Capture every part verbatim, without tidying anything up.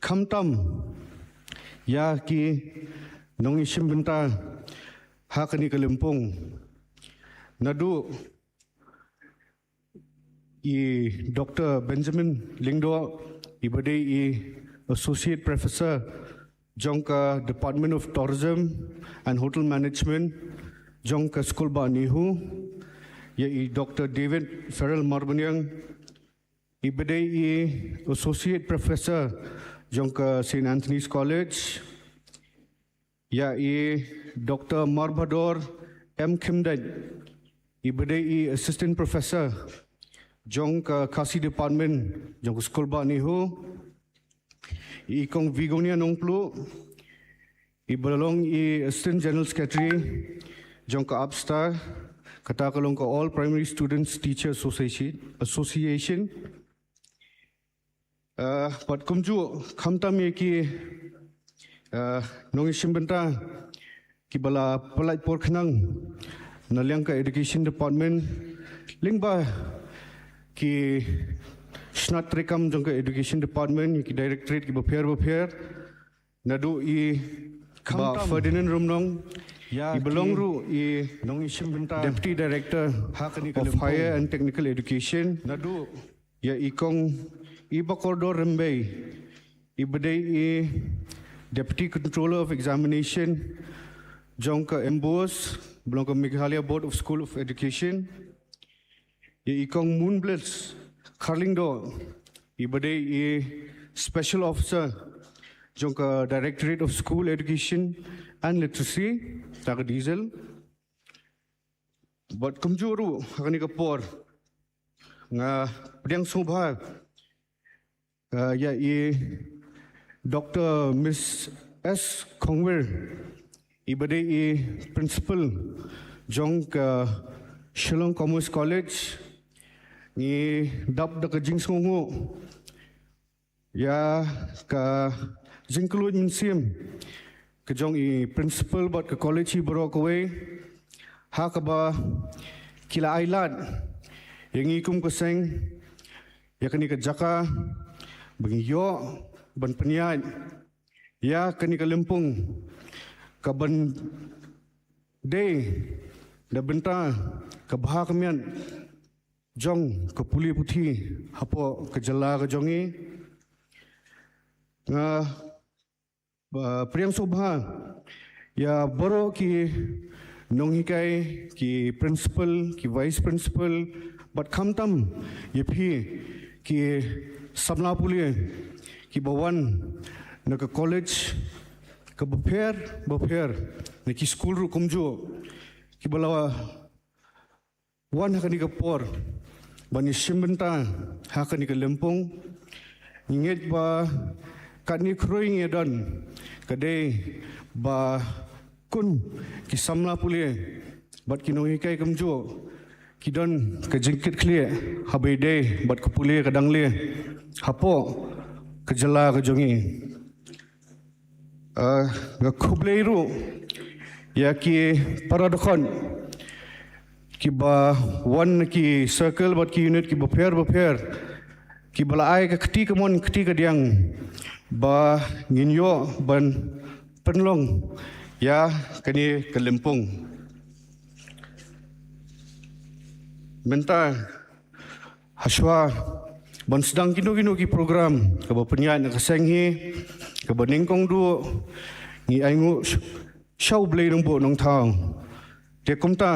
khamtam ïa ki nongïashim bynta ha kane ka lympung. Naduh i Doctor Benjamin Lyngdoh, i ba dei i Associate Professor jong ka Department of Tourism and Hotel Management jong ka Skulbah NEHU, ïa i Doctor David Farrell Marbaniang, i ba dei i Associate Professor jong ka Saint Anthony's College, ïa i Doctor Marbhador M Khymdeit, i ba dei i Assistant Professor jong ka Khasi Department jong ka Skulbah NEHU, i Kong Vigonia Nongpluh, i ba long i Assistant General Secretary jong ka APSTA, kata ka long ka All Primary Students Teacher Association, Association. Ah, bad kumjuh khamtam ïa ki, ah, nongïashim bynta ki ba la pynlait por khnang na liang ka Education Department, lyngba ki shnat treikam jong ka Education Department, ïa ki directorate ki bapher bapher, naduh i Bah Ferdinand Rumnong, i ba long ruh i Deputy Director of Higher and Technical Education, naduh ïa i Kong Ibakordor Rymbei, i ba dei i Deputy Controller of Examination jong ka MBOSE, ba long ka Meghalaya Board of School of Education, ïa i Kong Moonbliss Kharlyngdoh, i ba dei i Special Officer jong ka Directorate of School Education and Literacy, ta ka DIESEL. Bad kumjuh ruh ha kane ka por nga pdiang sngewbha, ah, ïa i Doctor Miss S Khongwir, i ba dei i Principal jong ka Shillong Commerce College. Ngi dap da ka jingsngewnguh ïa ka jingkylluid mynsiem ka jong i Principal bad ka college baroh kawei, ha kaba ki la ailad ïa ngi kum ka seng ïa kane ka jaka ba ngi ïoh ban pynïaid ïa kane ka lympung, kaban dei da bynta ka bha ka miat jong ka pule puthi hapoh ka jylla ka jong ngi. Nga, ah, pdiang sngewbha ïa baroh ki nonghikai, ki principal, ki vice principal, bad khamtam ïa phi ki samla pule ki ba wan na ka college ka bapher bapher, na ki skul ruh kumjuh, ki ba la wan ha kane ka por ban ïashim bynta ha kane ka lympung. Ngi ngeit ba katne khrui ngi don ka dei ba kun ki samla pule bad ki nonghikai kumjuh ki don ka jingkitkhlieh haba ïadei bad ka pule ka dangle hapoh ka jylla ka jong ngi. Ah, nga khublei ruh ïa ki para dkhot ki ba wan na ki circle bad ki unit ki bapher bapher, ki ba la ai ka kti kamon kti kadiang ba ngin ïoh ban pynlong ïa kane ka lympung. Mynta, hashwa ban sdang kino kino ki program kaba pynïaid na ka seng hi, kaba nyngkong duh, ngi ainguh sh-, sha U Blei Nongbuh Nongthaw. Te kumta,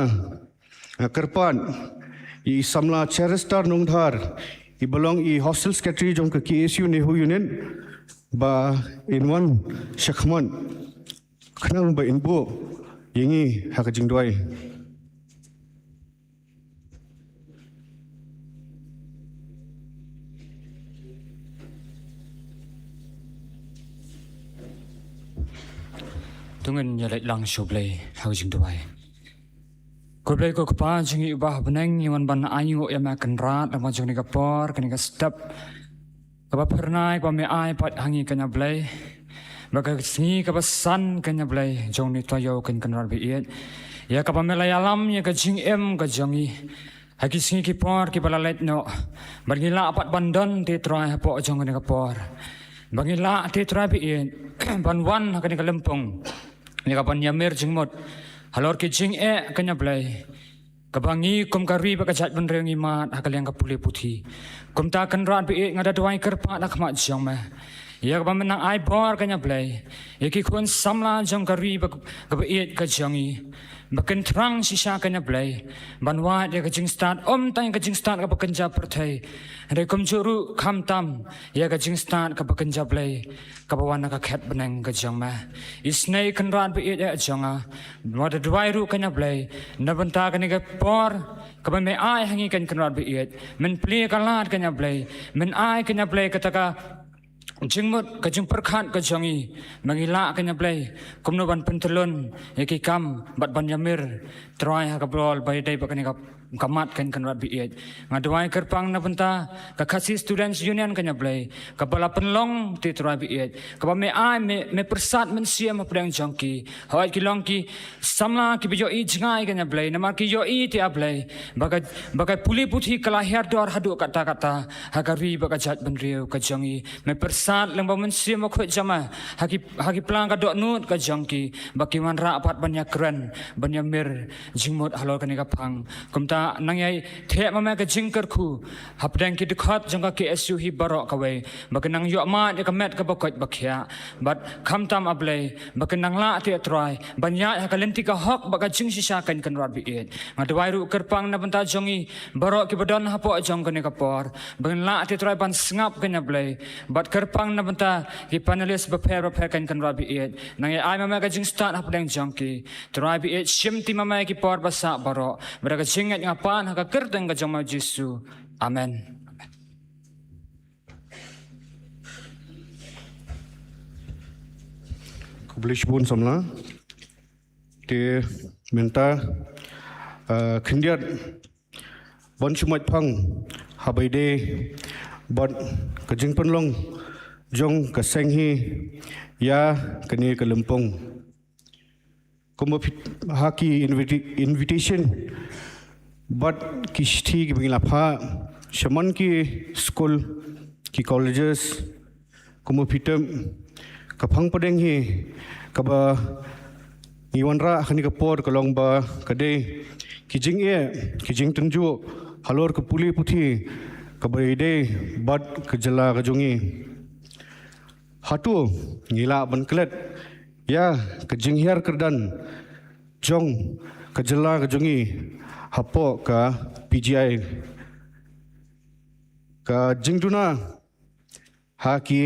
nga kyrpad ïa i samla Cherister Nongdhar, i ba long i Hostel Secretary jong ka KSU NEHU Unit, ba in wan shakhmat khnang ba in buh ïa ngi ha ka jingduwai. To ngin ïa leit lang sha U Blei ha ka jingduwai. Ko Blei ko Kpa jong ngi uba ha bneng, ngi wan ban ainguh ïa me Kynrad, ha ka jong kane ka por, kane ka step kaba phyrnai kaba me ai pat ha ngi kynja Blei. Ba ka sngi kaba san kynja Blei jong ngi to ïoh kan Kynrad ba ïeit, ïa kaba me la ïalam ïa ka jingim ka jong ngi ha ki sngi ki por kiba la leit noh, bad ngi lah pat ban don te Trai hapoh jong kane ka por. Ba ngi lah te Trai ba ïeit ban wan ha kane ka lympung ïa ka ban ïamir jingmut halor ki jingeh, kane Blei, kaba ngi kum ka ri bad ka jaitbynriew ngi mad ha ka liang ka pule puthi. Kumta Kynrad ba ïeit, nga da duwai kyrpad ha khmat jong me ïa kaba men nang ai bor, kane Blei, ïa ki khun samla jong ka ri ba, kaba ïeit ka jong ngi, ba kin thrang shisha, kane Blei, ban wad ïa ka jingstad, ym tang ïa ka jingstad kaba kynja pyrthei, hynrei kumjuh ruh khamtam ïa ka jingstad kaba kynja Blei, kaba wan na ka khet bneng ka jong me. Isynei Kynrad ba ïeit jong nga, nga da duwai ruh, kane Blei, na bynta kane ka por kaba me ai ha ngi, kane Kynrad ba ïeit, men plie ka lad, kane Blei, men ai, kane Blei, kata ka jingmut, ka jingpyrkhat ka jong ngi, ba ngi lah, kane Blei, kumno ban pyntyllun ïa ki kam bad ban ïamir, Trai, ha ka bor ba ïadei bad kane ka, ka mat, kane Kynrad ba ïeit. Nga duwai kyrpang na bynta ka Khasi Students Union, kane Blei, kaba la pynlong te Trai ba ïeit, kaba me ai, me, me pyrsad mynsiem hapdeng jong ki. Hooid, ki long ki samla kiba ïohi jngai, kane Blei, namar ki ïohi te, ah Blei, ba ka, ba ka pule puthi ka la hiar dor haduh katta katta ha ka ri bad ka jaitbynriew ka jong ngi. Me pyrsad lyngba u Mynsiem Bakhuid jong me ha ki, ha ki plang ka dohnud ka jong ki, ba ki wanrah pat ban ïakren, ban ïamir jingmut halor kane ka phang. Kumta nang ïai theh ma me ka jingkyrkhu hapdeng ki dkhot jong ka K S U hi baroh kawei, ba kin nang ïoh mad ïa ka met kaba koit ba khiah, bad khamtam, ah Blei, ba kin nang lah te Trai ban ïaid ha ka lynti ka hok bad ka jingshisha, kane Kynrad ba ïeit. Nga duwai ruh kyrpang na bynta jong ngi baroh kiba don hapoh jong kane ka por, ba ngin lah te Trai ban sngap, kane Blei, bad kyrpang na bynta ki panelist bapher bapher, kane Kynrad ba ïeit, nang ïai ai ma me ka jingstad hapdeng jong ki. Trai ba ïeit, shim ti ma me ki por ba sah baroh, bad da ka jingngeit nga pan ha ka kyrteng ka jong me Jisu. Amen. Khublei shibun samla. Te mynta, ah, khyndiat ban shu mad phang ha ba ïadei bad ka jingpynlong jong ka seng hi ïa kane ka lympung. Kumba phi, ha ki invita-, invitation bad ki shithi kiba ngi la phah sha man ki skul, ki colleges, kumba phi tip, ka phang pdeng hi kaba ngi wanrah ha kane ka por ka long ba ka dei ki jingeh, ki jingtynjuh halor ka pule puthi kaba ïadei bad ka jylla ka jong ngi. Hato ngi lah ban klet ïa ka jinghiar kyrdan jong ka jylla ka jong ngi hapoh ka P G I? Ka jingduna ha ki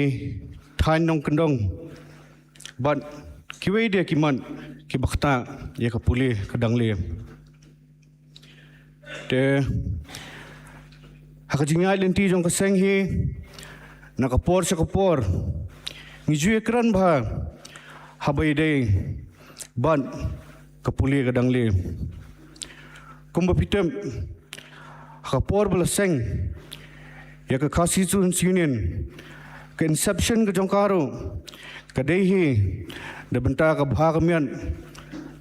thaiñ nongkyndong bad kiwei de ki mat kiba ktah ïa ka pule ka dangle. Te ha ka jingïaid lynti jong ka seng hi, na ka por sha ka por, ngi ju ïakren bha ha ba ïadei bad ka pule ka dangle. Kumba phi tip, ha ka por ba la seng ïa ka Khasi Students Union, ka inception ka jong ka ruh ka dei hi da bynta ka bha ka miat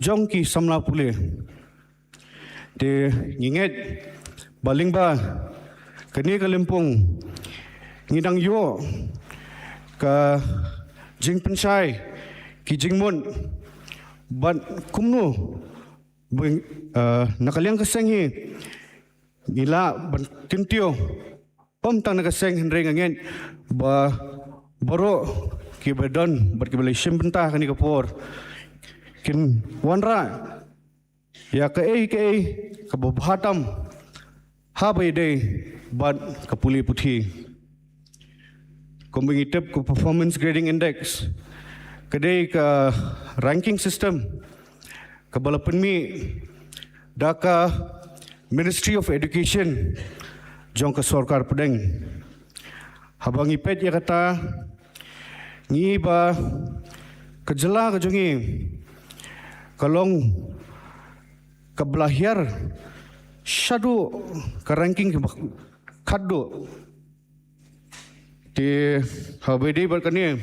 jong ki samla pule. Te ngi ngeit ba lyngba kane ka lympung ngi dang ïoh ka jingpynshai ki jingmut bad kumno ba, eh, na ka liang ka seng hi ngi lah ban kyntiew, ym tang na ka seng hynrei nga ngeit ba baroh kiba don bad kiba la shim bynta ha kane ka por kin wanrah ïa kaei kaei kaba bha tam ha ba ïadei bad ka pule puthi. Kumba ngi tip, ka Performance Grading Index ka dei ka ranking system kaba la pynmih da ka Ministry of Education jong ka sorkar pdeng. Haba ngi peit ïa kata, ngi i ba ka jylla ka jong ngi ka long kaba la hiar shaduh ka ranking kaba khatduh. Te ha ba ïadei bad kane,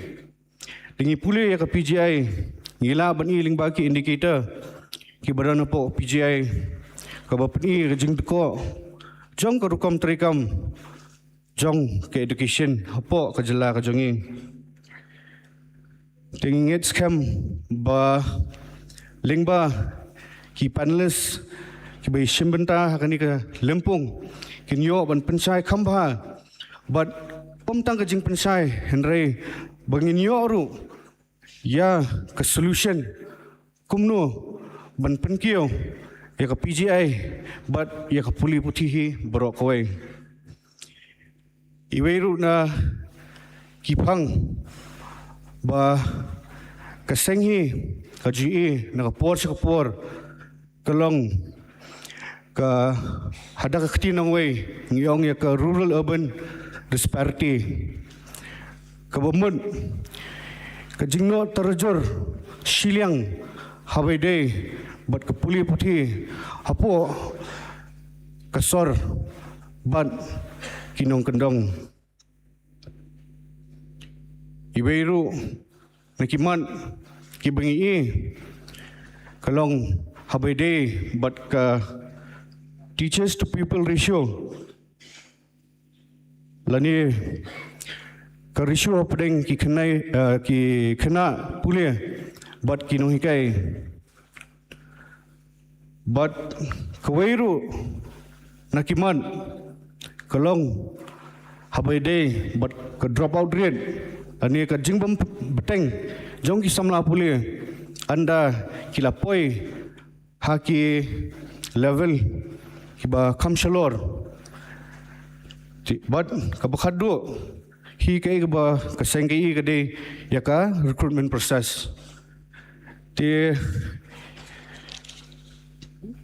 lada ngi pule ïa ka P G I, ngi lah ban i lyngba ki indicator kiba don hapoh P G I, kaba pyni ïa ka jingdkoh jong ka rukom treikam jong ka education hapoh ka jylla ka jong ngi. Te ngi ngeit skhem ba lyngba ki panelist kiba ïashim bynta ha kane ka lympung kin ïoh ban pynshai kham bha bad ym tang ka jingpynshai hynrei ba ngin ïoh ruh ïa ka solution kumno ban pynkiew ïa ka P G I bad ïa ka pule puthi hi baroh kawei. Iwei ruh na ki phang ba ka seng hi ka ju ïohi na ka por sha ka por ka long ka, ha da ka ktien nongwei ngi ong ïa ka rural urban disparity. Kaba mut ka jingnoh tarajur shiliang haba ïadei bad ka pule puthi hapoh ka sor bad ki nongkyndong. Iwei ruh na ki mat kiba ngi ïohi ka long haba ïadei bad ka teachers to pupil ratio lane ka ratio hapdeng ki khynnah, eh, ki khynnah pule bad ki nonghikai. Bad kawei ruh na ki mat ka long haba ïadei bad ka dropout rate lane ka jingbym bteng jong ki samla pule ynda ki la poi ha ki level kiba kham shalor. Te bad kaba khatduh hi kaei kaba ka seng ka ïohi ka dei ïa ka recruitment process. Te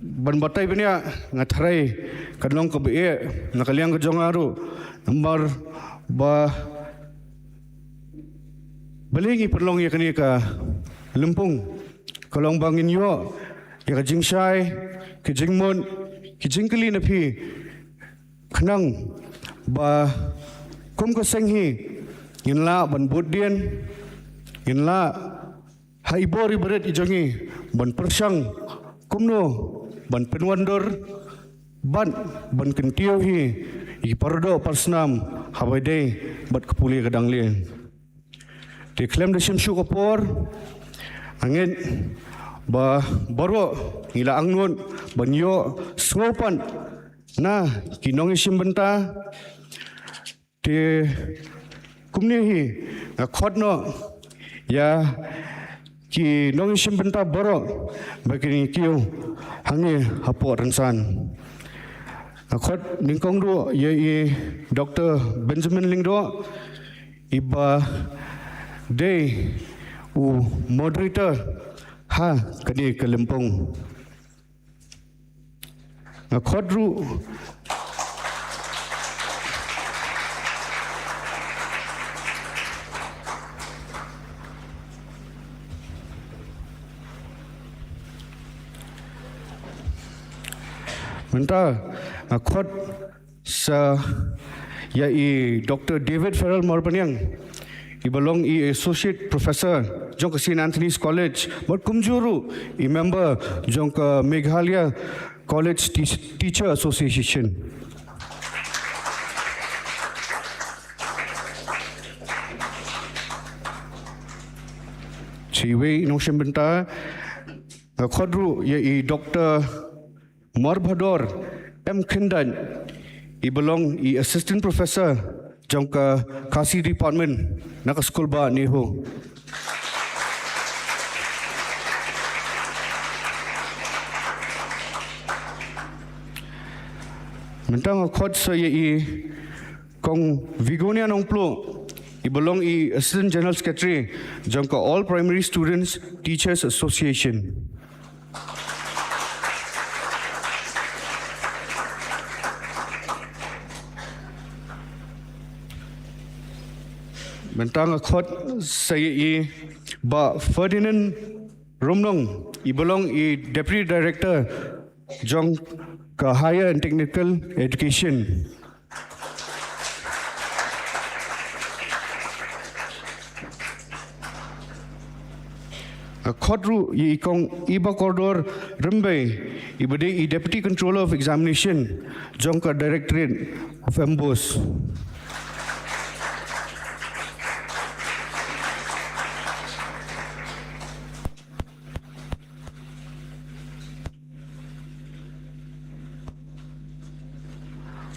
ban batai bniah nga tharai ka long kaba eh na ka liang ka jong nga ruh namar ba balei ngi pynlong ïa kane ka lympung ka long ba ngin ïoh ïa ka jingshai, ka jingmut, ka jingkylli na phi khnang ba kum ka seng hi ngin lah ban bud dien, ngin lah ha i bor i barit i jong ngi ban pyrshang kumno ban pynwandur bad ban kyntiew hi i pardoh parsnam haba ïadei bad ka pule ka dang lieh. Te khlem da shim shuh ka por, nga ngeit ba baroh ngi la angnud ban ïoh sngewpan na ki nongïashim bynta. Te kumne hi nga khot noh ïa ki nongïashim bynta baroh ba kin kiew hangne hapoh rynsan. Nga khot nyngkong ruh ïa i Doctor Benjamin Lyngdoh iba dei u moderator ha kane ka lympung. Nga khot ruh mynta nga khot sa ïa i Doctor David Farrell Marbaniang iba long i Associate Professor jong ka Saint Anthony's College bad kumjuh ruh i member jong ka Meghalaya College Teach- Teacher Association. Sa iwei i nongïashim bynta nga khot ruh ïa i Doctor Marbhador M Khyndain iba long i Assistant Professor jong ka Khasi Department na ka Skulbah NEHU. Mynta nga khot sa ïa i Kong Vigonia Nongpluh iba long i Assistant General Secretary jong ka All Primary Students Teachers Association. Mynta nga khot sa ïa i Bah Ferdinand Rumnong iba long i Deputy Director jong ka Higher and Technical Education. Nga khot ruh ïa i Kong Iba Kordor Rymbei iba dei i Deputy Controller of Examination jong ka Directorate of MBOSE.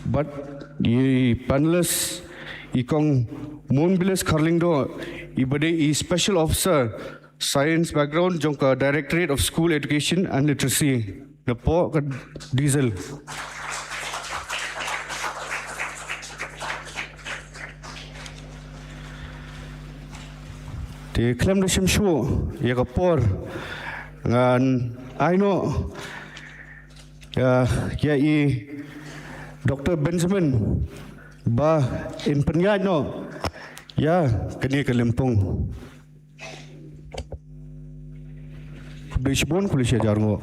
Bad i panelist i kong Moonbilis Kharlyngdoh, i ba dei i special officer science background jong ka Directorate of School Education and Literacy, napoh ka diesel. Te khlem da shim shuh ïa ka por, ngan ai noh ïa, ïa i Doctor Benjamin ba in pynïaid noh ïa kane ka lympung. Khublei shibun, khublei shi hajar nguh.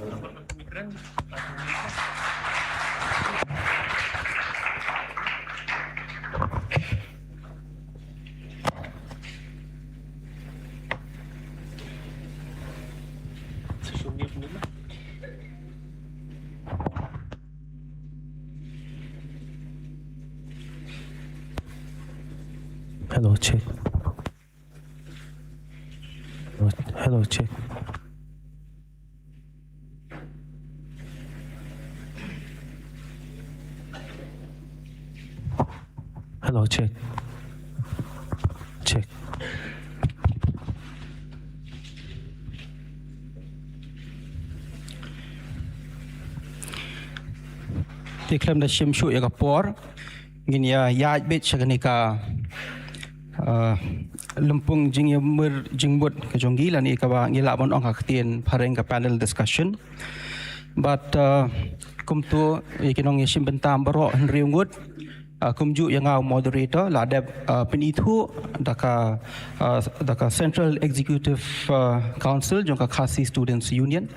Hello, check. Hello, check. Hello, check. Check. Te khlem da shim shuh ïa ka por, ngin ïa ïaid beit sha kane ka, ah, lympung jingïamir jingmut ka jong ngi, lane kaba ngi lah ban ong ha ka ktien phareng ka panel discussion. Bad, ah, kumto ïa ki nongïashim bynta baroh hynriew ngut, ah, kumjuh ïa nga u moderator, la dep, ah, pynithuh da ka, ah, da ka Central Executive, ah, Council jong ka Khasi Students Union.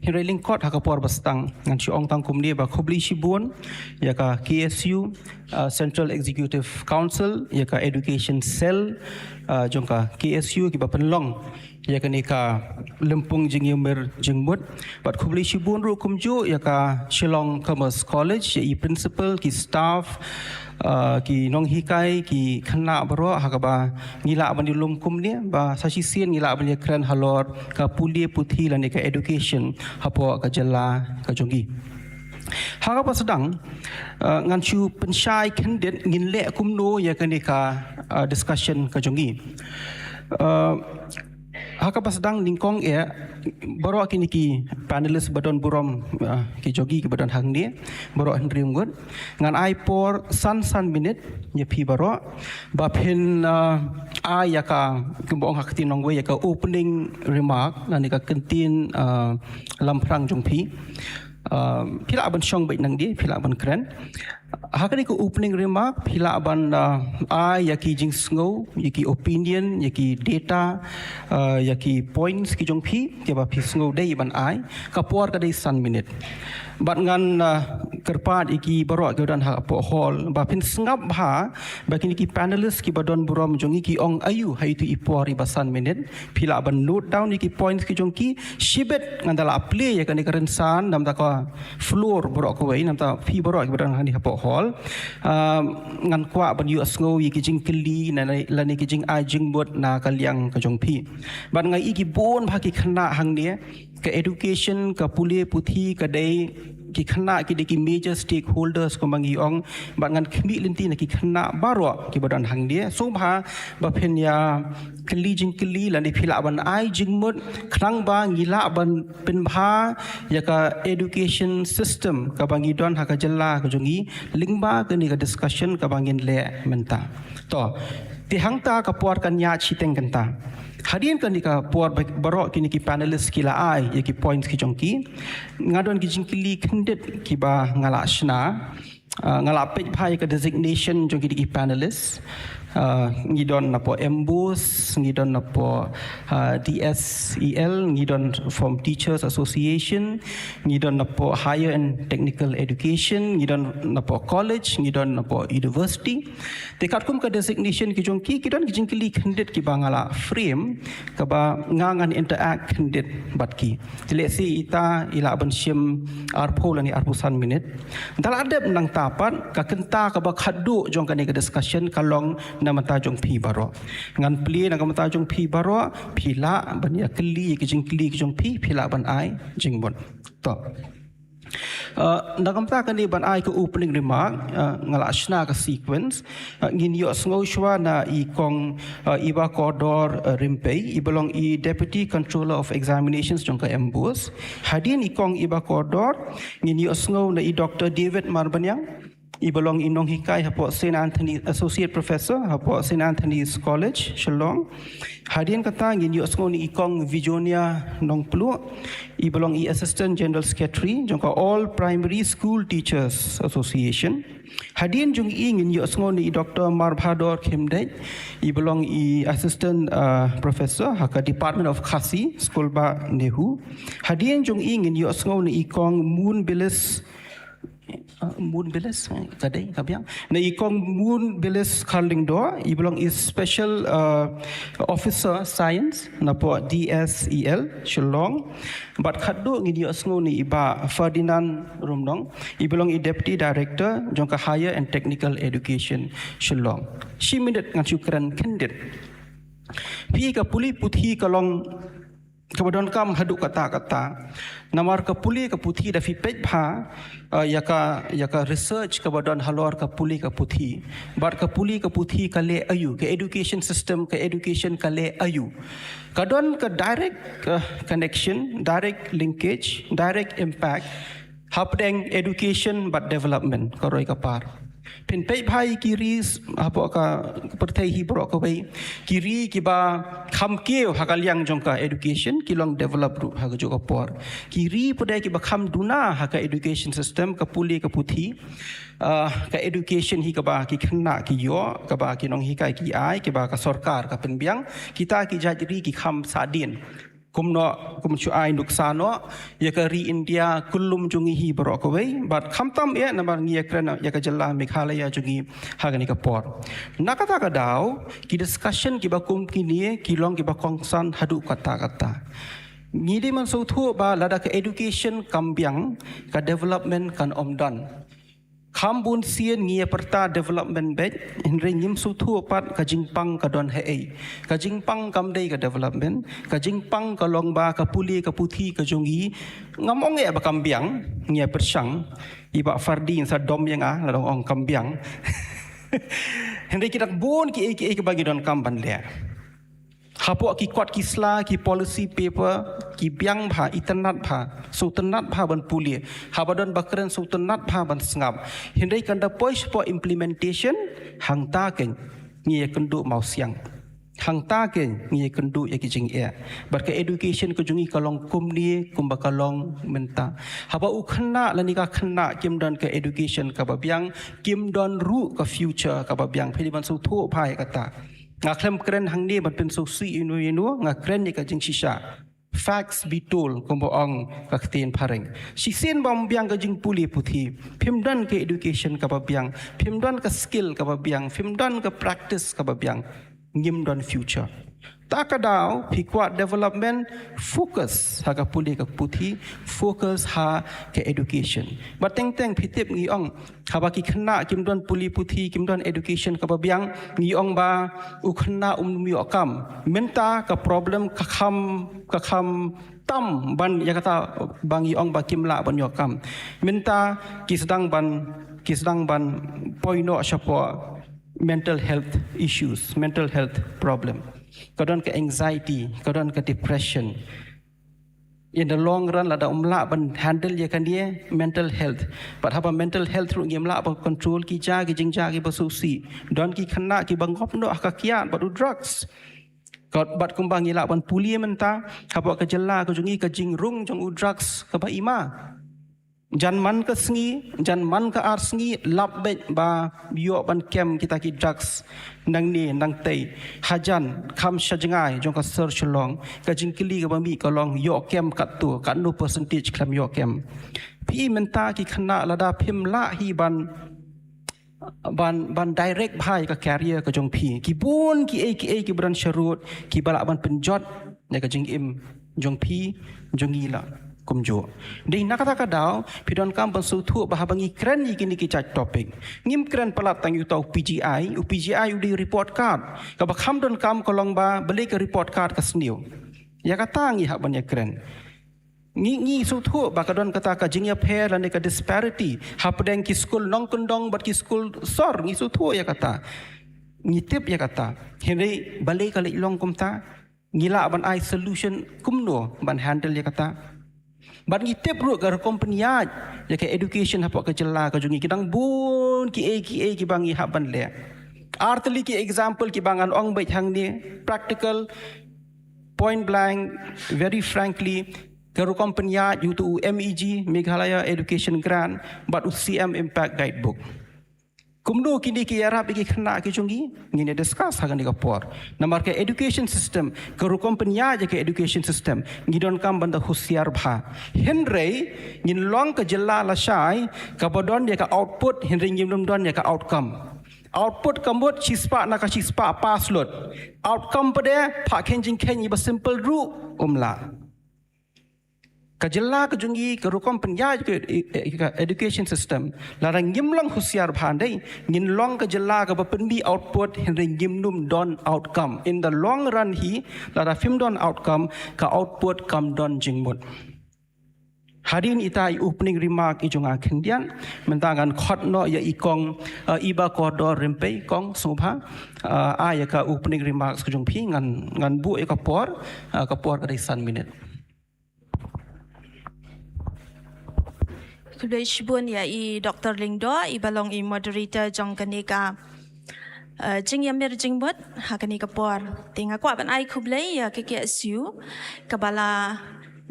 Hynrei lyngkot ha ka por ba sdang, ngan shu ong tang kumne ba khublei shibun ïa ka K S U, ah, Central Executive Council, ïa ka Education Cell, ah, jong ka K S U kiba pynlong ïa kane ka lympung jingïamir jingmut. Bad khublei shibun ruh kumjuh ïa ka Shillong Commerce College, ïa i principal, ki staff, ah, ki nonghikai, ki khynnah baroh, ha kaba ngi lah ban ïalum kumne ba sa shisien ngi lah ban ïakren halor ka pule puthi lane ka education hapoh ka jylla ka jong ngi. Ha kaba sdang, ah, ngan shu pynshai khyndiat ngin leh kumno ïa kane ka, ah, discussion ka jong ngi. Ah, ha kaba sdang nyngkong eh, baroh kine ki panelist ba don burom, ah, ki jong ngi kiba don hangne, baroh hynriew ngut. Ngan ai por san san minit ïa phi baroh ba phin, ah, ai ïa ka, kumba ong ha ka ktien nongwei, ïa ka opening remark, lane ka kyntien, ah, lamphrang jong phi. Ah, phi lah ban shong beit nangne, phi lah ban kren. Ha kane ka opening remark, phi lah ban, ah, ai ïa ki jingsngew, ïa ki opinion, ïa ki data, ah, ïa ki points ki jong phi, kiba phi sngew dei ban ai. Ka por ka dei san minit. Bad ngan, ah, kyrpad ïa ki baroh kiba don hapoh hall ba phin sngap bha ba kine ki panelist kiba don burom jong ngi ki ong aïu ha itu i por iba san minit. Phi lah ban note down ïa ki points ki jong ki. Shibit ngan da la plie ïa kane ka rynsan namar ka floor baroh kawei, namar phi baroh kiba don hangne hapoh hall. Ah, ngan kwah ban ïohsngew ïa ki jingkylli na, na, lane ki jingai jingmut na ka liang ka jong phi. Bad nga i ki bun bha ki khynnah hangne, ka education, ka pule puthi, ka dei, ki khynnah ki dei ki major stakeholders kumba ngi ong. Bad ngan khmih lynti na ki khynnah baroh kiba don hangne. Sngewbha ba phin ïa kylli jingkylli lane phi lah ban ai jingmut, khnang ba ngi lah ban pynbha ïa ka education system kaba ngi don ha ka jylla ka jong ngi lyngba kane ka discussion kaba ngin leh mynta. To, te hangta ka por kan ïaid shiteng kynta. Hadien kane ka por ba-, baroh kine ki panelist ki la ai ïa ki points ki jong ki, nga don ki jingkylli khyndiat kiba nga la shna. Ah, nga la peit bha ïa ka designation jong ki, ki panelist. Ah, ngi don napoh MBOSE, ngi don napoh, ah, D S E L, ngi don from Teachers Association, ngi don napoh Higher and Technical Education, ngi don napoh college, ngi don napoh university. Te katkum ka designation ki jong ki, ki don ki jingkylli khyndiat kiba nga la frame, kaba nga ngan interact khyndiat bad ki. Te lehse ita i lah ban shim arphew lane arphew san minit. Da la dep nangta pat, ka kynta kaba khatduh jong kane ka discussion ka long na bynta jong phi baroh. Ngan plie na ka bynta jong phi baroh, phi lah ban ïa kylli ïa ki jingkylli ki jong phi, phi lah ban ai jingmut. To. Uh, na ka bynta kane ban ai ka opening remark, uh, nga la shna ka sequence. Uh, ngin ïohsngew shuwa na i kong, uh, Iba Kordor, uh, Rympei, i ba long i Deputy Controller of Examinations jong ka MBOSE. Hadien i kong Iba Kordor, ngin ïohsngew na i Doctor David Marbaniang, i ba long i nonghikai hapoh Saint Anthony, Associate Professor hapoh Saint Anthony's College, Shillong. Hadien kata ngin ïohsngew na i kong Vijonia Nongpluh, i ba long i Assistant General Secretary jong ka All Primary School Teachers Association. Hadien jong i ngin ïohsngew na i Doctor Marbhador Khymdeit, i ba long i Assistant, uh, Professor ha ka Department of Khasi, Skulbah NEHU. Hadien jong i ngin ïohsngew na i kong Moonbilis, uh, Moonbilis, eh, ka dei, ka biang. Na i kong Moonbilis Kharlyngdoh, i ba long i Special, uh, Officer Science napoh DSEL, Shillong. Bad khatduh ngin ïohsngew na i Bah Ferdinand Rumnong, i ba long i Deputy Director jong ka Higher and Technical Education, Shillong. Shi minit ngan shu kren khyndiat. Phi, ka pule puthi ka long kaba donkam haduh katta katta. Namar ka pule ka puthi, da phi peit bha, uh, ïa ka, ïa ka research kaba don halor ka pule ka puthi. Bad ka pule ka puthi ka leh aïu, ka education system, ka education ka leh aïu. Ka don ka direct, uh, connection, direct linkage, direct impact hapdeng education bad development, ka roi ka par. Phin peit bha ïa ki ri hapoh ka pyrthei hi baroh kawei, ki ri kiba kham kiew ha ka liang jong ka education ki long develop ruh ha kajuh ka por. Ki ri pat de kiba kham duna ha ka education system, ka pule ka puthi, uh, ka education hi kaba ki khynnah ki ïoh, kaba ki nonghikai ki ai, kiba ka sorkar ka pynbiang, kita ki jait ri ki kham sahdien. Kumno, kum shu ai nuksa noh ïa ka ri India kyllum jong ngi hi baroh kawei, bad khamtam eh namar ngi ïa kren ïa ka jylla Meghalaya jong ngi ha kane ka por. Na kata ka daw, ki discussion kiba kum kine ki long kiba kongsan haduh katta katta. Ngi dei ban sngewthuh ba lada ka education kam biang, ka development kan ym don. Kham bun sien ngi ïa pyrta development beit, hynrei ngim sngewthuh pat ka jingpang ka don haei. Ka jingpang kam dei ka development, ka jingpang ka long ba ka pule ka puthi ka jong ngi, ngam ong eh ba kam biang, ngi ïa pyrshang, i Bah Fardi sa dom ïa nga lada ong kam biang. Hynrei ki dang bun kiei kiei kiba ngi donkam ban leh. Hapoh ki kot ki sla, ki policy paper, ki biang bha, itynnad bha, sngewtynnad bha ban pule. Haba don ba kren sngewtynnad bha ban sngap. Hynrei kan da poi shapoh implementation, hangta kein ngi ïa kynduh mawsiang. Hangta kein ngi ïa kynduh ïa ki jingeh. Bad ka education ka jong ngi ka long kumne kumba ka long mynta. Haba u khynnah lane ka khynnah kim don ka education kaba biang, kim don ruh ka future kaba biang. Phi dei ban sngewthuh bha ïa kata. Nga khlem kren hangne ban pynsngewsih ïano ïano, nga kren ïa ka jingshisha. Facts be told, kumba ong ka ktien phareng. Shisien bym biang ka jingpule puthi, phim don ka education kaba biang, phim don ka skill kaba biang, phim don ka practice kaba biang, ngim don future. Ta ka daw phi kwah development, focus ha ka pule ka puthi, focus ha ka education. Bad teng teng phi tip ngi ong, haba ki khynnah kim don pule puthi, kim don education kaba biang, ngi ong ba u khynnah um ïoh kam. Mynta ka problem ka kham, ka kham tam ban ïa kata ba ngi ong ba kim lah ban ïoh kam. Mynta ki sdang ban, ki sdang ban poi noh shapoh mental health issues, mental health problem. Ka don ka anxiety, ka don ka depression. In the long run, lada um lah ban handle ïa kane mental health. Bad haba mental health ruh ngim lah ban control, ki jia ki jingjia kiba sngewsih. Don ki khynnah kiba ngop noh ha ka kiad bad u drugs. Ka, bad kumba ngi lah ban pule mynta, hapoh ka jylla ka jong ngi, ka jingrung jong u drugs kaba ima. Jan man ka sngi, jan man ka ar sngi, lap beit ba ïoh ban kem kita ki drugs nangne nangtei. Hajan, kham sha jngai jong ka sor Shillong, ka jingkylli kaba mih ka long ïoh kem katto, katno percentage khlem ïoh kem. Phi, mynta ki khynnah lada phim lah hi ban, ban, ban direct bha ïa ka career ka jong phi. Ki bun kiei kiei kiba don sharud, kiba lah ban pynjot ïa ka jingim jong phi, jong ngi lah kumjuh. Dei na kata ka daw, phi donkam ban sngewthuh ba haba ngi kren ïa kine ki jait topic, ngim kren palat tang ïa uta u PGI, u PGI u dei report card. Kaba kham donkam ka long ba balei ka report card ka sniew. Ïa kata ngi hap ban ïa kren. Ngi ngi sngewthuh ba ka don kata ka jingïapher lane ka disparity hapdeng ki skul nongkyndong bad ki skul sor, ngi sngewthuh ïa kata. Ngi tip ïa kata. Hynrei balei ka leit long kumta? Ngi lah ban ai solution kumno ban handle ïa kata? Bad ngi tip ruh ka rukom pynïaid ïa ka education hapoh ka jylla ka jong ngi ki dang bun kiei kiei kiba ngi hap ban leh. Ar tylli ki example kiba ngan ong beit hangne, practical, point blank, very frankly, ka rukom pynïaid ïa uto u M E G, Meghalaya Education Grant, bad u C M Impact Guidebook. Kumno kine ki ïarap ïa ki khynnah ki jong ngi? Ngin ïa discuss ha kane ka por. Namar ka education system, ka rukom pynïaid ïa ka education system, ngi donkam ban da husiar bha. Hynrei ngin long ka jylla lashai kaba don ïa ka output hynrei ngim don ïa ka outcome. Output ka mut shispah na ka shispah pass lut. Outcome pat de, phah kheiñ jingkheiñ iba simple ruh um lah. Ka jylla ka jong ngi, ka rukom pynïaid ka, ka education system, lada ngim long husiar bha, hynrei ngin long ka jylla kaba pynmih output hynrei ngim nym don outcome. In the long run hi, lada phim don outcome, ka output kam don jingmut. Hadien ita i opening remark i jong nga khyndiat, mynta ngan khot noh ïa i kong, uh, Iba Kordor Rympei, kong sngewbha, uh, ai ïa ka opening remarks ka jong phi, ngan, ngan buh ïa ka por, uh, ka por ka dei san minit. Khublei shibun ïa i Doctor Lyngdoh, iba long i moderator jong kane ka, uh, jingïamir jingmut ha kane ka por. Te nga kwah ban ai khublei ïa ka K S U kaba la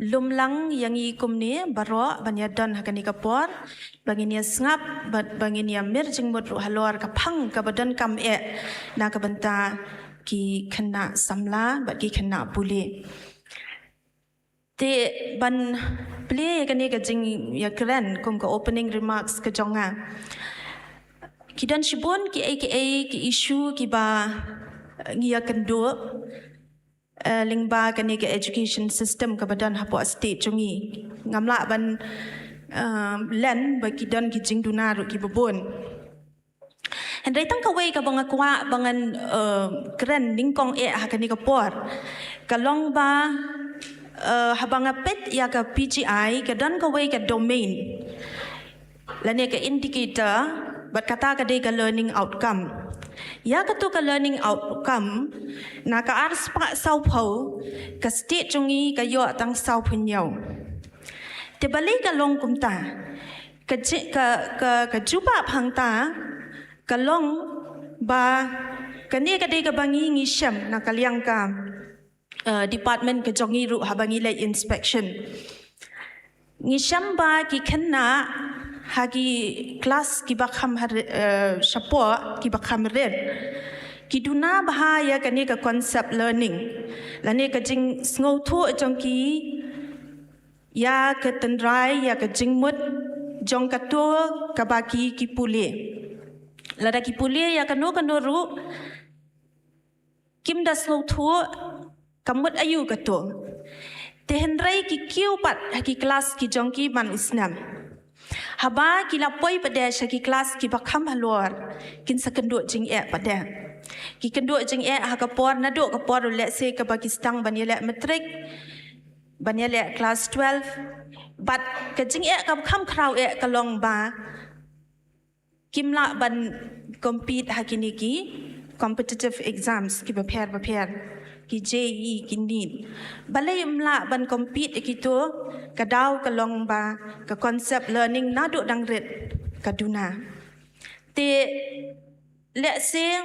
lum lang ïa ngi kumne baroh ban ïadon ha kane ka por, ba ngin ïa sngap, ba, ba ngin ïamir jingmut ruh halor ka phang kaba donkam eh na ka bynta ki khynnah samla bad ki khynnah pule. Te ban plie ïa kane ka jingïakren kum ka opening remarks ka jong nga. Ki don shibun kiei kiei ki issue kiba, eh, ngi ïakynduh, eh, lyngba kane ka education system kaba don hapoh state jong ngi. Ngam lah ban, eh, len ba ki don ki jingduna ruh kiba bun. Hynrei tang kawei kaba nga kwah ba ngan, eh, kren nyngkong eh ha kane ka por, ka long ba, eh, haba nga peit ïa ka P G I ka don kawei ka domain lane ka indicator, bad kata ka dei ka learning outcome. Ïa kato ka learning outcome, na ka ar spah sawphew, ka state jong ngi ka ïoh tang sawphew hynñiew. Te balei ka long kumta? Ka ji-, ka, ka, ka jubab hangta ka long ba kane ka dei kaba ngi ngi shem na ka liang ka, eh, department ka jong ngi ruh haba ngi leit inspection. Ngi shem ba ki khynnah ha ki klas kiba kham ha ri-, eh, shapoh kiba kham rit, ki duna bha ïa kane ka concept learning lane ka jingsngewthuh jong ki ïa ka tynrai, ïa ka jingmut jong kato kaba ki ki pule. Lada ki pule ïa kano kano ruh, kim da sngewthuh ka mut aïu kato. Te hynrei ki kiew pat ha ki klas ki jong ki man u snem. Haba ki la poi pat de sha ki klas kiba kham halor, kin sa kynduh jingeh pat de. Ki kynduh jingeh ha ka por, naduh ka por, let's say, kaba ki sdang ban ïaleh matric, ban ïaleh klas twelve. Bad ka jingeh kaba kham khraw eh ka long ba kim lah ban compete ha kine ki competitive exams kiba pher ba pher, ki J E E, ki NEET. Balei ym lah ban compete ïa kito, ka daw ka long ba ka concept learning naduh dang rit ka duna. Te, let's say,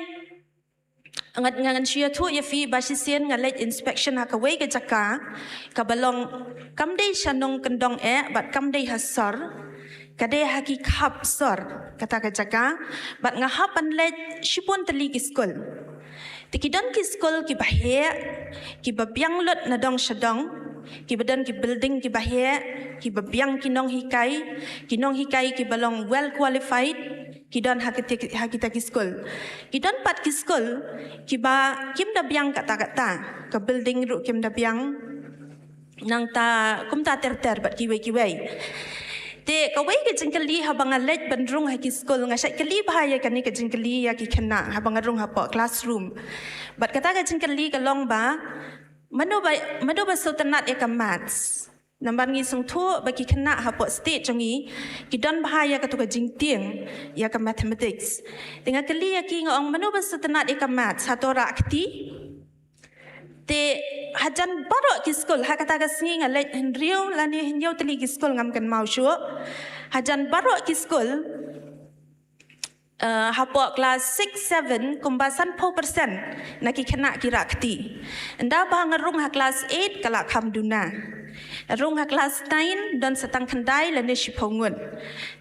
ngan, ngan shu ïathuh ïa phi ba shisien nga leit inspection ha kawei ka jaka kaba long kam dei sha nongkyndong eh bad kam dei ha sor, ka dei ha ki khap sor kata ka jaka, bad nga hap ban leit shibun tylli ki skul. Te ki don ki skul kiba heh, kiba biang lut na dong sha dong, kiba don ki building kiba heh, kiba biang ki nonghikai, ki nonghikai kiba long well qualified, ki don ha kita, ha kita ki skul. Ki don pat ki skul kiba kim da biang katta katta, ka building ruh kim da biang, nangta kumta ter ter bad kiwei kiwei. Te kawei ka jingkylli haba nga leit ban rung ha ki skul, nga shait kylli bha ïa kane ka jingkylli ïa ki khynnah haba nga rung hapoh classroom. Bad kata ka jingkylli ka long ba, mano ba, mano ba sngewtynnat ïa ka maths? Namar ngi sngewthuh ba ki khynnah hapoh state jong ngi ki don bha ïa katu ka jingtieng ïa ka mathematics. Te nga kylli ïa ki, nga ong, mano ba sngewtynnad ïa ka maths hato rah kti? Te hajan baroh ki skul, ha kata ka sngi nga leit hynriew lane hynñiew tylli ki skul, ngam kynmaw shuh. Hajan baroh ki skul, eh, hapoh klas six, seven, kumba sanphew percent na ki khynnah ki rah kti. Ynda ba nga rung ha klas eight, ka la kham duna. Rung ha klas nine, don sa tang khyndai lane shiphew ngut.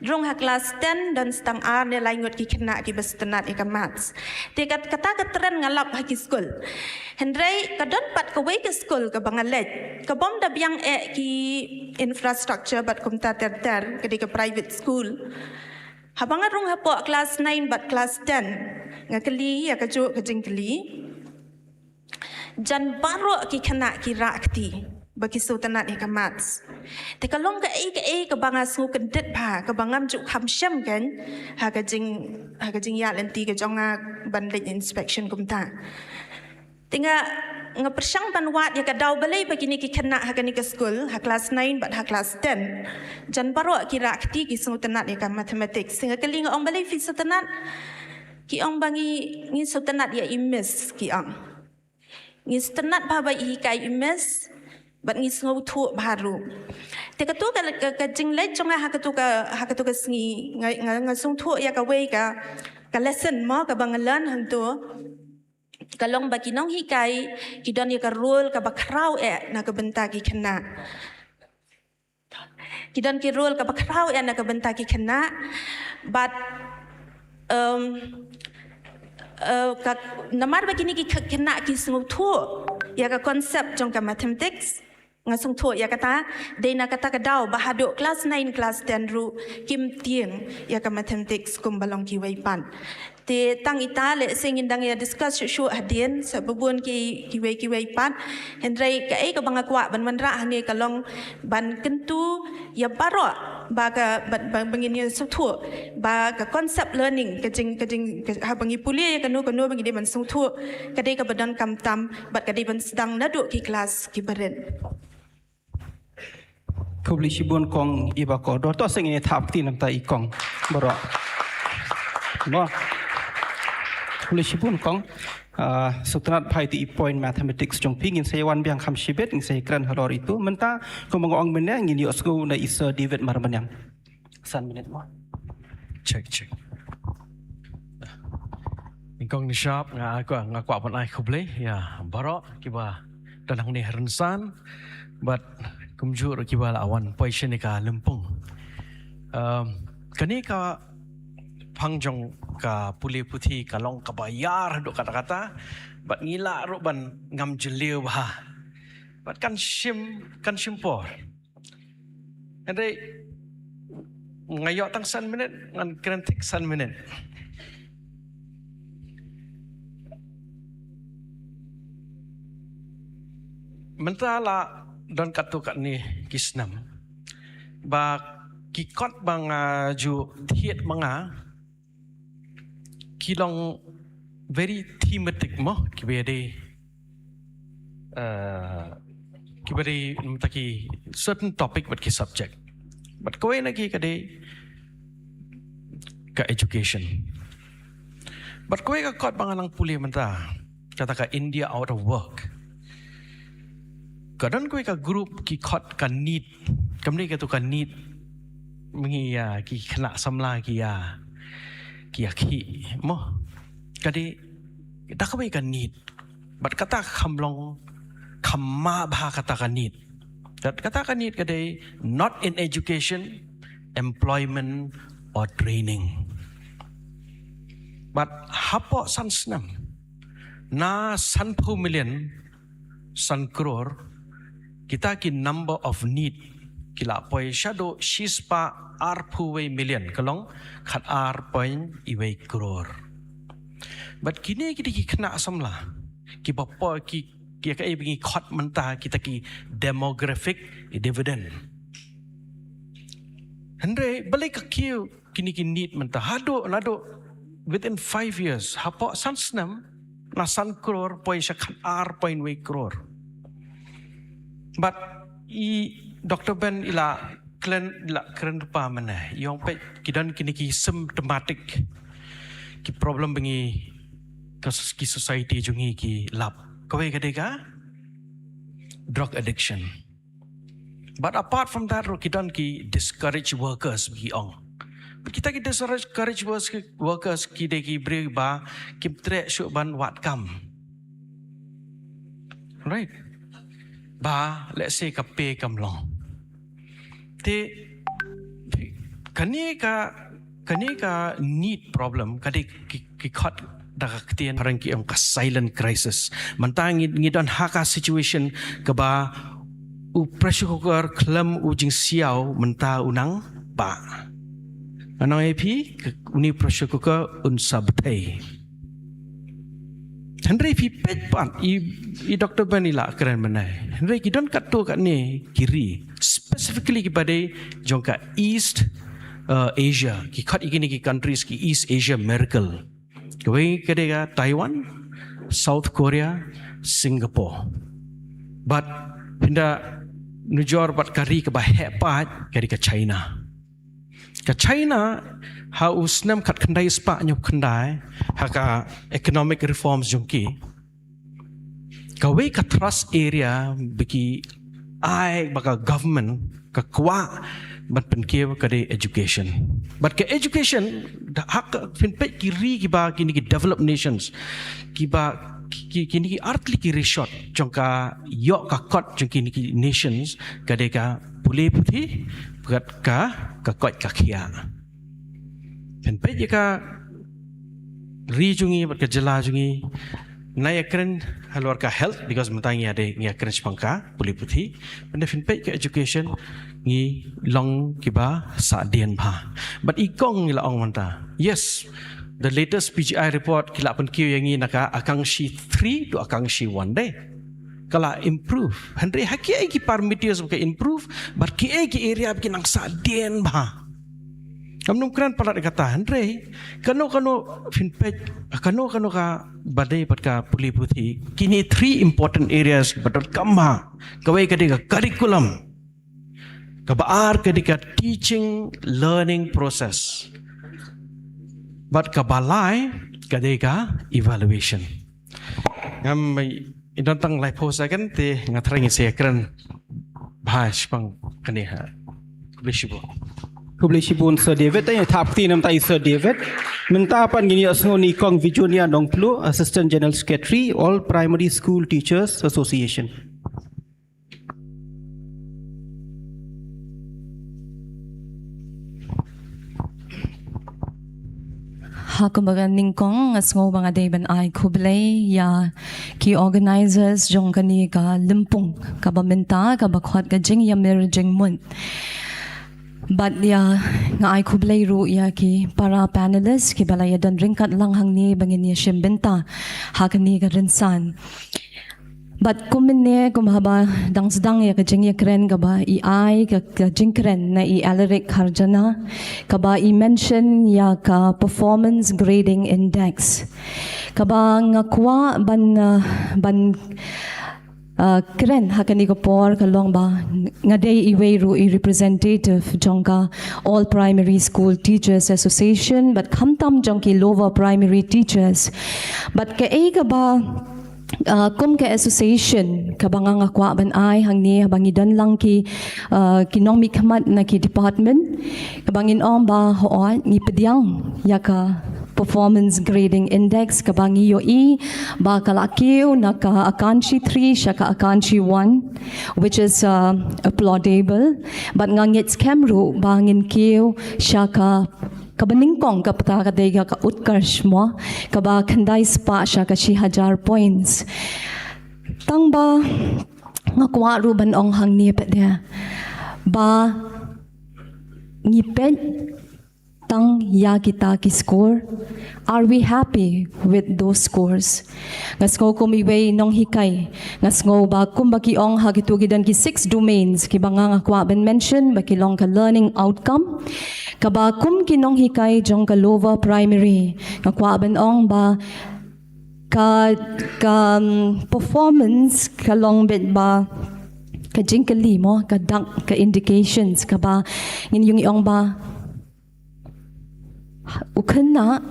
Rung ha klas ten, don sa tang ar ne lai ngut ki khynnah kiba sngewtynnad ïa ka maths. Te kat-, kata ka trend nga lap ha ki skul. Hynrei ka don pat kawei ka skul kaba nga leit, ka bym da biang eh ki infrastructure bad kumta ter ter, ka dei ka private school. Haba nga rung hapoh klas nine bad klas ten, nga kylli ïa kajuh ka jingkylli. Jan baroh ki khynnah ki rah kti ba ki sngewtynnad ïa ka maths. Te ka long kaei kaei kaba nga sngew kyndit bha, kaba ngam ju kham shem kein ha ka jing, ha ka jingïaid lynti ka jong nga ban leit inspection kumta. Te nga, nga pyrshang ban wad ïa ka daw balei ba kine ki khynnah ha kane ka skul, ha klas nine bad ha klas ten, jan baroh ki rah kti, ki sngewtynnad ïa ka mathematics. Te nga kylli, nga ong, balei phi sngewtynnad? Ki ong ba ngi, ngi sngewtynnad ïa i miss, ki ong. Ngi sngewtynnad bha ba i hikai i miss, bad ngi sngewthuh bha ruh. Te katu ka, ka, ka jingleit jong nga ha katu ka, ha katu ka sngi, nga, nga, nga sngewthuh ïa kawei ka, ka lesson mo kaba nga learn hangtu. Ka long ba ki nonghikai ki don ïa ka role kaba khraw eh na ka bynta ki khynnah. Ki don ki role kaba khraw eh na ka bynta ki khynnah. Bad, um, uh, ka, namar ba kine ki khy-, khynnah ki sngewthuh ïa ka concept jong ka mathematics, nga sngewthuh ïa kata, dei na kata ka daw ba haduh klas nine, klas ten ruh kim tieng ïa ka mathematics kumba long kiwei pat. Te tang ita lehse ngin dang ïa discuss shuh shuh hadien, sa bun ki, kiwei kiwei pat. Hynrei kaei kaba nga kwah ban wanrah hangne ka long ban kyntu ïa baroh ba ka, ba, ba, ba ngin ïa sngewthuh ba ka concept learning, ka jing, ka jing, ka, haba ngi pule ïa kano kano ba ngi dei ban sngewthuh, ka dei kaba donkam tam bad ka dei ban sdang naduh ki klas kiba rit. Khublei shibun kong Iba Kordor, to sngewthuh ïa thap kti namta i kong baroh. Mo. Khublei shibun kong. Ah, sngewtynnad bha ïa i point mathematics jong phi, ngin sa ïa wan biang kham shibit, ngin sa ïa kren halor itu. Mynta kumba nga ong mynne ngin ïohsngew na i Sir David Marbaniang. San minit mo. Check, check. Nyngkong nyngshap nga, nga, nga kwah ban ai khublei ïa baroh kiba don hangne ha rynsan bad kumjuh ruh kiba la wan poi shane ka lympung. Um, kane ka phang jong ka pule puthi ka long kaba ïar haduh katta katta bad ngi lah ruh ban ngam jylliew bha bad kan shim, kan shim por. Hynrei nga ïoh tang san minit, ngan kren thik san minit. Mynta la don katto katne ki snem ba ki kot ba nga ju thied ma nga ki long very thematic mo, kiba dei, uh, kiba dei mynta ki certain topic bad ki subject. Bad kawei na ki ka dei ka education. Bad kawei ka kot ba nga nang pule mynta, kata ka India out of work. Ka don kawei ka group ki kot ka NEET. Kam dei katu ka NEET. Mynta ïa ki khynnah samla ki ïa, ki ïa khih mo. Ka dei da kawei ka NEET. Bad kata kham long, kham ma bha kata ka NEET. Bad kata ka NEET ka dei not in education, employment or training. Bad hapoh san snem na sanphew million, san crore, kita ki number of NEET ki la poi shaduh shispah arphew wei million, ka long khat ar point wei crore. Bad kine ki dei ki khynnah samla kiba poi ki, ki kaei ba ngi khot mynta kita ki demographic dividend. Hynrei balei ka kiew kine ki NEET mynta haduh, naduh within five years, hapoh san snem na san crore poi sha khat ar point wei crore. Bad i Doctor Ben i la kren, i la kren ruh mynne. Ïong peit ki don kine ki symptomatic ki problem ba ngi ka s-, ki society jong ngi ki lap. Kawei ka dei ka drug addiction. But apart from that ruh ki don ki discouraged workers ba ngi ong. But kita ki discouraged workers, workers ki dei ki briew ba kim treh shuh ban wad kam. Right? Ba, let's say, ka pay kam long. Te, kane ka, kane ka need problem, ka dei ki, ki khot da ka ktien phareng ki ong ka silent crisis. Mynta ngi, ngi don ha ka situation kaba u pressure cooker khlem u jingsiaw mynta u nang bah. Nga ong ïa phi, ka, une pressure cooker un sa bthei. Hynrei phi peit pat i, i Doctor Ben i la kren mynne. Hynrei ki don katto katne ki ri, specifically kiba dei jong ka East, uh, Asia, ki khot ïa kine ki countries ki East Asia Miracle. Kawei ka dei ka Taiwan, South Korea, Singapore. Bad phin da nujor bad ka ri kaba heh pat ka dei ka China. Ka China, ha u snem khatkhyndai spah hynñiewphew khyndai, ha ka economic reforms jong ki, kawei ka thrust area ba ki ai, ba ka government ka kwah ban pynkiew, ka dei education. Bad ka education, da hak phin peit ki ri kiba, kine ki developed nations, kiba, ki, ki, kine ki artylli ki ri shot jong ka ïoh ka kot jong kine ki nations, ka dei ka pule puthi, bad ka, ka koit ka khiah. Phin peit ïa ka ri jong ngi bad ka jylla jong ngi. Nga ïa kren halor ka health, because mynta ngi ïa dei, ngi ïa kren shaphang ka pule puthi. Pynban phin peit ka education, ngi long kiba sahdien bha. Bad i kong ngi la ong mynta, yes, the latest P G I report ki la pynkiew ïa ngi na ka Akankshi three to Akankshi one dei. Ka la improve. Hynrei ha kiei ki parameters ba ka improve, bad kiei ki area ba ki nang sahdien bha. Kam num kren palat kata, hynrei kano kano phin peit, kano kano kaba dei bad ka pule puthi, kine three important areas ba donkam bha. Kawei ka dei ka curriculum, kaba ar ka dei ka teaching learning process, bad kaba lai ka dei ka evaluation. Ngam, i don tang laiphew second te nga thrang ïa sa kren bha shaphang kane ha. Khublei shibun. Khublei shibun Sir David, eh, thap kti namta ïa Sir David. Mynta pat ngin ïa sngew na i Kong Vijonia Nongplu, Assistant General Secretary, All Primary School Teachers Association. Ha kumba ka nyngkong nga sngew ba nga dei ban ai khublei ïa ki organizers jong kane ka lympung kaba mynta kaba khot ka jingïamir jingmut. Bad ïa nga ai khublei ruh ïa ki para panelist kiba la ïa don ryngkat lang hangne ba ngin ïa shim bynta ha kane ka rynsan. Bad kumne, kum haba dang sdang ïa ka jingïakren kaba i ai ka, ka jingkren na i Alaric Kharjana, kaba i mention ïa ka performance grading index. Kaba nga kwah ban, uh, ban, uh, kren ha kane ka por ka long ba nga dei iwei ruh i representative jong ka All Primary School Teachers Association, bad khamtam jong ki lower primary teachers. Bad kaei kaba, uh, kum ka association kaba nga nga kwah ban ai hangne haba ngi don lang ki, uh, ki nongmihkhmat na ki department, kaba ngin ong ba hooid ngi pdiang ïa ka performance grading index kaba ngi ïohi ba ka la kiew na ka Akankshi three sha ka Akankshi one, which is, uh, applaudable. Bad nga ngeit skhem ruh ba ngin kiew sha ka kaba nyngkong ka bynta ka dei ka Utkarsh mo, kaba khyndai spah sha ka shi hajar points. Tang ba nga kwah ruh ban ong hangne pat de ba ngi peit tang ïa kita ki score. Are we happy with those scores? Nga sngew kum iwei nonghikai, nga sngew ba kumba ki ong ha kito ki don ki six domains kiba nga nga kwah ban mention ba ki long ka learning outcome. Kaba kum ki nonghikai jong ka lower primary nga kwah ban ong ba ka, ka, um, performance ka long beit ba ka jingkylli mo, ka dak, ka indications kaba ngin ïohi ong ba u khynnah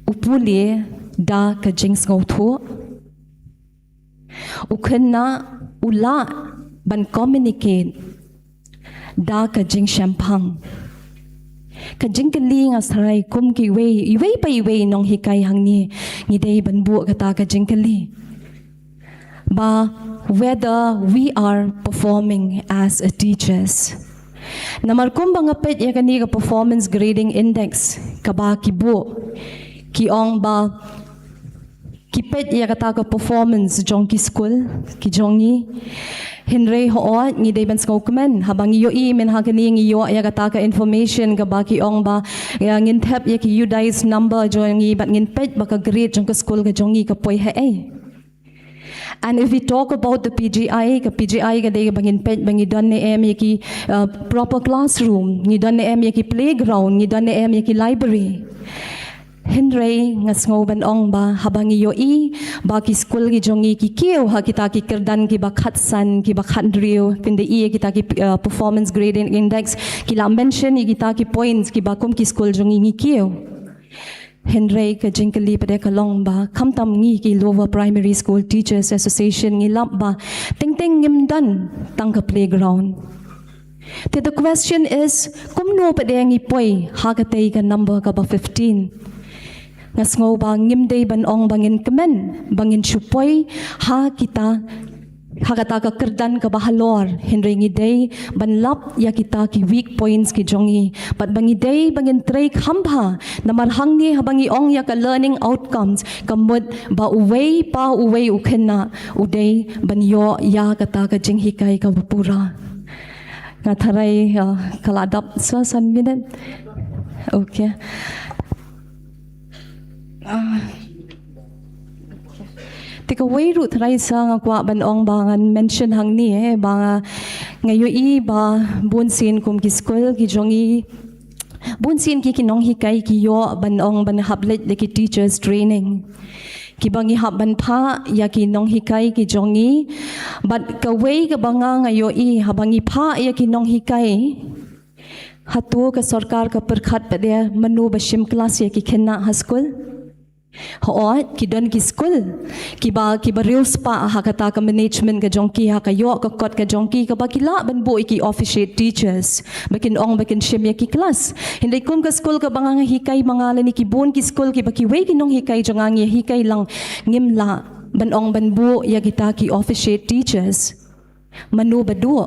u pule da ka jingsngewthuh, u khynnah u lah ban communicate da ka jingshemphang. Ka jingkylli nga tharai kum kiwei, iwei pa iwei nonghikai hangne, ngi dei ban buh kata ka jingkylli ba whether we are performing as a teachers. Namar kumba nga peit ïa kane ka performance grading index kaba ki buh, ki ong ba ki peit ïa kata ka performance jong ki skul ki jong ngi. Hynrei hooid ngi dei ban sngewkmen haba ngi ïohi mynha kane ngi ïoh ïa kata ka information kaba ki ong ba, ïa, ngin thep ïa ki UDISE number jong ngi bad ngin peit ba ka grade jong ka skul ka jong ngi ka poi haei. And if we talk about the PGI, ka PGI ka dei ba ngin peit ba ngi don ne em ïa ki, uh, proper classroom, ngi don ne em ïa ki playground, ngi don ne em ïa ki library. Hynrei nga sngew ban ong ba haba ngi ïohi ba ki skul ki jong ngi ki kiew ha kita ki kyrdan kiba khatsan, kiba khathynriew, pynban ïa kita ki, uh, performance grading index, ki la mention ïa kita ki points kiba kum ki skul jong ngi ngi kiew. Hynrei ka jingkylli pat ka long ba khamtam ngi ki Lower Primary School Teachers Association ngi lap ba teng teng ngim don tang ka playground. Te the question is, kumno pat ngi poi ha katei ka number kaba fifteen? Nga sngew ba ngim dei ban ong ba ngin kmen ba ngin shu poi ha kita, ha kata ka kyrdan kaba halor, hynrei ngi dei ban lap ïa kita ki weak points ki jong ngi bad ba ngi dei ba ngin trei kham bha. Namar hangne haba ngi ong ïa ka learning outcomes, ka mut ba uwei pa uwei u khynnah u dei ban ïoh ïa kata ka jinghikai kaba pura. Nga tharai, uh, ka la dap sa san minit. Okay. Ah. Te kawei ruh tharai sa nga kwah ban ong ba ngan mention hangne, eh, ba nga, nga ïohi ba bun sien kum ki skul ki jong ngi, bun sien ki, ki nonghikai ki ïoh ban ong ban hap leit da ki teachers training. Kiba ngi hap ban phah ïa ki nonghikai ki jong ngi. Bad kawei kaba nga, nga ïohi haba ngi phah ïa ki nonghikai, hato ka sorkar ka pyrkhat pat ïa mano ba shim klas ïa ki khynnah ha skul? Hooid, ki don ki skul kiba, kiba riewspah ha kata ka management ka jong ki, ha ka ïoh ka kot ka jong ki, kaba ki lah ban buh ïa ki officiate teachers ba kin ong ba kin shim ïa ki klas. Hynrei kum ka skul kaba nga hikai ma nga lane ki bun ki skul kiba kiwei ki nonghikai jong nga ngi hikai lang, ngim lah ban ong ban buh ïa kita ki officiate teachers. Mano ba duh?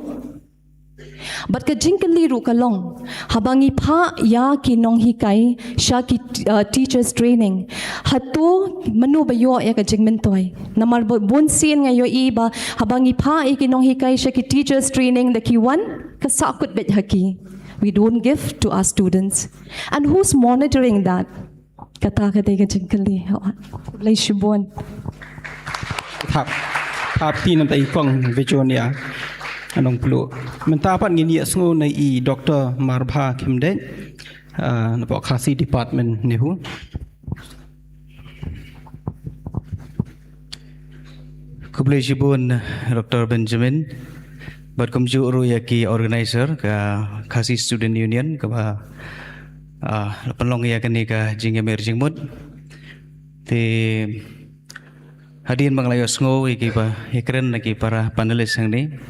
Bad ka jingkylli ruh ka long, haba ngi phah ïa ki nonghikai sha ki, uh, teachers training, hato mano ba ïoh ïa ka jingmyntoi? Namar ba bun sien nga ïohi ba haba ngi phah ïa ki nonghikai sha ki teachers training da ki wan ka sahkut beit ha ki. We don't give to our students. And who's monitoring that? Kata ka dei ka jingkylli. Khublei shibun. Thap, thap ti na tai kong Virginia. Anong plu. Mynta pat ngin ïa sngew na i Doctor Marbha Khymdeit, ah, na pok Khasi Department NEHU. Khublei shibun, Doctor Benjamin. Bad kumjuh ruh ïa ki organizer ka Khasi Student Union kaba, ah, la pynlong ïa kane ka jingïamir jingmut. Te hadien ba nga la ïohsngew ïa kiba ïakren na ki para panelist hangne,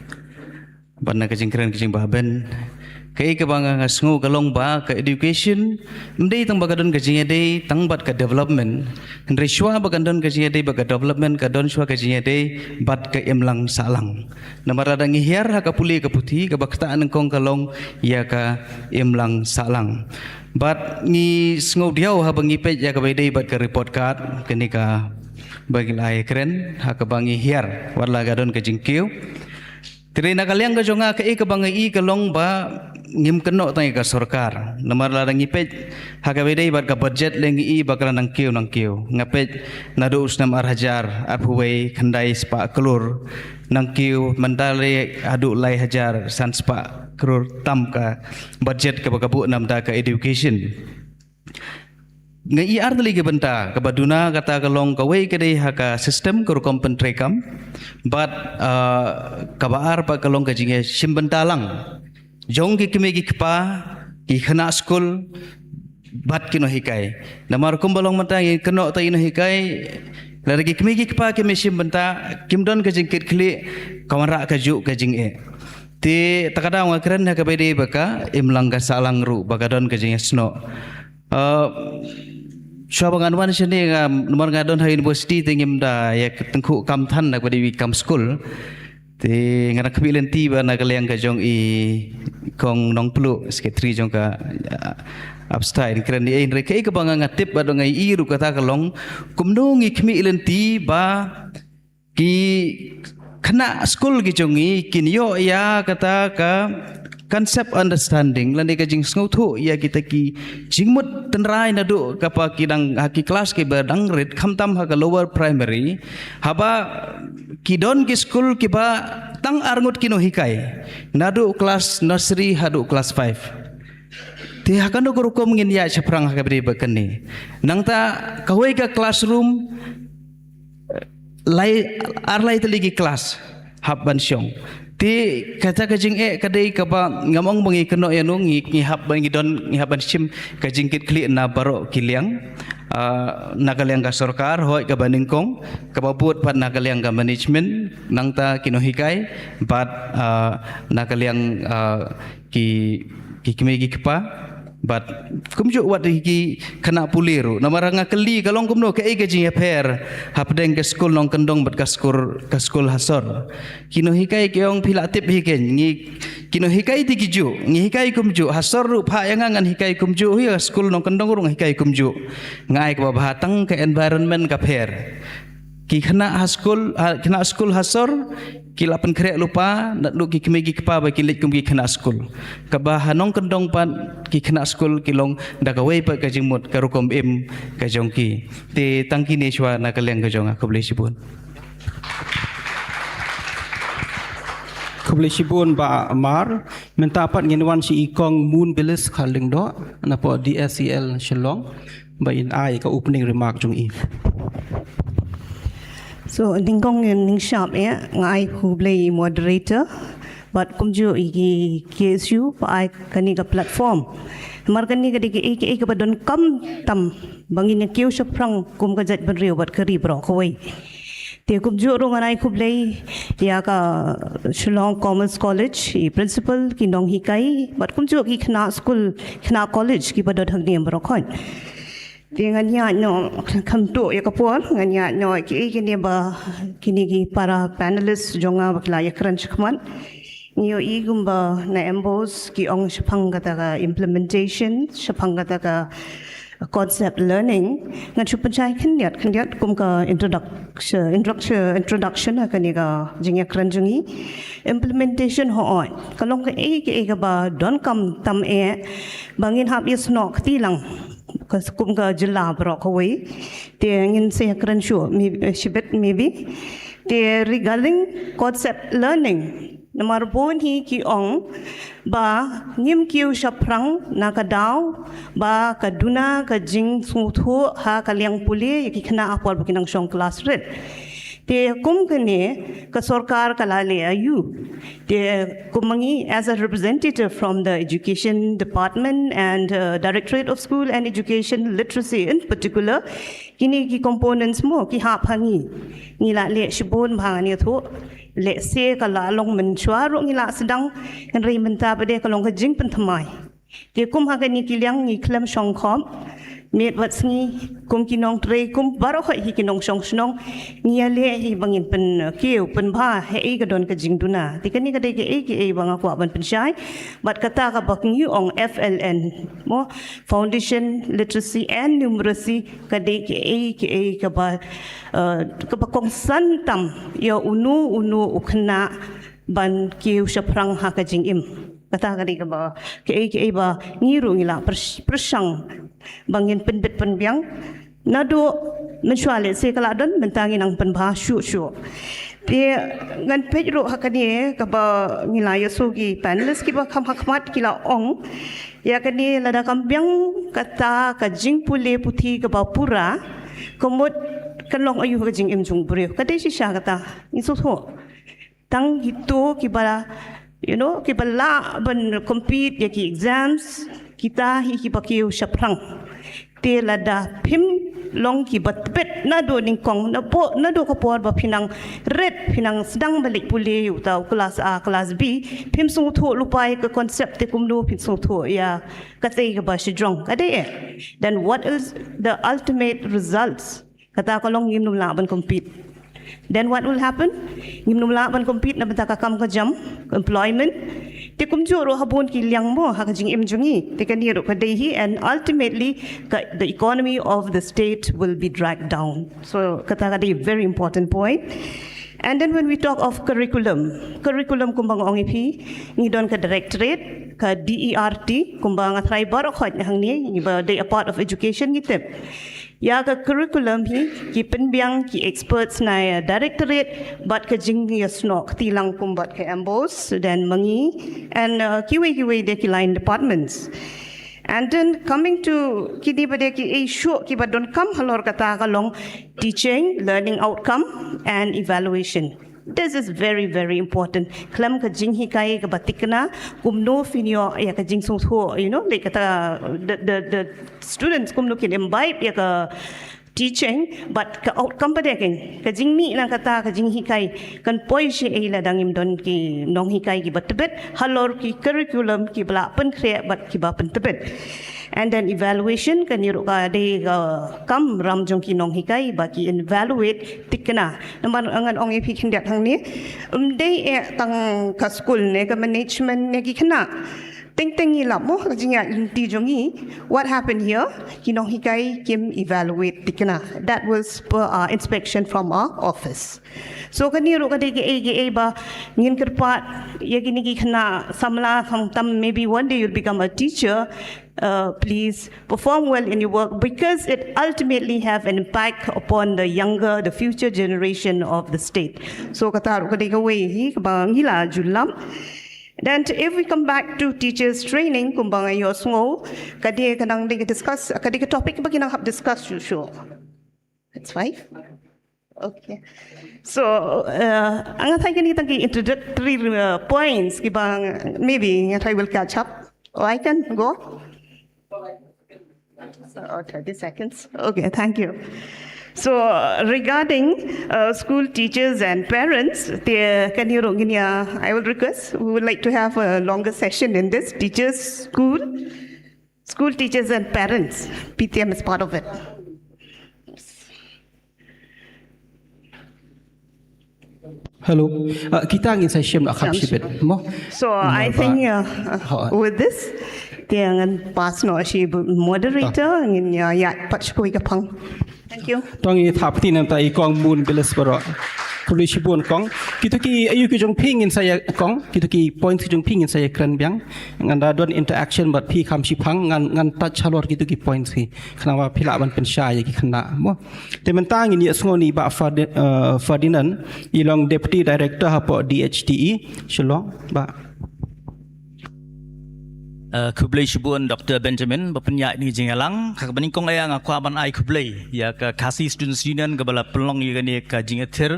bad na ka jingkren ka jingbahbeh, kaei kaba nga, nga sngew ka long ba ka education ym dei tang ba ka don ka jingïadei tang bad ka development. Hynrei shuwa ba ka don ka jingïadei bad ka development, ka don shuwa ka jingïadei bad ka imlang sahlang. Namar lada ngi hiar ha ka pule ka puthi, kaba ktah nyngkong ka long ïa ka imlang sahlang. Bad ngi sngew diaw haba ngi peit ïa kaba ïadei bad ka report card, kane kaba ngi la ïakren, ha kaba ngi hiar wat la ka don ka jingkiew. Te na ka liang ka jong nga, kaei kaba nga i ka long ba ngim kynnoh tang ïa ka sorkar. Namar lada ngi peit ha kaba ïadei bad ka budget lei, ngi i ba ka la nang kiew nang kiew. Nga peit naduh u snem ar hajar arphew wei, khyndai spah klur nang kiew, mynta lei haduh lai hajar san spah klur tam ka budget kaba ka buh namar ka education. Nga i ar tylli ki bynta, kaba duna kata ka long kawei ka dei ha ka system ka rukom pyntreikam, bad, ah, kaba ar pat ka long ka jingïashim bynta lang jong ki kmie ki kpa, ki khynnah skul, bad ki nonghikai. Namar kumba long mynta ngi kynnoh ta i nonghikai, lada ki kmie ki kpa kim ïashim bynta, kim don ka jingkitkhlieh, ka wanrah kajuh ka jingeh. Te ta ka daw nga kren ha kaba dei ba ka imlang ka sahlang ruh, ba ka don ka jingïasnoh. Ah, shuwa ba ngan wan shane nga, namar nga don ha university te ngim da ïa tyngkhuh kam than na ka ba dei kam skul. Te nga dang khmih lynti ba na ka liang ka jong i Kong Nongpluh, secretary jong ka, ah, ABSDA, in kren ïa i, hynrei kaei kaba nga nga tip bad nga i ruh kata ka long kumno ngi khmih lynti ba ki khynnah skul ki jong ngi kin ïoh ïa kata ka concept understanding lane ka jingsngewthuh ïa kita ki jingmut tynrai naduh kaba ki dang ha ki klas kiba dang rit, khamtam ha ka lower primary, haba ki don ki skul kiba tang arngut ki nonghikai, naduh klas nursery haduh klas five. Te ha kano ka rukom ngin ïaid shaphrang ha kaba dei ba kane? Nangta kawei ka classroom lai, ar lai tylli ki klas hap ban shong. Te kata ka jingeh ka dei kaba ngam ong ba ngi kynnoh ïano, ngi, ngi hap ban, ngi don, ngi hap ban shim ka jingkitkhlieh na baroh ki liang. Ah, na ka liang ka sorkar, hooid, kaba nyngkong, kaba bud pat na ka liang ka management, nangta ki nonghikai, bad, ah, na ka liang, ah, ki, ki kmie ki kpa, bad kumjuh wat ki khynnah pule ruh. Namar nga kylli ka long kumno, kaei ka jingïapher hapdeng ka skul nongkyndong bad ka skul, ka skul ha sor? Ki nonghikai ki ong phi la tip hi kein, ngi ki nonghikai te ki juh, ngi hikai kumjuh, ha sor ruh phah ïa nga ngan hikai kumjuh, hi ha skul nongkyndong ruh nga hikai kumjuh. Nga ai kaba bha tang ka environment ka pher. Ki khynnah ha skul, ha, khynnah skul ha sor ki la pynkhreh lypa naduh ki kmie ki kpa ba ki leit kum ki khynnah skul. Kaba ha nongkyndong pat ki khynnah skul ki long da kawei pat ka jingmut ka rukom im ka jong ki. Te tang kine shuwa na ka liang ka jong nga, khublei shibun. Khublei shibun Bah Amar. Mynta pat ngin wan sha i Kong Moon Bilis Kharlyngdoh napoh D S E L Shillong ba in ai ka opening remark jong i. So, nyngkong ngin ning shap ïa, nga ai khublei moderator bad kumjuh ïa ki K S U ba ai kane ka platform. Namar kane ka dei kaei kaei kaba donkam tam ba ngin ïa kiew shaphrang kum ka jaitbynriew bad ka ri baroh kawei. Te kumjuh ruh ngan ai khublei ïa ka Shillong Commerce College, i principal, ki nonghikai bad kumjuh ki khynnah skul, khynnah college kiba don hangne baroh khoit. Te ngan ïaid noh, kham tuh ïa ka por, ngan ïaid noh kiei kine ba, kine ki para panelist jong nga ba ki la ïakren shakhmat. Ngi ïohi kumba na MBOSE ki ong shaphang kata ka implementation, shaphang kata ka concept learning. Ngan shu pynshai khyndiat khyndiat kum ka introduction, introduction, introduction ha kane ka jingïakren jong ngi. Implementation, hooid, ka long kaei kaei kaba donkam tam eh ba ngin hap ïasnoh kti lang ka, kum ka jylla baroh kawei. Te ngin sa ïakren shuh, mi-, eh, shibit maybe. Te regarding concept learning, namar bun hi ki ong ba ngim kiew shaphrang na ka daw ba ka duna ka jingsngewthuh ha ka liang pule ïa ki khynnah ha por ba ki nang shong klas rit. Te kum kane ka sorkar ka la leh aïu? Te kum ma ngi as a representative from the Education Department and, uh, Directorate of School and Education Literacy in particular, kine ki components mo ki hap ha ngi. Ngi la leh shibun ba ngan ïathuh. Lehse ka la long mynshuwa ruh ngi la sdang, hynrei mynta pat de ka long ka jingpynthymmai. Te kum ha kane ki liang ngi khlem shongkhop miet bad sngi, kum ki nongtrei, kum baroh hi ki nongshong shnong, ngi ïaleh hi ba ngin pynkiew pynbha haei ka don ka jingduna. Te kane ka dei kaei kaei ba nga kwah ban pynshai. Bad kata kaba ngi ong F L N mo, Foundation, Literacy and Numeracy, ka dei kaei kaei kaba, eh, kaba kongsan tam ïa uno uno u khynnah ban kiew shaphrang ha ka jingim. Kata ka dei kaba kaei kaei ba ngi ruh ngi la pyrs-, pyrshang ba ngin pynbit pynbiang. Naduh mynshuwa lehse ka la don, mynta ngi nang pynbha shuh shuh. Te ngan peit ruh ha kane kaba ngi la ïohsngew ki panelist kiba kham ha khmat ki la ong ïa kane, lada kam biang kata ka jingpule puthi kaba pura, ka mut kan long aïu ka jingim jong u briew? Ka dei shisha kata, ngi sngewthuh. Tang kito kiba, you know, kiba lah ban compete ïa ki exams, kita hi kiba kiew shaphrang. Te lada phim long kiba tbit naduh nyngkong, naduh, naduh ka por ba phi nang rit, phi nang sdang ban leit pule ïa uta u class A, class B, phim sngewthuh lypa ïa ka concept, te kumno phin sngewthuh ïa katei kaba shajrong, ka dei eh? Then what is the ultimate results? Kata ka long ngim nym lah ban compete. Then what will happen? Ngim nym lah ban compete na bynta ka kam ka jam, employment. Te kumjuh ruh ha bun ki liang mo ha ka jingim jong ngi. Te kane ruh ka dei hi, and ultimately ka, the economy of the state will be dragged down. So kata ka dei very important point. And then when we talk of curriculum, curriculum kumba nga ong ïa phi, ngi don ka directorate, ka D E R T, kumba nga tharai baroh khoit hangne, ngi ba dei a part of education ngi tip. Ïa ka curriculum hi, ki pynbiang ki experts na ïa directorate, bad ka jingïasnoh kti lang kum bad ka MBOSE, then ma ngi, and uh, kiwei kiwei de ki line departments. And then coming to kine ba de ki issue kiba donkam halor kata ka long teaching, learning outcome, and evaluation. This is very, very important. Khlem ka jinghikai kaba thikna, kumno phin ïoh ïa ka jingsngewthuh, you know, like kata, the, the, the students kumno kin imbibe ïa ka teaching, but ka outcome pat de, ka jingmih na kata ka jinghikai kan poi shaei lada ngim don ki nonghikai kiba tbit halor ki curriculum kiba la pynkhreh bad kiba pyntbit. And then evaluation, kane ruh ka dei ka kam ram jong ki nonghikai ba kin evaluate thikna. Namar ngan ong ïa phi khyndiat hangne, ym dei eh tang ka skul ne ka management ne ki khynnah. Teng teng ngi lap mo ka jingïaid lynti jong ngi. What happened here? Ki nonghikai kim evaluate thikna. That was per our inspection from our office. So kane ruh ka dei kaei kaei ba ngin kyrpad ïa kine ki khynnah samla, khamtam maybe one day you'll become a teacher. Uh, please perform well in your work because it ultimately have an impact upon the younger, the future generation of the state. So kata ruh ka dei kawei hi kaba ngi la ju lap. Then if we come back to teachers training, kumba nga ïohsngew, ka dei ka nang dei ka discuss, ka dei ka topic ba ki nang hap discuss shuh shuh. That's five. Okay. So, uh, nga tharai kine tang ki introductory uh, points kiba maybe nga tharai will catch up. Oh, I can go. Oh, thirty seconds. Okay, thank you. So, uh, regarding uh, school teachers and parents, te kane ruh ngin ïa, I will request, we would like to have a longer session in this, teachers, school, school teachers and parents, P T M is part of it. Hello. Uh, kita ngin sa shim na kham shibit mo. So I think uh, uh, with this, te ngan pass noh sha moderator, ngin ïa, ïa pat sha kawei ka phang. Thank you. Tang i thap ti nang ta i kong Moon Bilas baro. Kuli shibun kong. Kita ki ayu ki jong phi ngin sa ïa kong. Kita ki points ki jong phi ngin sa ïa kren biang. Ngan da don interaction bad phi kham shi phang ngan, ngan touch halor kita ki points hi. Khnang ba phi lah ban pynshai ïa ki khynnah mo. Te mynta ngin ïa sngew na i Bah Ferdi-, uh, Ferdinand, i long Deputy Director hapoh D H T E Shillong, Bah. Uh, khublei shibun Doctor Benjamin ba pynïaid ïa kane ka jingïalang. Ha kaba nyngkong ïa nga kwah ban ai khublei ïa ka Khasi Students Union kaba la pynlong ïa kane ka jingïathir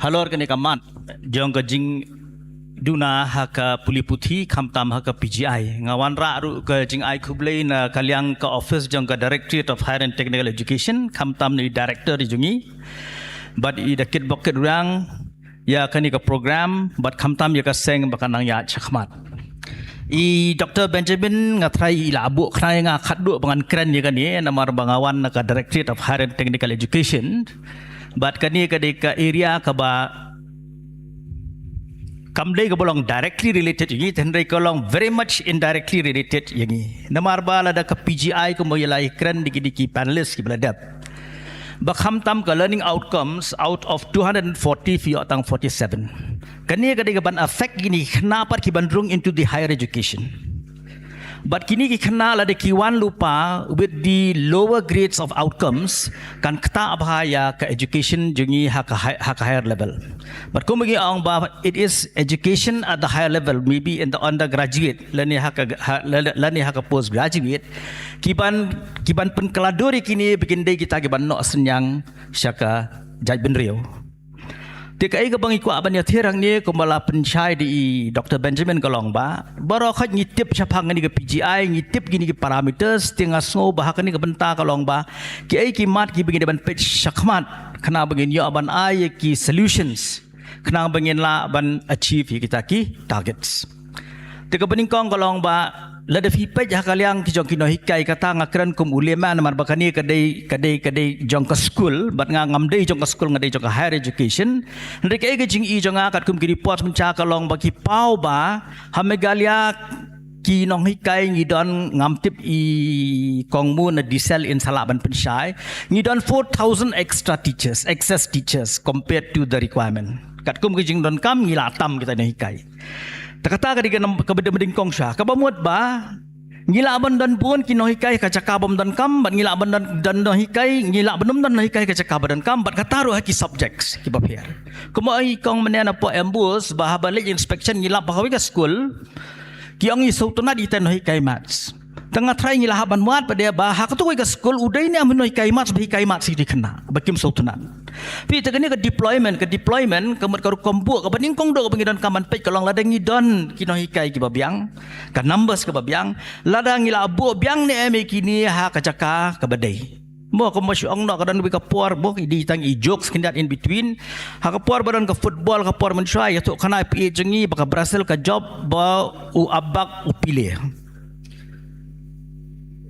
halor kane ka mat jong ka jingduna ha ka pule puthi khamtam ha ka P G I. Nga wanrah ruh ka jingai khublei na ka liang ka office jong ka Directorate of Higher and Technical Education khamtam na i director jong ngi bad i da kitbok kitrwiang ïa kane ka program bad khamtam ïa ka seng ba kan nang ïaid shakhmat. I Doctor Benjamin nga tharai i la buh khnang ïa nga khatduh ba ngan kren ïa kane namar ba nga wan na ka Directorate of Higher and Technical Education. Bad kane ka dei ka area kaba kam dei kaba long directly related ïa ngi, hynrei ka long very much indirectly related ïa ngi. Namar ba lada ka P G I kumba ïa la ïakren da ki, da ki panelist kiba la dep, ba khamtam ka learning outcomes out of two hundred forty phi ïoh tang forty-seven. Kane ka dei kaban affect ïa kine ki khynnah pat kiban rung into the higher education. Bad kine ki khynnah lada ki wan lypa with the lower grades of outcomes, kan ktah bha ïa ka education jong ngi ha ka hi-, ha ka higher level. Bad kum ngi ong ba, it is education at the higher level, maybe in the undergraduate, lane ha ka, ha, la-, la-, lane ha ka postgraduate, ki ban, ki ban pynkylla dur ïa kine ba kin dei kita ki ban noh synñiang sha ka jaitbynriew. Te kaei kaba ngi kwah ban ïathied hangne, kumba la pynshai da i Doctor Benjamin, ka long ba, baroh khoit ngi tip shaphang kane ka P G I, ngi tip kine ki parameters, te nga sngew ba ha kane ka bynta, ka long ba, kiei ki mat kiba ngin dei ban peit shakhmat, khnang ba ngin ïoh ban ai ïa ki solutions, khnang ba ngin lah ban achieve ïa kita ki targets. Te kaba nyngkong, ka long ba, lada phi peit ha ka liang ki jong ki nonghikai, kata nga kren kum u layman, namar ba kane ka dei, ka dei, ka dei jong ka skul, bad nga ngam dei jong ka skul, nga dei jong ka higher education. Hynrei kaei ka jingïohi jong nga katkum ki report mynta, ka long ba ki paw ba ha Meghalaya ki nonghikai ngi don, ngam tip i Kong Moon na D cell in sa lah ban pynshai, ngi don four thousand extra teachers, excess teachers compared to the requirement. Katkum ka jingdonkam ngi la tam kita nonghikai. Te kata ka dei ka nam-, kaba dei, ba nyngkong sha. Kaba mut ba, ngi lah ban don bun ki nonghikai ha ka jaka bym donkam, bad ngi lah ban don, don nonghikai, ngi lah ban ym don nonghikai ha ka jaka ba donkam, bad kata ruh ha ki subjects kiba pher. Kumba i Kong mynne napoh MBOSE, ba haba leit inspection ngi lap ha kawei ka skul, ki ong ngi sngewtynnat ïa kita nonghikai maths. Te nga tharai ngi lah ban wad pat de ba ha kato kawei ka skul, u dei ne em u nonghikai maths, ba hikai maths ïa ki khynnah, ba kim sngewtynnat. Phi, te kane ka deployment, ka deployment, ka mut ka rukom buh, kaba nyngkong doh kaba ngi donkam ban peit, ka long lada ngi don ki nonghikai kiba biang, ka numbers kaba biang, lada ngi lah buh biang ne em ïa kine ha ka jaka kaba dei. Mo, kumba shu ong noh, ka don kawei ka por, mo, i dei tang i jokes khyndiat in between. Ha ka por ba don ka football, ka por mynshuwa, ïathuh khana i P A jong ngi ba ka Brazil ka jop, ba u ap bak u Pele.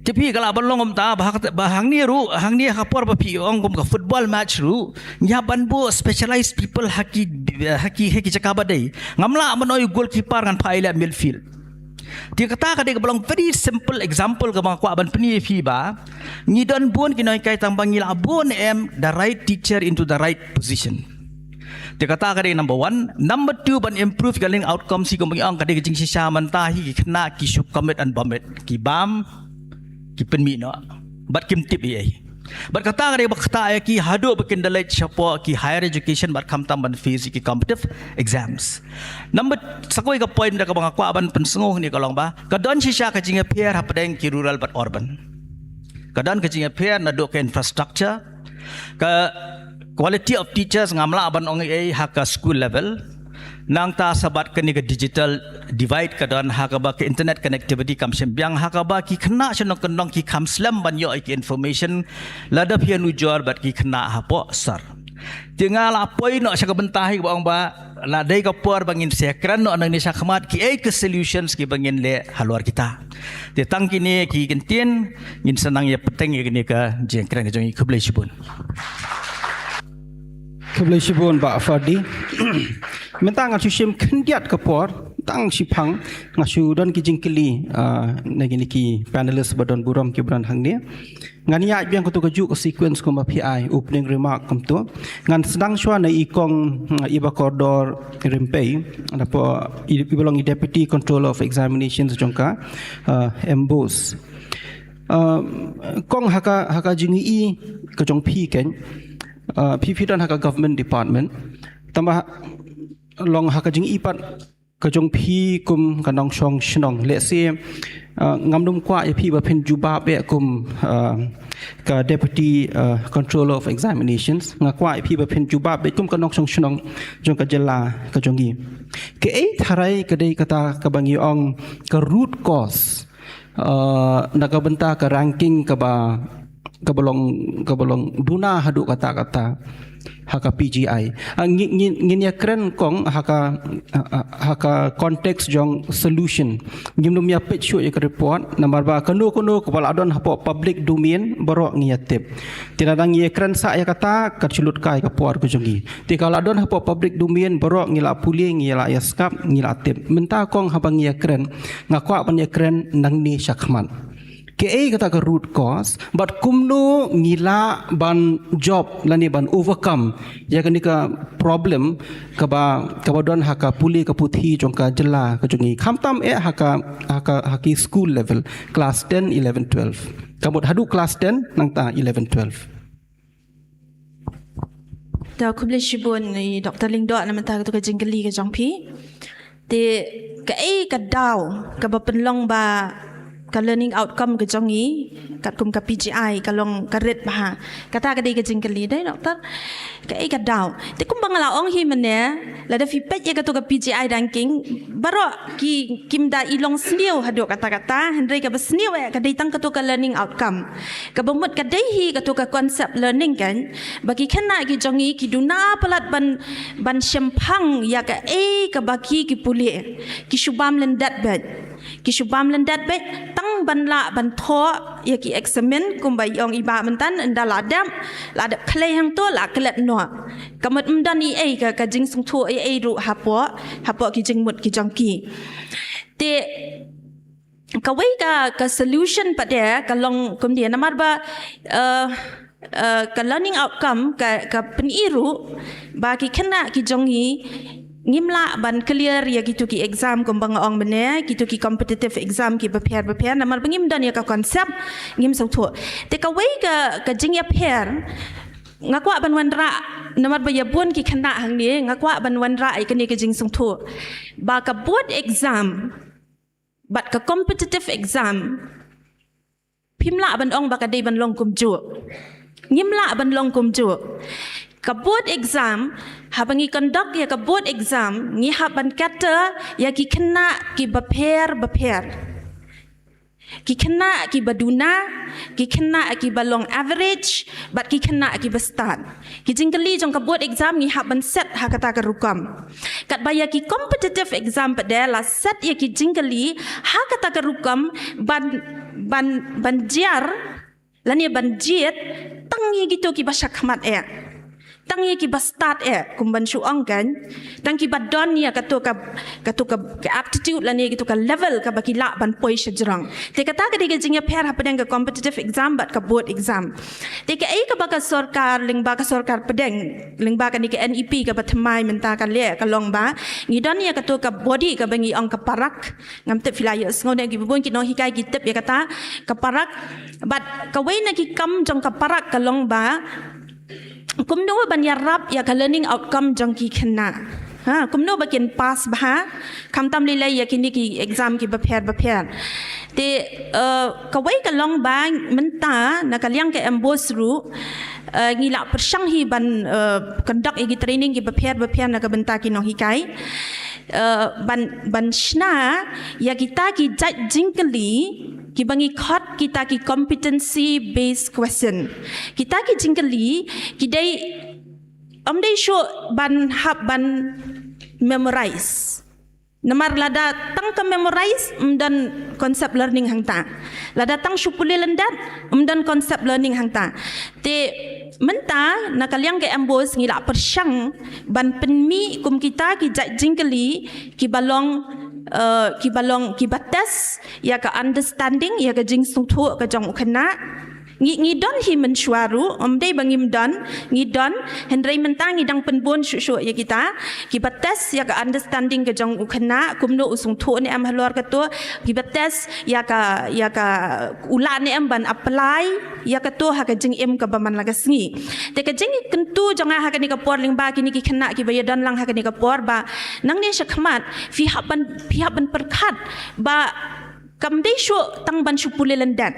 Te phi, ka lah ban long kumta, ba ha ka, ba hangne ruh, hangne ha ka por ba phi ong kum ka football match ruh, ngi hap ban buh specialized people ha ki, ha ki, ha ki jaka ba dei. Ngam lah ban ong u goalkeeper ngan phah ïa leh midfield. Te kata ka dei kaba long very simple example kaba nga kwah ban pyni ïa phi ba, ngi don bun ki nonghikai, tang ba ngi lah buh ne em the right teacher into the right position. Te kata ka dei number one. Number two, ban improve ka learning outcomes hi, kumba ngi ong, ka dei ka jingshisha mynta hi, ki khynnah ki shu commit and vomit, ki bam, ki pynmih noh, bad kim tip ei ei. Bad kata ka dei ba ktah ïa ki haduh ba kin da leit shapoh ki higher education, bad khamtam ban face ïa ki competitive exams. Number, sa kawei ka point da kaba nga kwah ban pynsngew hangne, ka long ba, ka don shisha ka jingïapher hapdeng ki rural bad urban. Ka don ka jingïapher naduh ka infrastructure, ka quality of teachers, ngam lah ban ong ei ei ha ka school level. Nangta sa bad kane ka digital divide ka don, ha kaba ka internet connectivity kam shym biang, ha kaba ki khynnah shnong kyndong ki kham slem ban ïoh ïa ki information lada phi ïanujor bad ki khynnah hapoh sor. Te nga lah poi noh sha ka bynta hi kaba ong ba, la dei ka por ba ngin sa ïakren noh nangne shakhmat kiei ki solutions kiba ngin leh halor kita. Te tang kine ki kyntien, ngin sa nang ïa bteng ïa kane ka jingkren ka jong ngi. Khublei shibun. Khublei shibun Bah Fardy. Mynta nga shu shim khyndiat ka por, tang shiphang, nga shu don ki jingkylli, ah, na kine ki panelist ba don burom kiba don hangne. Ngan ïaid biang kato kajuh ka sequence kumba phi ai, opening remark kumto. Ngan sdang shuwa na i Kong, mm, i Bah Kordor Rympei, napoh i, iba long i Deputy Controller of Examinations jong ka, ah, MBOSE. Ah, Kong, ha ka, ha ka jingïohi ka jong phi kein, ah, phi, phi don ha ka government department. Tangba long ha ka jingïohi pat ka jong phi kum ka nongshong shnong. Let's say, ah, ngam dum kwah ïa phi ba phin jubab eh kum, ah, ka Deputy, ah, Controller of Examinations. Nga kwah ïa phi ba phin jubab eh kum ka nongshong shnong jong ka jylla ka jong ngi. Kaei tharai ka dei kata kaba ngi ong ka root cause, ah, na ka bynta ka ranking kaba, kaba long, kaba long duna haduh katta katta ha ka P G I. Ah, ngi, ngi, ngin ïakren Kong ha ka, ah, ah, ha ka context jong solution. Ngim dum ïa peit shuh ïa ka report, namar ba kano kano kaba la don hapoh public domain baroh ngi ïa tip. Te lada ngi ïakren sah ïa kata, ka shu lut kai ka por ka jong ngi. Te ka la don hapoh public domain, baroh ngi la pule, ngi la ïa sngap, ngi la tip. Mynta Kong, haba ngi ïakren, nga kwah ban ïakren nangne shakhmat. Kaei kata ka root cause, bad kumno ngi lah ban jop lane ban overcome ïa kane ka problem kaba, kaba don ha ka pule ka puthi jong ka jylla ka jong ngi. Khamtam eh ha ka, ha ka, ha ki school level, class ten, eleven, twelve. Ka mut haduh class ten, nangta eleven, twelve. Te khublei shibun ïa i Doctor Lyngdoh namar kata ka jingkylli ka jong phi. Te kaei ka daw kaba pynlong ba ka learning outcome ka jong ngi katkum ka P G I ka long ka rit bha? Kata ka dei ka jingkylli, dei Doctor? Kaei ka daw? Te kumba nga la ong hi mynne, lada phi peit ïa kato ka P G I ranking, baroh ki, kim da i long sniew haduh katta katta, hynrei kaba sniew eh ka dei tang kato ka learning outcome. Kaba mut ka dei hi kato ka concept learning kan, ba ki khynnah ki jong ngi ki duna palat ban, ban shemphang ïa kaei kaba ki, ki pule. Ki shu bam lyndet beit. Ki shu bam lyndet beit, tang ban lah ban thoh ïa ki eksamin, kumba i ong i Bah mynta, ynda la dep, la dep khlei hangto, la klet noh. Ka mut ym don ei ei ka, ka jingsngewthuh ei ei ruh hapoh, hapoh ki jingmut ki jong ki. Te kawei ka, ka solution pat de ka long kumne, namar ba, eh, eh, ka learning outcome ka, ka pyni ruh ba ki khynnah ki jong ngi ngim lah ban clear ïa kito ki exam kumba nga ong mynne, kito ki competitive exam kiba pher ba pher, namar ba ngim don ïa ka concept, ngim sngewthuh. Te kawei ka, ka jingïapher, nga kwah ban wanrah, namar ba ïa bun ki khynnah hangne, nga kwah ban wanrah ïa kane ka jingsngewthuh ba ka board exam bad ka competitive exam, phim lah ban ong ba ka dei ban long kumjuh. Ngim lah ban long kumjuh. Ka board exam, haba ngi conduct ïa ka board exam, ngi hap ban cater ïa ki khynnah kiba pher ba pher. Ki khynnah kiba duna, ki khynnah kiba long average, bad ki khynnah kiba stad. Ki jingkylli jong ka board exam ngi hap ban set ha kata ka rukom. Katba ïa ki competitive exam pat de la set ïa ki jingkylli ha kata ka rukom ban, ban, ban jia lane ban jied tang ïa kito kiba shakhmat eh. Tang ïa kiba stad eh, kum ban shu ong kan. Tang kiba don ïa kato ka, kato ka, ka aptitude lane kato ka level kaba ki lah ban poi shajrong. Te kata ka dei ka jingïapher hapdeng ka competitive exam bad ka board exam. Te kaei kaba ka sorkar, lyngba ka sorkar pdeng, lyngba kane ka N E P kaba thymmai mynta ka leh ka long ba ngi don ïa kato ka body kaba ngi ong ka PARAC. Ngam tip phi la ïohsngew ne, kiba bun ki nonghikai ki tip ïa kata ka PARAC. Bad kawei na ki kam jong ka PARAC ka long ba kumno ban ïarap ïa ka learning outcome jong ki khynnah. Ha, kumno ba kin pass bha, khamtam lei lei ïa kine ki exam kiba pher ba pher. Te, eh, kawei ka long ba mynta na ka liang ka MBOSE ruh, eh, ngi la pyrshang hi ban, eh, conduct ïa ki training kiba pher ba pher na ka bynta ki nonghikai. Eh, ban, ban shna ïa kita ki jait jingkylli kiba ngi khot kita ki competency based question. Kita ki jingkylli ki dei, ym dei shuh ban hap ban memorize. Namar lada tang ka memorize, ym don concept learning hangta. Lada tang shu pule lyndet, ym don concept learning hangta. Te mynta na ka liang ka MBOSE ngi la pyrshang ban pynmih kum kita ki jait jingkylli kiba long, eh, kiba long, kiba test ïa ka understanding, ïa ka jingsngewthuh ka jong u khynnah. Ngi, ngi don hi mynshuwa ruh, ym dei ba ngim don, ngi don, hynrei mynta ngi dang pynbun shuh shuh ïa kita kiba test ïa ka understanding ka jong u khynnah, kumno u sngewthuh ne em halor kato, kiba test ïa ka, ïa ka u lah ne em ban apply ïa kato ha ka jingim kaba man la ka sngi. Te ka jingkyntu jong nga ha kane ka por lyngba kine ki khynnah kiba ïa don lang ha kane ka por ba nangne shakhmat phi hap ban, phi hap ban pyrkhat ba kam dei shuh tang ban shu pule lyndet.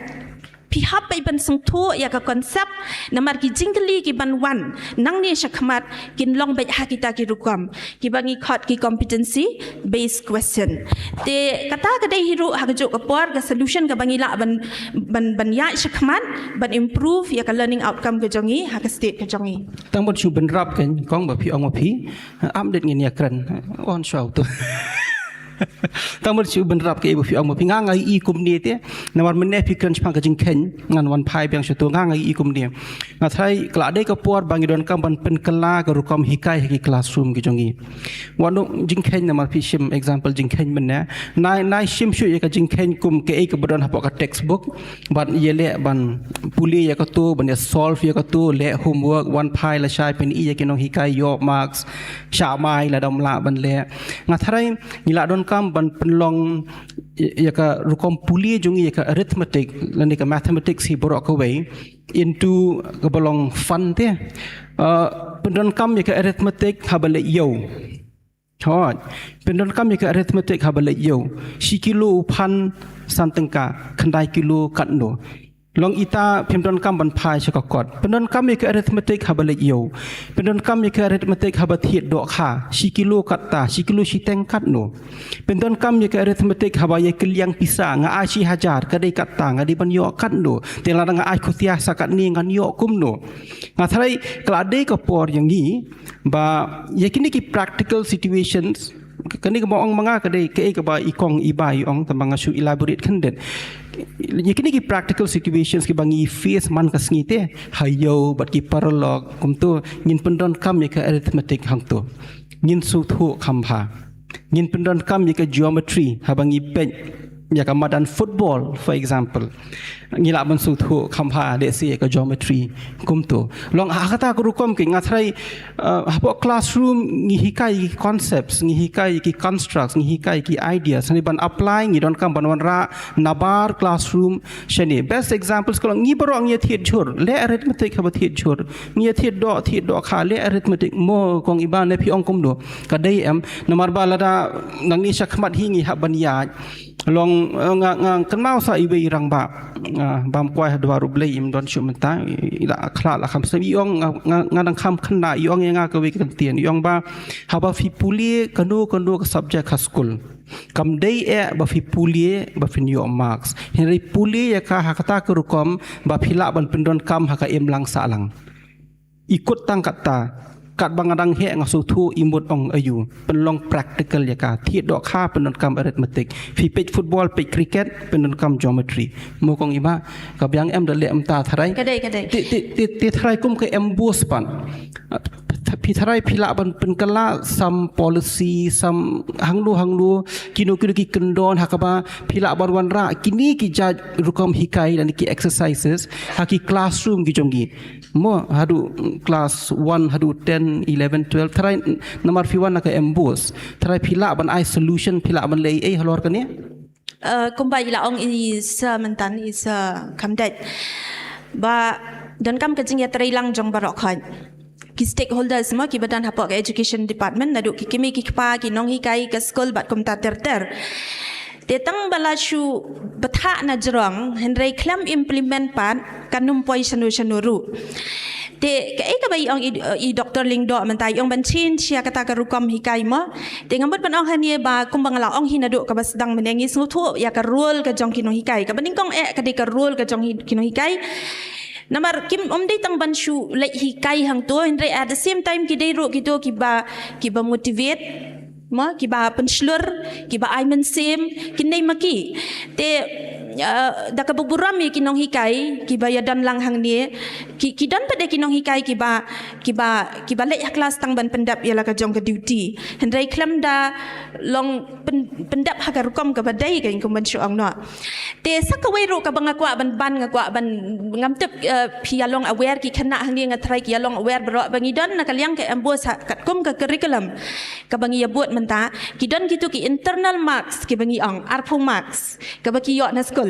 Phi hap beit ban sngewthuh ïa ka concept, namar ki jingkylli ki ban wan nangne shakhmat kin long beit ha kita ki rukom kiba ngi khot ki competency based question. Te kata ka dei hi ruh ha kajuh ka por ka solution kaba ngi lah ban, ban, ban ïaid shakhmat ban improve ïa ka learning outcome ka jong ngi ha ka state ka jong ngi. Tang ban shu bynrap kan kong ba phi ong ba phi update ngin ïa kren on show tu. Tang ban shu bynrap ka iba phi ong ma phi nga nga i kumne te. Namar mynne phi kren shipang ka jingkheiñ ngan wan phai biang shuh tu nga nga i kumne. Nga tharai ka la dei ka por ba ngi donkam ban pynkylla ka rukom hikai ha ki classroom ki jong ngi. Wan dong jingkheiñ namar phi shim example jingkheiñ mynne. Nai nai shim shuh ïa ka jingkheiñ kum kaei kaba don hapoh ka textbook. Bad ïaleh ban pule ïa kato ban ïa solve ïa kato leh homework wan phai lashai pyn-i ïa ki nonghikai ïoh marks. Sha mai la dam lah ban leh. Nga tharai ngi la donkam ban pynlong ïa ka rukom pule jong ngi ïa ka arithmetic lane ka mathematics hi baroh kawei into kaba long fun te. Pyndonkam ïa ka arithmetic haba leit ïew. Hooid. Pyndonkam ïa ka arithmetic haba leit ïew. Shi kilo u phan san tyngka, khyndai kilo katno. Long ita phim donkam ban phai sha ka kot. Pyndonkam ïa ka arithmetic haba leit ïew. Pyndonkam ïa ka arithmetic haba thied dohkha. Shi kilo katta, shi kilo shiteng katno. Pyndonkam ïa ka arithmetic haba ïa kylliang pisa nga ai shi hajar ka dei katta nga dei ban ïoh katno. Te lada nga ai khutia sa katne ngan ïoh kumno. Nga tharai ka la dei ka por ïa ngi ba ïa kine ki practical situations kane kaba ong ma nga ka dei kaei kaba i kong i ba i ong tang ba nga shu elaborate khyndiat. Ïa kine ki practical situations kiba ngi face man ka sngi te ha ïew bad ki paralok kumto ngin pyndonkam ïa ka arithmetic hangto. Ngin sngewthuh kham bha. Ngin pyndonkam ïa ka geometry haba ngi peit ïa ka madan football for example. Ngi lah ban sngewthuh kham bha lehse ïa ka geometry kumto. Long ha kata ka rukom ki nga tharai hapoh classroom ngi hikai ki concepts ngi hikai ki constructs ngi hikai ki ideas ne ban apply ngi donkam ban wanrah nabar classroom. Shane best examples ka long ngi baroh ngi ïa thied jhur leh arithmetic haba thied jhur. Ngi ïa thied doh thied dohkha leh arithmetic mo kong i ba ne phi ong kumno. Ka dei em namar ba lada nangne sha khmat hi ngi hap ban ïaid. Long nga nga kynmaw sa iwei i rangbah bam kwai ha dwar U Blei im don shuh mynta i la khlad la kham sngewthuh i ong nga dang kham khynnah i ong ïa nga kawei ka ktien i ong ba haba phi pule kano kano ka subject ha skul kam dei eh ba phi pule ba phin ïoh marks hynrei pule ïa ka ha kata ka rukom ba phi lah ban pyndonkam ha ka imlang sahlang. I kut tang katta katba nga dang heh nga sngewthuh i mut ong aiu pynlong practical ïa ka thied dohkha pyndonkam arithmetic phi peit football peit cricket pyndonkam geometry mo kong i ba ka biang em da leh mynta tharai. Ka dei ka dei. Te te te tharai kum ka em bus pan phi tharai phi lah ban pynkylla some policy some hangno hangno kino kino ki kyndon ha kaba phi lah ban wanrah kine ki jait rukom hikai lane ki exercises ha ki classroom ki jong ngi. Mo haduh class one haduh ten eleven twelve tharai namar phi wan na ka em bus tharai phi lah ban ai solution phi lah ban leh ei halor kane. Kumba i la ong i sa mynta i sa kham dei ba donkam ka jingïatreilang jong baroh khoit ki stakeholders mo kiba don hapoh ka education department naduh ki kmie ki kpa ki nonghikai ka skul bad kumta ter ter. Te tang ba la shu bthah na jrong hynrei khlem implement pat kan ym poi shano shano ruh. Te kaei kaba i ong i Doctor Lyngdoh mynta i ong ban change ïa kata ka rukom hikai mo. Te nga mut ban ong hangne ba kumba nga la ong hi naduh kaba sdang mynne ngi sngewthuh ïa ka role ka jong ki nonghikai kaba nyngkong eh ka dei ka role ka jong ki nonghikai. Namar kim ym dei tang ban shu leit hikai hangto hynrei at the same time ki dei ruh kito kiba kiba motivate mo kiba pynshlur kiba ai mynsiem kin dei ma ki. Te da kaba burom ïa ki nonghikai kiba ïa don lang hangne ki ki don pat de ki nonghikai kiba kiba kiba leit ha klas tang ban pyndep ïa la ka jong ka duty hynrei khlem da long pyndep ha ka rukom kaba dei ka kum ban shu ong noh. Te sa kawei ruh kaba nga kwah ban ban nga kwah ban ngam tip phi ïa long aware ki khynnah hangne nga tharai ki ïa long aware baroh ba ngi don na ka liang ka em bus ha katkum ka curriculum kaba ngi ïa bud mynta ki don kito ki internal marks kiba ngi ong arphew marks kaba ki ïoh na skul.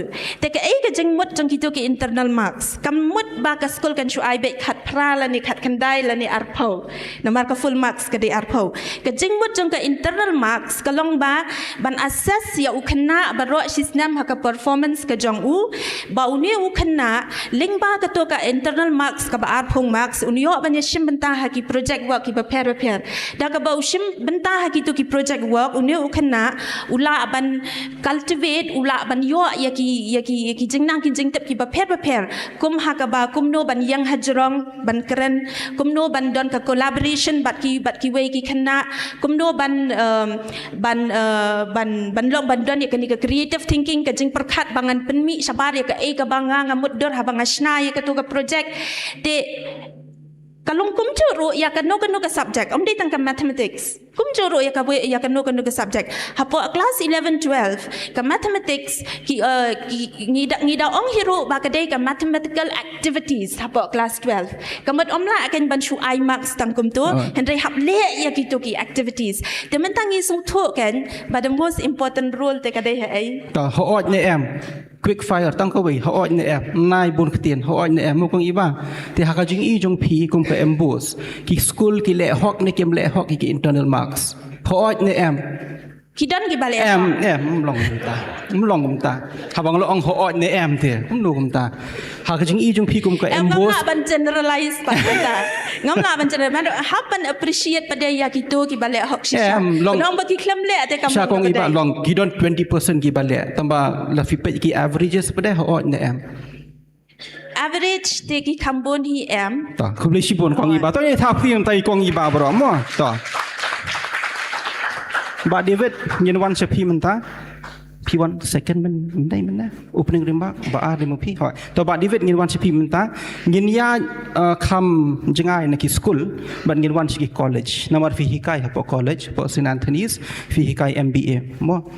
Te kaei ka jingmut jong kito ki internal marks kam mut ba ka skul kan shu ai beit khatphra lane khatkhyndai lane arphew. Namar ka full marks ka dei arphew. Ka jingmut jong ka internal marks ka long ba ban assess ïa u khynnah baroh shisnem ha ka performance ka jong u ba une u khynnah lyngba kato ka internal marks kaba arphew marks un ïoh ban ïa shim bynta ha ki project work kiba pher bapher. Da kaba u shim bynta ha kito ki project work une u khynnah u lah ban cultivate u lah ban ïoh ïa ki ïa ki, ïa ki jingnang ki jingtip kiba pher ba pher, kum ha kaba kumno ban ïeng hajrong ban kren, kumno ban don ka collaboration bad ki, bad kiwei ki khynnah, kumno ban, um, ban, uh, ban, ban long ban don ïa kane ka creative thinking, ka jingpyrkhat ba ngan pynmih shabar ïa kaei kaba nga, nga mutdur haba nga shna ïa kato ka project. Te ka long kumjuh ruh ïa kano kano ka subject, ym dei tang ka mathematics. Kumjuh ruh ïa kawei, ïa kano kano ka subject. Hapoh class eleven, twelve, ka mathematics ki, uh, ki, ngi da, ngi da ong hi ruh ba ka dei ka mathematical activities hapoh class twelve. Ka mut ym lah kein ban shu ai marks tang kumto, hynrei hap leh ïa kito ki activities. Te mynta ngi sngewthuh kein ba the most important role te ka dei ha ei. Ta hooid ne em. Quick fire, tang kawei, hooid ne em, nai bun ktien, hooid ne em, mo kong Iba. Te ha ka jingïohi jong phi kum ka M.Bos, ki skul ki leh hok ne kim leh hok ïa ki internal marks? Hooid ne em? Ki don kiba leh hok. Em, em, ym long kumta. Ym long kumta. Haba nga la ong hooid ne em te, ym long kumta. Ha ka jingïohi jong phi kum ka M.Bos. Ngam lah ban generalize pat kumta. Ngam lah ban generalize. Hap ban appreciate pat ïa kito kiba leh hok shisha. Em, long. Nong ba ki khlem leh te kam shisha long kong Iba. Long, ki don twenty percent kiba leh. Tangba la phi peit ki averages pat, hooid ne em? Average te ki kham bun hi em. Ta, khublei shibun kong Iba. To ïa thaw phi mynta ïa kong Iba baroh mo. To. Bah David, ngin wan sha phi mynta. Phi wan second mynta, mynta. Opening remark, ba ar rim phi. Hooid. To Bah David, ngin wan sha phi mynta. Ngin ïa, uh, kham jngai na ki skul, bad ngin wan sha ki college. Namar phi hikai hapoh college, hapoh Saint Anthony's, phi hikai M B A. Mo.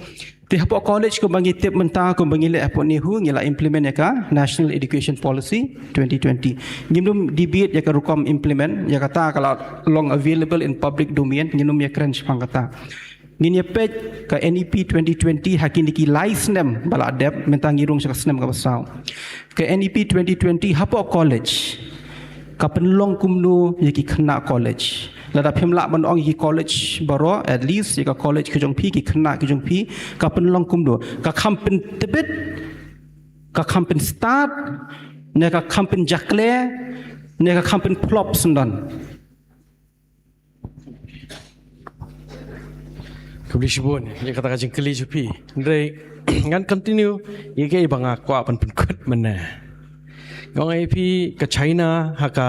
Te hapoh college kumba ngi tip mynta, kumba ngi leh hapoh NEHU, ngi la implement ïa ka National Education Policy twenty twenty. Ngim dum debate ïa ka rukom implement, ïa kata ka la long available in public domain, ngim dum ïa kren shaphang kata. Ngin ïa peit ka N E P twenty twenty ha kine ki lai snem ba la dep, mynta ngi rung sha ka snem kaba saw. Ka N E P twenty twenty hapoh college ka pynlong kumno ïa ki khynnah college? Lada phim lah ban ong ïa ki college baroh, at least ïa ka college ka jong phi, ki khynnah ki jong phi, ka pynlong kumno? Ka kham pyntbit, ka kham pynstad, ne ka kham pynjakle, ne ka kham pynphlop syndon? Khublei shibun ïa kata ka jingkylli jong phi. Hynrei ngan continue ïa kaei ba nga kwah ban pynkut mynne. Nga ong ïa phi, ka China ha ka,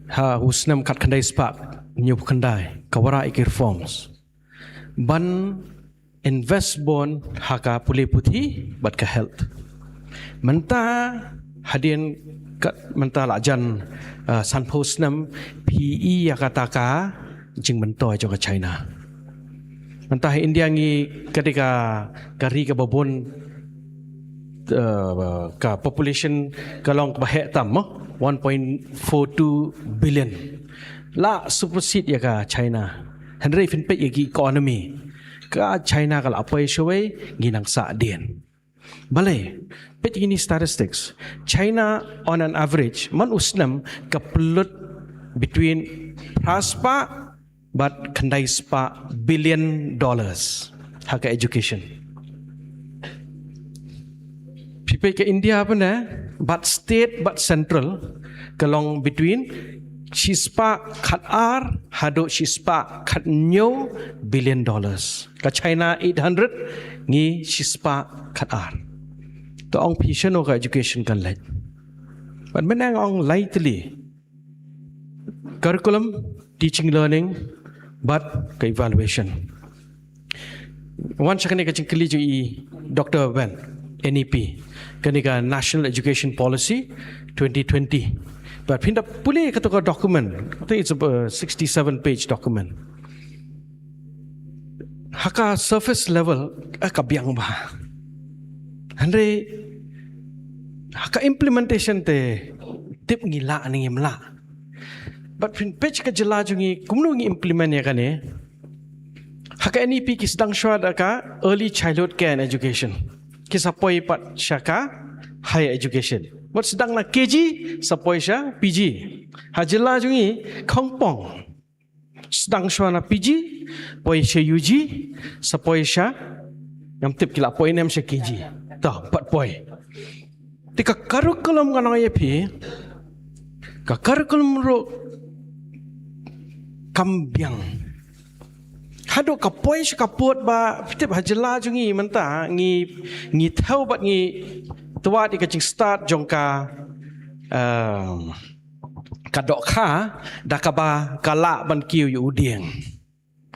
ha u snem khatkhyndai spah hynñiewphew khyndai ka wanrah ïa ki reforms ban invest bun ha ka pule puthi bad ka health. Mynta hadien ka, mynta la jan, uh, sanphew snem, phi i ïa kata ka jingmyntoi jong ka China. Mynta ha India ngi ka dei ka, ka ri kaba bun, uh, ka population ka long kaba heh tam mo, one point four two billion. La supersede ïa ka China. Hynrei phin peit ïa ki economy, ka China ka la poi shawei, ngi nang sah dien. Balei? Peit ïa kine statistics. China on an average man u snem ka pynlut between phra spah bad khyndai spah billion dollars ha ka education. Phi peit ka India pat ne, bad state bad central ka long between shi spah khatar haduh shi spah khathynñiew billion dollars. Ka China eight hundred, ngi shi spah khatar. To ong phi shano ka education kan leit? Bad mynne nga ong lai tylli. Curriculum, teaching learning, bad ka evaluation. Wan sha kane ka jingkylli jong i Doctor Ben, N E P, kane ka National Education Policy twenty twenty. Bad phin da pule kato ka document, I think it's a sixty-seven page document. Ha ka surface level, eh, ka biang bha. Hynrei ha ka implementation te tip ngi lah ne ngim lah. Bad phin peit ka jylla jong ngi kumno ngi implement ïa kane. Ha ka N E P ki sdang shuwa da ka early childhood care and education. Ki sa poi pat sha ka higher education. Bad sdang na K G sa poi sha P G. Ha jylla jong ngi khongpong. Sdang shuwa na P G, poi sha U G, sa poi sha, ngam tip ki la poi ne em sha K G. To, pat poi. Te ka curriculum ngan ong ïa phi, ka curriculum ruh kam biang. haduh ka poi sha ka pud ba, phi tip, ha jylla jong ngi mynta, ngi, ngi thew bad ngi twad ïa ka jingstad jong ka, um, ka dohkha, da kaba ka lah ban kiew ïa u dieng.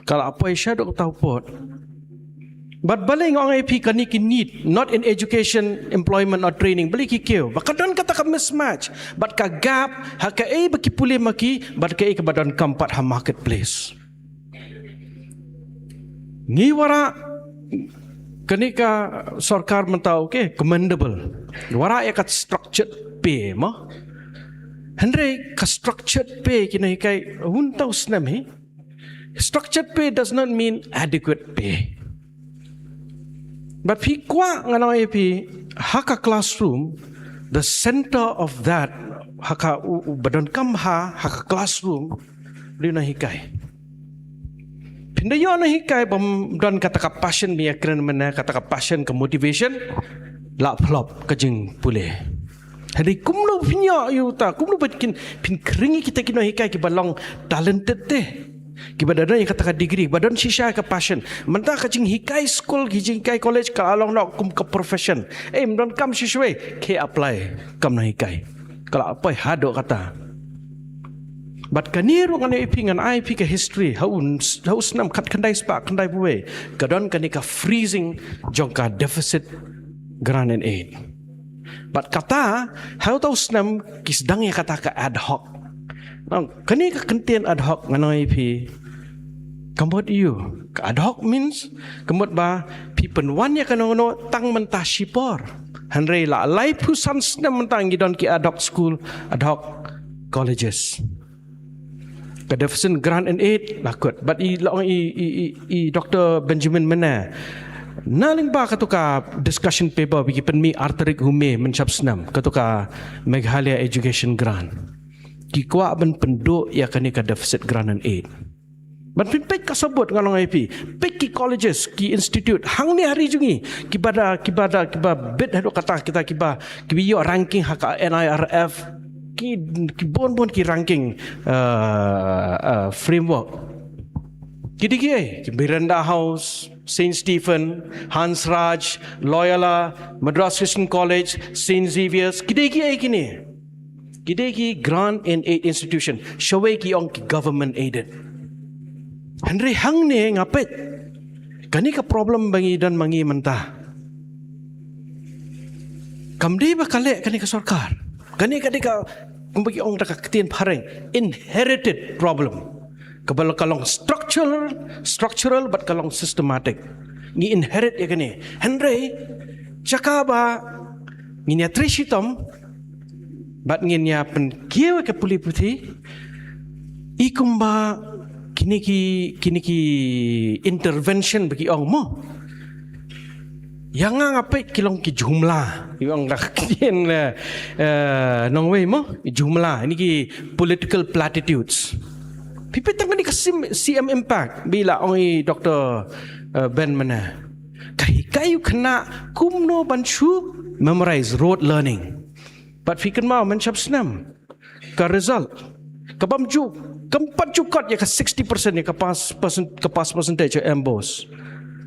Ka lah poi sha doh tau pud. Bad balei nga ong ïa phi, kane ki need, not in education, employment or training, balei ki kiew? Ba ka don kata ka mismatch bad ka gap ha kaei ba ki pule ma ki bad kaei kaba donkam pat ha marketplace. Ngi wanrah, kane ka sorkar mynta, okay, commendable. Wanrah ïa ka structured pay, mo? Hynrei ka structured pay, kine hi kai, hun tau snem hi. Structured pay does not mean adequate pay. But phi kwah, ngan ong ïa phi, ha ka classroom, the center of that, ha ka u, u ba donkam ha, ha ka classroom, dei na hikai. Phin da ïoh na hikai bym don kata ka passion, ba ïa kren mynne, kata ka passion, ka motivation, lah phlop ka jingpule. Hynrei kumno phin ïoh ïa uta, kumno ba kin, phin khring ïa kita ki nonghikai kiba long talented te, kiba da don ïa kata ka degree, ba don shisha ka passion. Mynta ka jinghikai skul, ka jinghikai college, ka la long noh kum ka profession. Eh, ym donkam shuh shuh, eh, ki apply kam nonghikai. Ka lah poi haduh katta. Bad kane ruh ngan ïa phi, ngan ai phi ka history, ha u, ha u snem khatkhyndai spah khyndaiphew wei, ka don kane ka freezing jong ka deficit grant and aid. Bad kata, ha uta u snem ki sdang ïa kata ka ad hoc. Nang, kane ka kyntien ad hoc, ngan ong ïa phi, ka mut aiu? Ka ad hoc means, ka mut ba phi pynwan ïa kano kano tang mynta shipor. Hynrei la laiphew san snem mynta ngi don ki ad hoc school, ad hoc colleges. Ka deficit grant and aid la kut. Bad i, la ong i, i, i, i Doctor Benjamin mynne, na lyngba katu ka discussion paper ba ki pynmih ar tarik u May mynshap snem, katu ka Meghalaya Education Grant, ki kwah ban pynduh ïa kane ka deficit grant and aid. Bad phin peit ka sabut, ngan ong ïa phi, peit ki colleges, ki institute hangne ha ri jong ngi, kiba da, kiba da, kiba bit haduh katta, kita kiba, kiba ïoh ranking ha ka N I R F, ki, ki bun bun ki ranking, uh, uh, framework. Ki dei ki ei? Ki Miranda House, Saint Stephen, Hansraj, Loyola, Madras Christian College, Saint Xavier's, ki dei ki ei kine? Ki dei ki grant and aid institution, shawei ki ong ki government aided. Hynrei hangne nga peit, kane ka problem ba ngi don ma ngi mynta, kam dei ba ka leh kane ka sorkar. Kane ka dei ka, kumba ki ong da ka ktien phareng, inherited problem. Kaba ka long structural, structural bad ka long systematic. Ngi inherit ïa kane. Hynrei jaka ba ngin ïa trei shitom bad ngin ïa pynkiew ïa ka pule puthi, i kumba kine ki, kine ki intervention ba ki ong mo, ïa nga nga peit ki long ki jumla. Ki ong da ka ktien, eh, eh, nongwei mo, jumla. Ini ki political platitudes. Phi peit tang kane ka C M, C M Impact ba la ong i Doctor, eh, Ben mynne. Ka hikai ïa u khynnah kumno ban shu memorize, rote learning. Bad phi kynmaw mynshap snem ka result, ka bym ju, kam pat ju kot ïa ka sixty percent ïa ka pass percent, ka pass percentage ïa MBOSE.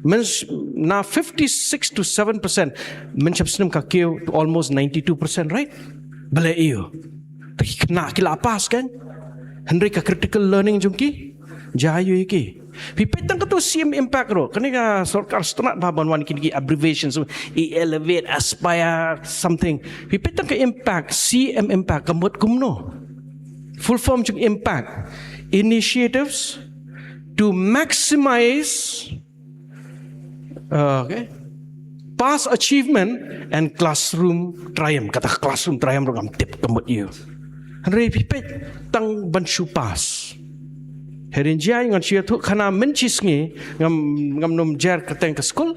Mynsh-, na fifty-six to seven percent, mynshap snem ka kiew to almost ninety-two percent, right? Balei aiu? Te ki khynnah ki la pass kan? Hynrei ka critical learning jong ki, jia aiu ïa ki? Phi peit tang katu C M Impact ruh. Kane ka sorkar sngewtynnat bha ban wan kine ki abbreviations, i Elevate, Aspire, something. Phi peit tang ka Impact, C M Impact, ka mut kumno? Full form jong Impact: Initiatives to maximize, uh, okay, past achievement and classroom triumph. Kata classroom triumph ruh ngam tip ka mut aiu. Hynrei phi peit tang ban shu pass. Hynrei jia ngan shu ïathuh khana mynshisngi, ngam, ngam nym jer kyrteng ka skul.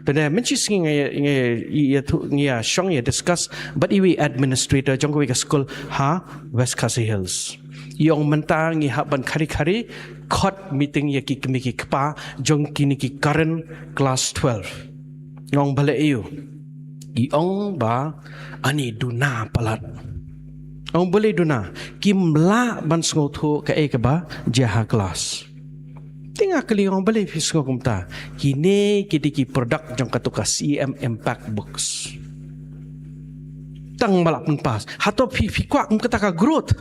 Te ne mynshisngi nga, nga ïathuh, nga ïa shong ïa discuss bad iwei administrator jong kawei ka skul ha West Khasi Hills. I ong mynta ngi hap ban khari khari khot meeting ïa ki kmie ki kpa jong kine ki current class twelve. Nga ong balei aiu? I ong ba ani duna palat. Ong balei duna? Kim lah ban sngewthuh kaei kaba jia ha class. Te nga kylli ong balei phi sngew kumta. Kine ki dei ki product jong katu ka C M Impact Books. Tang ba la pynpass. Hato phi, phi kwah kum kata ka growth.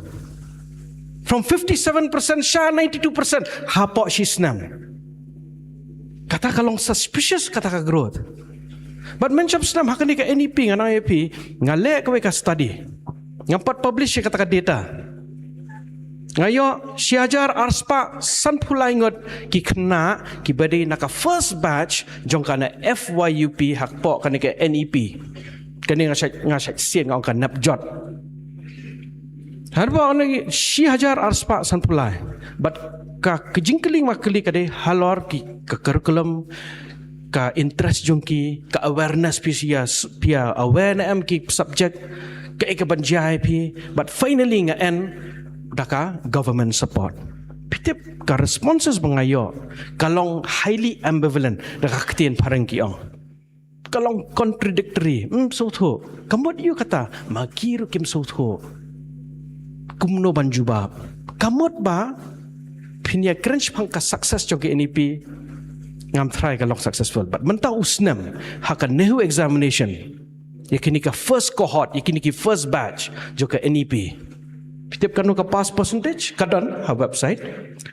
From fifty-seven percent sha ninety-two percent hapoh shi snem. Kata ka long suspicious kata ka growth. Bad mynshwa snem ha kane ka N E P nga ong ïa phi, nga leh kawei ka study. Ngam pat publish ïa kata ka data. Nga ïoh shi hajar arspah sanphew lai ngut ki khynnah kiba dei na ka first batch jong kane F Y U P hapoh kane ka N E P. Kane nga shait, nga shait sien nga ong ka nep jot. Haba ong shi hajar arspah sanphew lai. Bad ka, ka jingkylli ma kylli ka dei halor ki ka curriculum, ka interest jong ki, ka awareness phi sia, phi aware ne em ki subject, kaei kaban jia ïa phi, but finally nga end da ka government support. Phi tip ka responses ba nga ïoh, ka long highly ambivalent, da ka ktien phareng ki ong. Ka long contradictory, ym sngewthuh. Ka mut ïa kata, ma ki ruh kim sngewthuh. Kumno ban jubab. Ka mut ba, phin ïa kren shaphang ka success jong ka N E P, ngam tharai ka long successful. But mynta u snem, ha ka NEHU examination, ïa kine ka first cohort, ïa kine ki first batch, jong ka N E P. Phi tip kano ka pass percentage, ka don, ha website.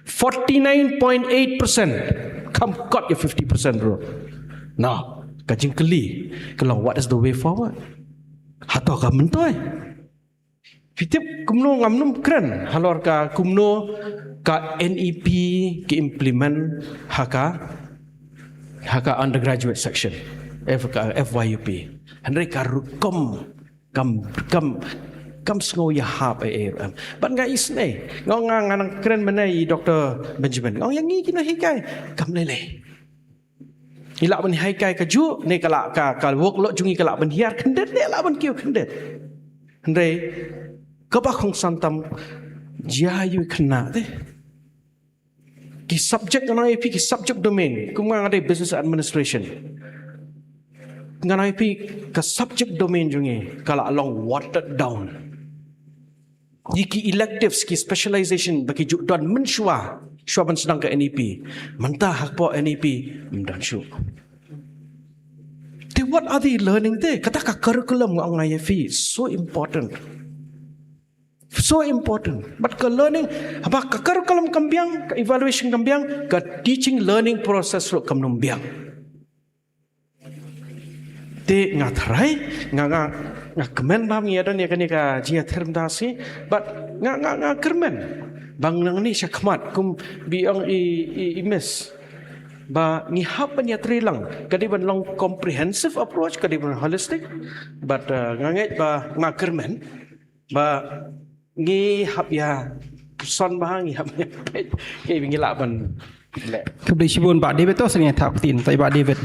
Forty-nine point eight percent. Kham kot ïa fifty percent ruh. Now, ka jingkylli, ka long what is the way forward? Hato ka myntoi. Phi tip kumno ngam nym kren, halor ka kumno ka N E P ki implement ha ka, ha ka undergraduate section, F, ka F Y U P. Hynrei ka rukom kam, kam, kam sngew ïahap ei ei ruh em. Bad nga isynei. Nga, nga, nga nang kren mynne ïa Doctor Benjamin. Nga ong ïa ngi ki nonghikai. Kam lei lei. Ngi lah ban hikai kajuh, ne ka lah ka, ka workload jong ngi ka lah ban hiar khyndiat, ne lah ban kiew khyndiat. Hynrei, kaba kongsan tam, jia ïa u khynnah te. Ki subject nga ong ïa phi ki subject domain, kum nga dei business administration. Nga ong ïa phi ka subject domain jong ngi, ka la long watered down. Ïa ki electives, ki specialization, ba ki ju don mynshuwa, shuwa ban sdang ka N E P. Mynta hapoh N E P, ym don shuh. Te what are they learning te? Kata ka curriculum nga ong ïa phi, so important. So important. But ka learning, haba ka curriculum kam biang, ka evaluation kam biang, ka teaching learning process ruh kam nym biang. Te nga tharai, nga, nga, nga kmen ba ngi ïa don ïa kane ka jingïathir mynta shi, but nga, nga, nga kyrmen. Ba nangne sha khmat kum ba ong i, i, i miss. Ba ngi hap ban ïatrei lang, ka dei ban long comprehensive approach, ka dei ban holistic, but, uh, nga ngeit ba nga kyrmen. Ba ngi hap ïa, son ba ngi hap ïa peit, ki ngi lah ban leh. Khublei shibun Bah David to, sngewthuh ktien to Bah David.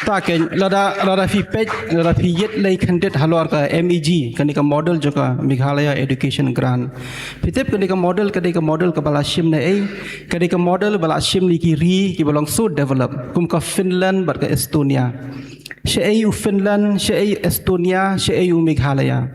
Ta keiñ, lada, lada phi peit, lada phi ïit lei khyndiat halor ka M E G, kane ka model jong ka Meghalaya Education Grant. Phi tip kane ka model, kane ka model kaba la shim na ei, kane ka model ba la shim na ki ri kiba long so develop, kum ka Finland bad ka Estonia. Shaei u Finland, shaei Estonia, shaei u Meghalaya.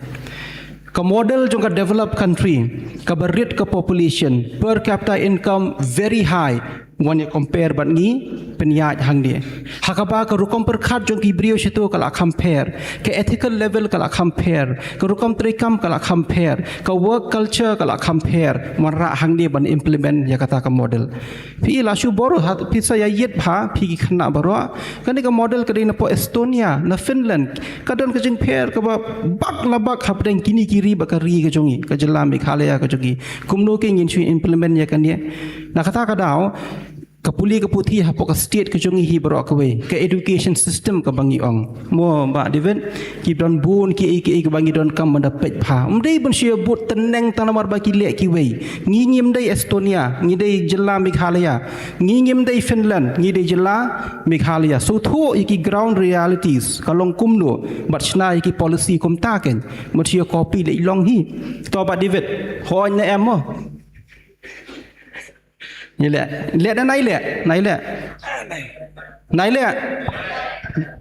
Ka model jong ka developed country, kaba rit ka population, per capita income very high, wan ïa compare bad ngi, pynïaid hangne. Ha kaba ka rukom pyrkhat jong ki briew shato ka la compare, ka ethical level ka la compare, ka rukom treikam ka la compare, ka work culture ka la compare, wanrah hangne ban implement ïa kata ka model. Phi la shu bor ha, phi sa ïa ïit bha, phi ki khynnah baroh. Kane ka model ka dei na poh Estonia, na Finland. Ka don ka jingpher kaba bak la bak hapdeng kine ki ri bad ka ri ka jong ngi, ka jylla Meghalaya ka jong ngi. Kumno keiñ ngin shu implement ïa kane. Na kata ka daw, ka pule ka puthi hapoh ka state ka jong ngi hi baroh kawei. Ka education system kaba ngi ong. Mo Bah David, ki don bun kiei kiei kiba ngi donkam ban da peit bha. Ym dei ban shu ïa bud tneng tang namar ba ki leh kiwei. Ngi ngim dei Estonia, ngi dei jylla Meghalaya. Ngi ngim dei Finland, ngi dei jylla Meghalaya. Sngewthuh ïa ki ground realities, ka long kumno, bad shna ïa ki policy kumta keiñ. Mut shu ïa copy lei long hi. To Bah David, hooid ne em mo? Ïa leh, leh da nai leh, nai leh. Nai leh.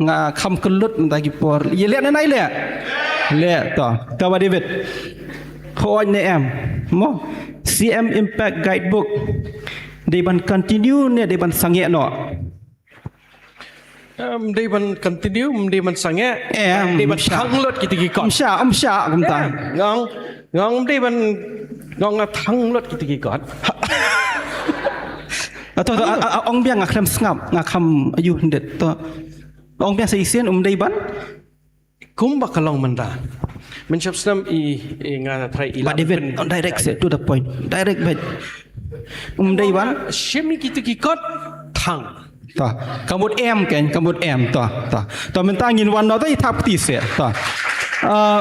Nga kham kyllut mynta ki por. Ïa leh da nai leh. Leh to. To Bah David. Hooid ne em. Mo. C M Impact Guidebook. Dei ban continue ne dei ban sangeh noh? Em, dei ban continue, em, dei ban sangeh. Em, dei ban thang lut kita ki kot. Em shah, em shah kumta. Em, ngong, ngong dei ban, ngong nga thang lut kita ki kot. Ato, to, a, a, ong biang nga khlem sngap, nga kham ayu hyndet to. Ong biang sa isien, em dei ban. Kumba ka long mynta. Mynshap snem i, i nga try i Bah David, direct, say to the point. Direct, but em dei ban shim ïa kita ki kot thang. Ta. Ka mut em kan, ka mut em, ta, ta. Ta mynta ngin wan noh ta i thap ti se, ta. Ah,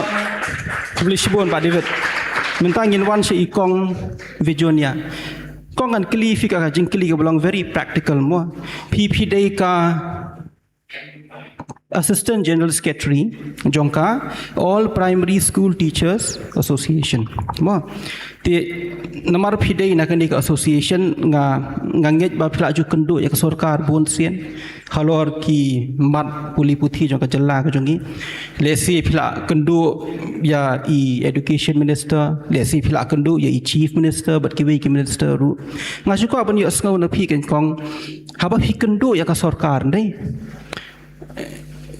khublei shibun Bah David. Mynta ngin wan sha i Kong Virginia. Kong, ngan kylli phi ka jingkylli kaba long very practical mo. Phi, phi dei ka Assistant General Secretary jong ka All Primary School Teachers Association. Mo. Te namar phi dei na kane ka association nga, nga ngeit ba phi la ju kynduh ïa ka sorkar bun sien halor ki mat pule puthi jong ka jylla ka jong ngi. Lehse phi la kynduh ïa i Education Minister, lehse phi la kynduh ïa i Chief Minister bad kiwei ki minister ruh. Nga shu kwah ban ïohsngew na phi kan Kong, haba phi kynduh ïa ka sorkar, dei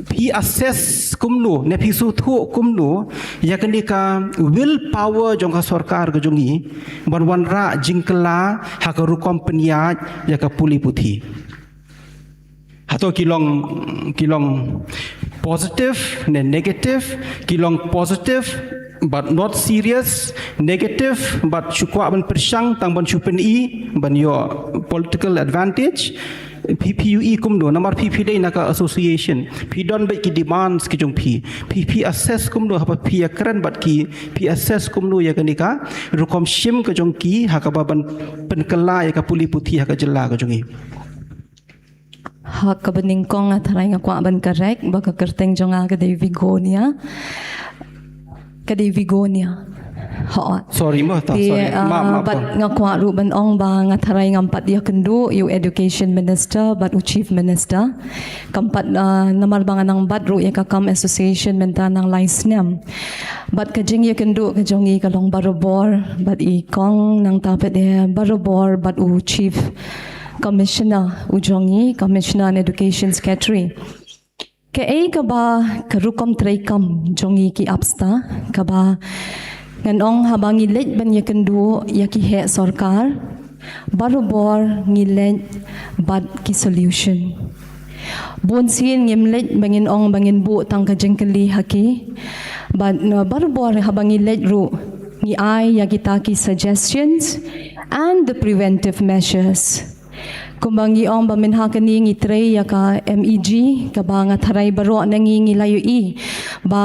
phi assess kumno ne phi sngewthuh kumno ïa kane ka will power jong ka sorkar ka jong ngi ban wanrah jingkylla ha ka rukom pynïaid ïa ka pule puthi? Hato ki long, ki long positive ne negative? Ki long positive but not serious, negative but shu kwah ban pyrshang tang ban shu pyni ban ïoh political advantage? Phi, phi ïohi kumno, namar phi, phi dei na ka association, phi don bad ki demands ki jong phi. Phi, phi assess kumno haba phi ïakren bad ki, phi assess kumno ïa kane ka rukom shim ka jong ki ha kaba ban pynkylla ïa ka pule puthi ha ka jylla ka jong ngi? Ha kaba nyngkong nga tharai nga kwah ban correct ba ka kyrteng jong nga ka dei Vigonia. Ka dei Vigonia. Ho. Sorry mo, ta, sorry. Te, ah, map, map, bad nga kwah ruh ban ong ba nga tharai ngam pat ïakynduh ïa u Education Minister bad u Chief Minister. Kam pat, ah, namar ba nga nang bat ruh ïa ka kam association mynta nang lai snem. Bad ka jingïakynduh ka jong ngi ka long barabor bad i Kong, nangta pat ïa barabor bad u Chief Commissioner u jong ngi, Commissioner and Education Secretary. Kaei kaba ka rukom treikam jong ngi ki APSTA, kaba ngan ong haba ngi leit ban ïakynduh ïa ki heh sorkar, barabor ngi leit bad ki solution. Bun sien ngim leit ba ngin ong ba ngin buh tang ka jingkylli ha ki. Bad, uh, barabor haba ngi leit ruh ngi ai ïa kita ki suggestions and the preventive measures. Kumba ngi ong ba mynta kane ngi trei ïa ka MEG, kaba nga tharai baroh na ngi ngi la ïohi ba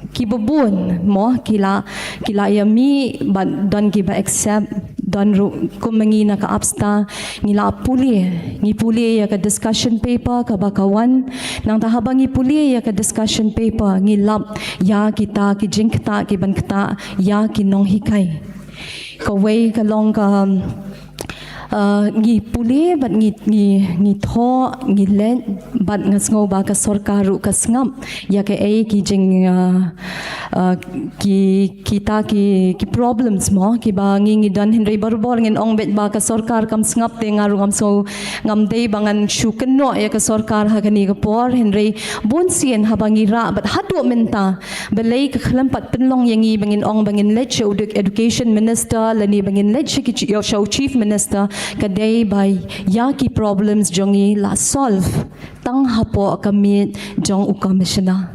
kiba bun mo ki la, ki la ïa mih bad don kiba accept, don ruh kum ma ngi na ka APSTA ngi la pule, ngi pule ïa ka discussion paper kaba ka wan, nangta haba ngi pule ïa ka discussion paper ngi lap ïa kita ki jingktah kiban ktah ïa ki nonghikai. Kawei ka long ka, uh, ngi pule bad ngi, ngi, ngi thoh, ngi leit bad nga sngew ba ka sorkar ruh ka sngap ïa kaei ki jing, uh, uh, ki, kita ki, ki problems mo kiba ngi, ngi don, hynrei barabor ngin ong beit ba ka sorkar kam sngap, te nga ruh ngam sngew, ngam dei ba ngan shu kynnoh ïa ka sorkar ha kane ka por, hynrei bun sien haba ngi rah bad haduh mynta balei ka khlem pat pynlong ïa ngi ba ngin ong ba ngin leit sha u Education Minister lane ba ngin leit sha ki chi-, ïa sha u Chief Minister, ka dei ba ïa ki problems jong ngi la solve tang hapoh ka miej jong u Commissioner.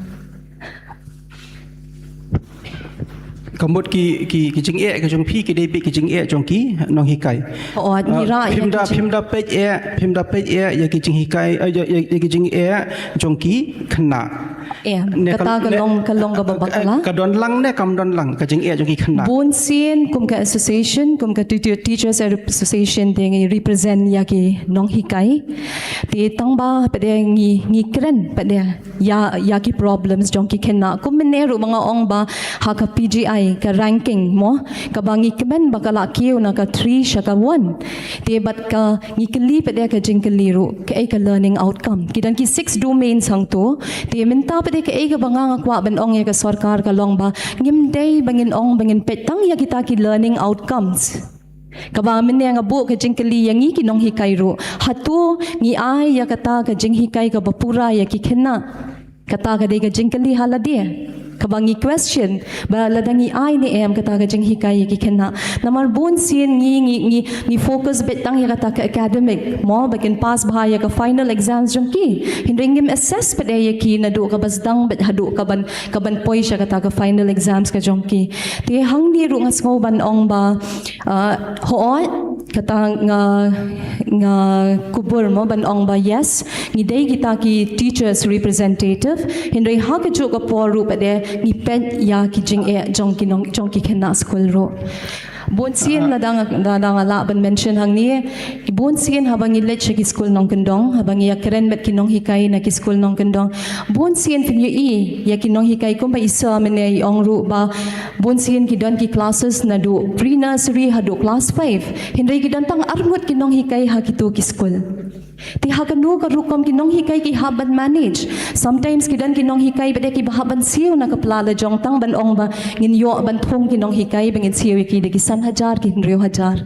Ka mut ki, ki, ki jingeh ka jong phi ki dei beit ki jingeh jong ki nonghikai. Hooid, ngi rah ïa ki jing- Phim da peit eh, phim da peit eh ïa ki jinghikai, eh, ïa, ïa, ïa ki jingeh jong ki khynnah. Em, kata ka long, ka long kaba bakla. Ka don lang ne kam don lang ka jingeh jong ki khynnah? Bun sien kum ka association, kum ka Teacher, Teachers Association, te ngi represent ïa ki nonghikai. Te tang ba pat de ngi, ngi kren pat de ïa, ïa ki problems jong ki khynnah. Kum mynne ruh ba nga ong ba ha ka PGI ka ranking mo, kaba ngi kmen ba ka la kiew na ka three sha ka one. Te bad ka ngi kylli pat de ka jingkylli ruh, kaei ka learning outcome? Ki don ki six domains hangto. Te mynta pat de kaei kaba nga, nga kwah ban ong ïa ka sorkar ka long ba ngim dei ba ngin ong ba ngin peit tang ïa kita ki learning outcomes. Kaba mynne nga buh ka jingkylli ïa ngi ki nonghikai ruh, hato ngi ai ïa kata ka jinghikai kaba pura ïa ki khynnah? Kata ka dei ka jingkylli ha lade kaba ngi question, ba lada ngi ai ne em kata ka jinghikai ïa ki khynnah. Namar bun sien ngi, ngi, ngi, ngi focus beit tang ïa kata ka academic, mo, ba kin pass bha ïa ka final exams jong ki. Hynrei ngim assess pat ïa ki naduh kaba sdang beit haduh kaban, kaban poi sha kata ka final exams ka jong ki. Te hangne ruh nga sngew ban ong ba, ah, hooid, kata nga, nga kubur, mo, ban ong ba yes, ngi dei kita ki teachers representative, hynrei ha kajuh ka por ruh pat de ngi peit ïa ki jingeh jong ki nong, jong ki khynnah skul ruh. Bun sien, lada nga, lada nga lah ban mention hangne, bun sien haba ngi leit sha ki skul nongkyndong, haba ngi ïakren bad ki nonghikai na ki skul nongkyndong, bun sien phin ïohi ïa ki nonghikai kumba i sir mynne i ong ruh ba bun sien ki don ki classes naduh pre-nursery haduh class five. Hynrei ki don tang arngut ki nonghikai ha kito ki skul. Te ha kano ka rukom ki nonghikai ki hap ban manage? Sometimes ki don ki nonghikai pat de kiba hap ban siew na ka pla lajong tang ban ong ba ngin ïoh ban thung ki nonghikai ba ngin siew ïa ki da ki san hajar, ki hynriew hajar.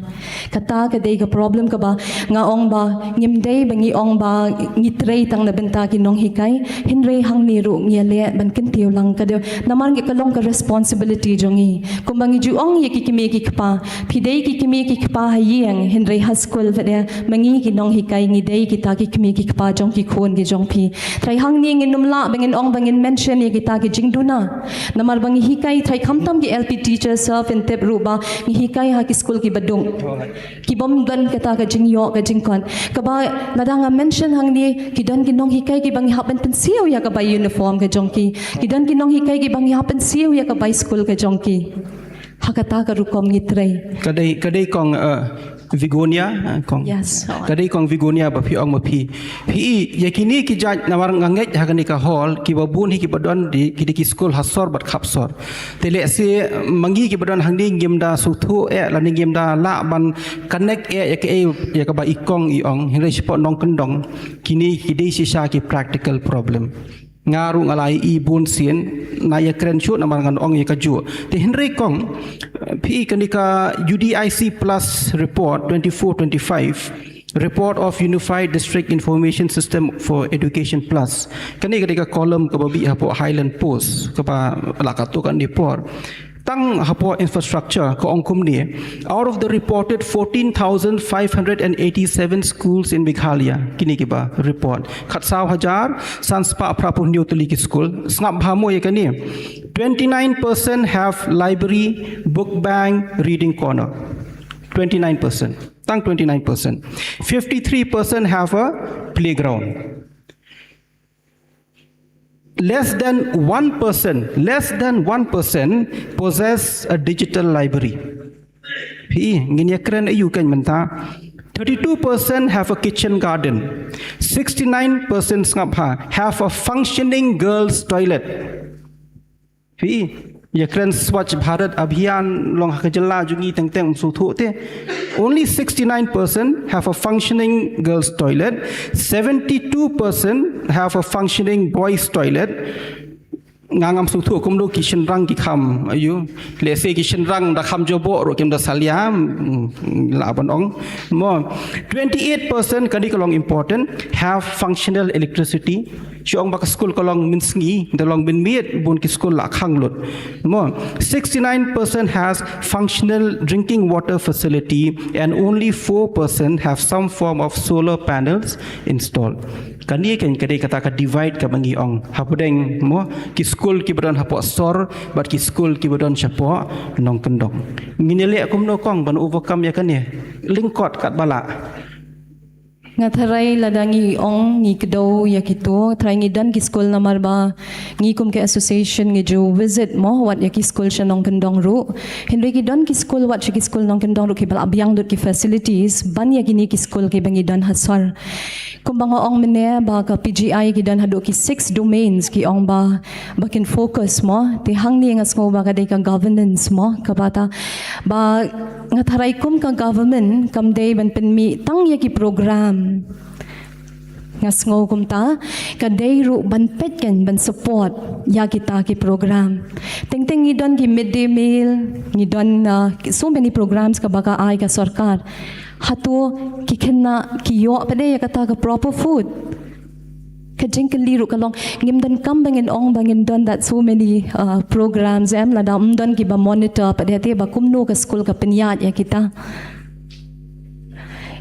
Kata ka dei ka problem kaba nga ong ba ngim dei ba ngi ong ba ngi trei tang na bynta ki nonghikai, hynrei hangne ruh ngi ïaleh ban kyntiew lang, ka dei namar ngi, ka long ka responsibility jong ngi. Kumba ngi ju ong ïa ki kmie ki kpa, phi dei ki kmie ki kpa ha ïing, hynrei ha skul pat de ma ngi ki nonghikai ngi dei kita ki kmie ki kpa jong ki khun ki jong phi. Trai hangne ngin ym lah ba ngin ong ba ngin mention ïa kita ki jingduna. Namar ba ngi hikai, trai khamtam ki L P teachers, phin tip ruh ba ngi hikai ha ki skul kiba dung, kibym don kata ka jingïoh ka jingkot. Kaba lada nga mention hangne, ki don ki nonghikai kiba ngi hap ban pynsiew ïa ka bai uniform ka jong ki. Ki don ki nonghikai kiba ngi hap pynsiew ïa ka bai skul ka jong ki. Ha kata ka rukom ngi trei. Ka dei, ka dei kong, eh, Vigonia, eh, kong. Yes. Ka dei kong Vigonia ba phi ong ma phi. Phi i, ïa kine ki jait, namar nga ngeit ha kane ka hall, kiba bun hi kiba don di, ki dei ki skul ha sor bad khap sor. Te lehse ma ngi kiba don hangne ngim da sngewthuh eh lane ngim da lah ban connect eh ïa kaei, ïa kaba i kong i ong, hynrei shapoh nongkyndong kine ki dei shisha ki practical problem. Nga ruh nga la ïohi bun sien, nga ïakren shuh namar ngan ong ïa kajuh. Te hynrei kong, phi i kane ka U D I C Plus report twenty-four twenty-five, report of Unified District Information System for Education Plus. Kane ka dei ka column kaba bih hapoh Highland Post, kaba la katto katne por. Tang hapoh infrastructure ka ong kumne, out of the reported fourteen thousand five hundred and eighty-seven schools in Meghalaya, kine kiba report, khatsaw hajar san spah phraphew hynñiew tylli ki skul. Sngap bha mo ïa kane. Twenty-nine percent have library, book bank, reading corner. Twenty-nine percent. Tang twenty-nine percent. Fifty-three percent have a playground. Less than one percent, less than one percent possess a digital library. Phi i, ngin ïakren aïu kan mynta. Thirty-two percent have a kitchen garden. Sixty-nine percent, sngap bha, have a functioning girls' toilet. Phi i, ïakren Swachh Bharat Abhiyan long ha ka jylla jong ngi teng teng, ym sngewthuh te. Only sixty-nine percent have a functioning girls' toilet. Seventy-two percent have a functioning boys' toilet. Nga ngam sngewthuh kumno ki shynrang ki kham, aïu. Lehse ki shynrang da kham jaboh ruh kim da salia, mm, lah ban ong. Mo, twenty-eight percent, kane ka long important, have functional electricity. Shu ong ba ka skul ka long mynsngi, da long mynmiet bun ki skul la khang lut. Mo, sixty-nine percent has functional drinking water facility and only four percent have some form of solar panels installed. Kane kan ka dei kata ka divide kaba ngi ong hapdeng, mo, ki skul kiba don hapoh sor bad ki skul kiba don shapoh nongkyndong. Ngin ïaleh kumno kong ban overcome ïa kane? Lyngkot katba lah. Nga tharai lada ngi ong ngi kdew ïa kito, tharai ngi don ki skul namar ba ngi kum ka association ngi ju visit, mo, wat ïa ki skul sha nongkyndong ruh. Hynrei ki don ki skul wat sha ki skul nongkyndong ruh kiba la biang lut ki facilities ban ïa kine ki skul kiba ngi don ha sor. Kumba nga ong mynne ba ka P G I ki don haduh ki six domains ki ong ba, ba kin focus, mo. Te hangne nga sngew ba ka dei ka governance, mo, kaba ta, ba nga tharai kum ka government kam dei ban pynmih tang ïa ki program Nga sngew kumta, ka dei ruh ban peit kan ban support ïa kita ki program. Teng teng ngi don ki midday meal, ngi don uh, so many programs kaba ka ai ka sorkar. Hato ki khynnah ki ïoh pat de ïa kata ka proper food? Ka jingkylli ruh ka long, ngim donkam ba ngin ong ba ngin don that so many uh, programs em, lada ym don kiba monitor pat de te ba kumno ka skul ka pynïaid ïa kita.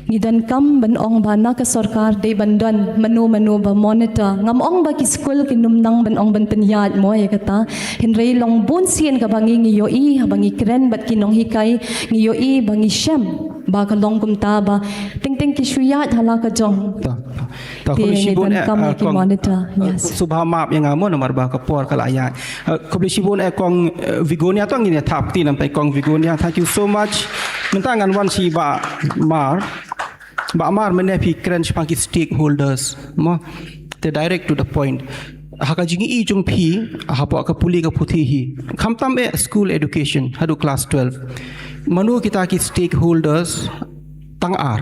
Ngi donkam ban ong ba na ka sorkar dei ban don mano mano ba monitor. Ngam ong ba ki skul kin ym nang ban ong ban pynïaid mo ïa kata. Hynrei long bun sien kaba ngi ngi ïohi, haba ngi kren bad ki nonghikai, ngi ïohi ba ngi shem ba ka long kumta ba teng teng ki shu ïaid ha la ka jong. Ta, ta. Ta, te khublei shibun, ngi donkam eh, ïa ki kong, monitor. Eh, yes. Sngewbha map ïa nga mo namar ba ka por ka la ïaid. Eh, khublei shibun eh kong, eh, Vigonia, to ngin ïa thap kti namar kong Vigonia. Thank you so much. Mynta ngan wan sha i Bah Mar. Bah Mar, mynne phi kren shaphang ki stakeholders mo. Te direct to the point. Ha ka jingïohi jong phi hapoh ka pule ka puthi hi, khamtam eh school education haduh class twelve, mano kita ki stakeholders? Tang ar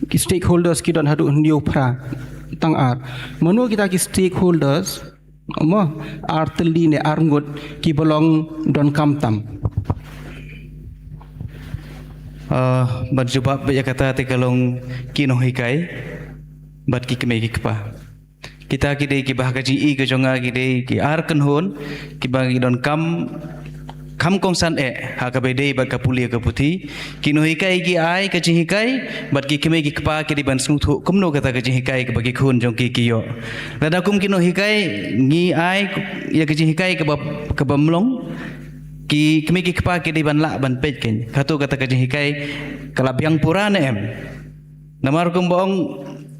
ki stakeholders ki don haduh hynñiew phra. Tang ar. Mano kita ki stakeholders? Mo, ar tylli ne ar ngut kiba long donkam tam? Ah, ban jubab ïa kata te ka long ki nonghikai bad ki kmie ki kpa. Kita ki dei kiba ha ka jingïohi ka jong nga ki dei ki ar kynhun kiba ngi donkam kham kongsan eh ha kaba dei bad ka pule ka puthi. Ki nonghikai ki ai ka jinghikai bad ki kmie ki kpa ki dei ban sngewthuh kumno kata ka jinghikai kaba ki khun jong ki ki ïoh. Lada kum ki nonghikai ngi ai ïa ka jinghikai kaba, kaba mlong, ki kmie ki kpa ki dei ban lah ban peit kan, hato kata ka jinghikai ka la biang pura ne em. Namar kumba ong,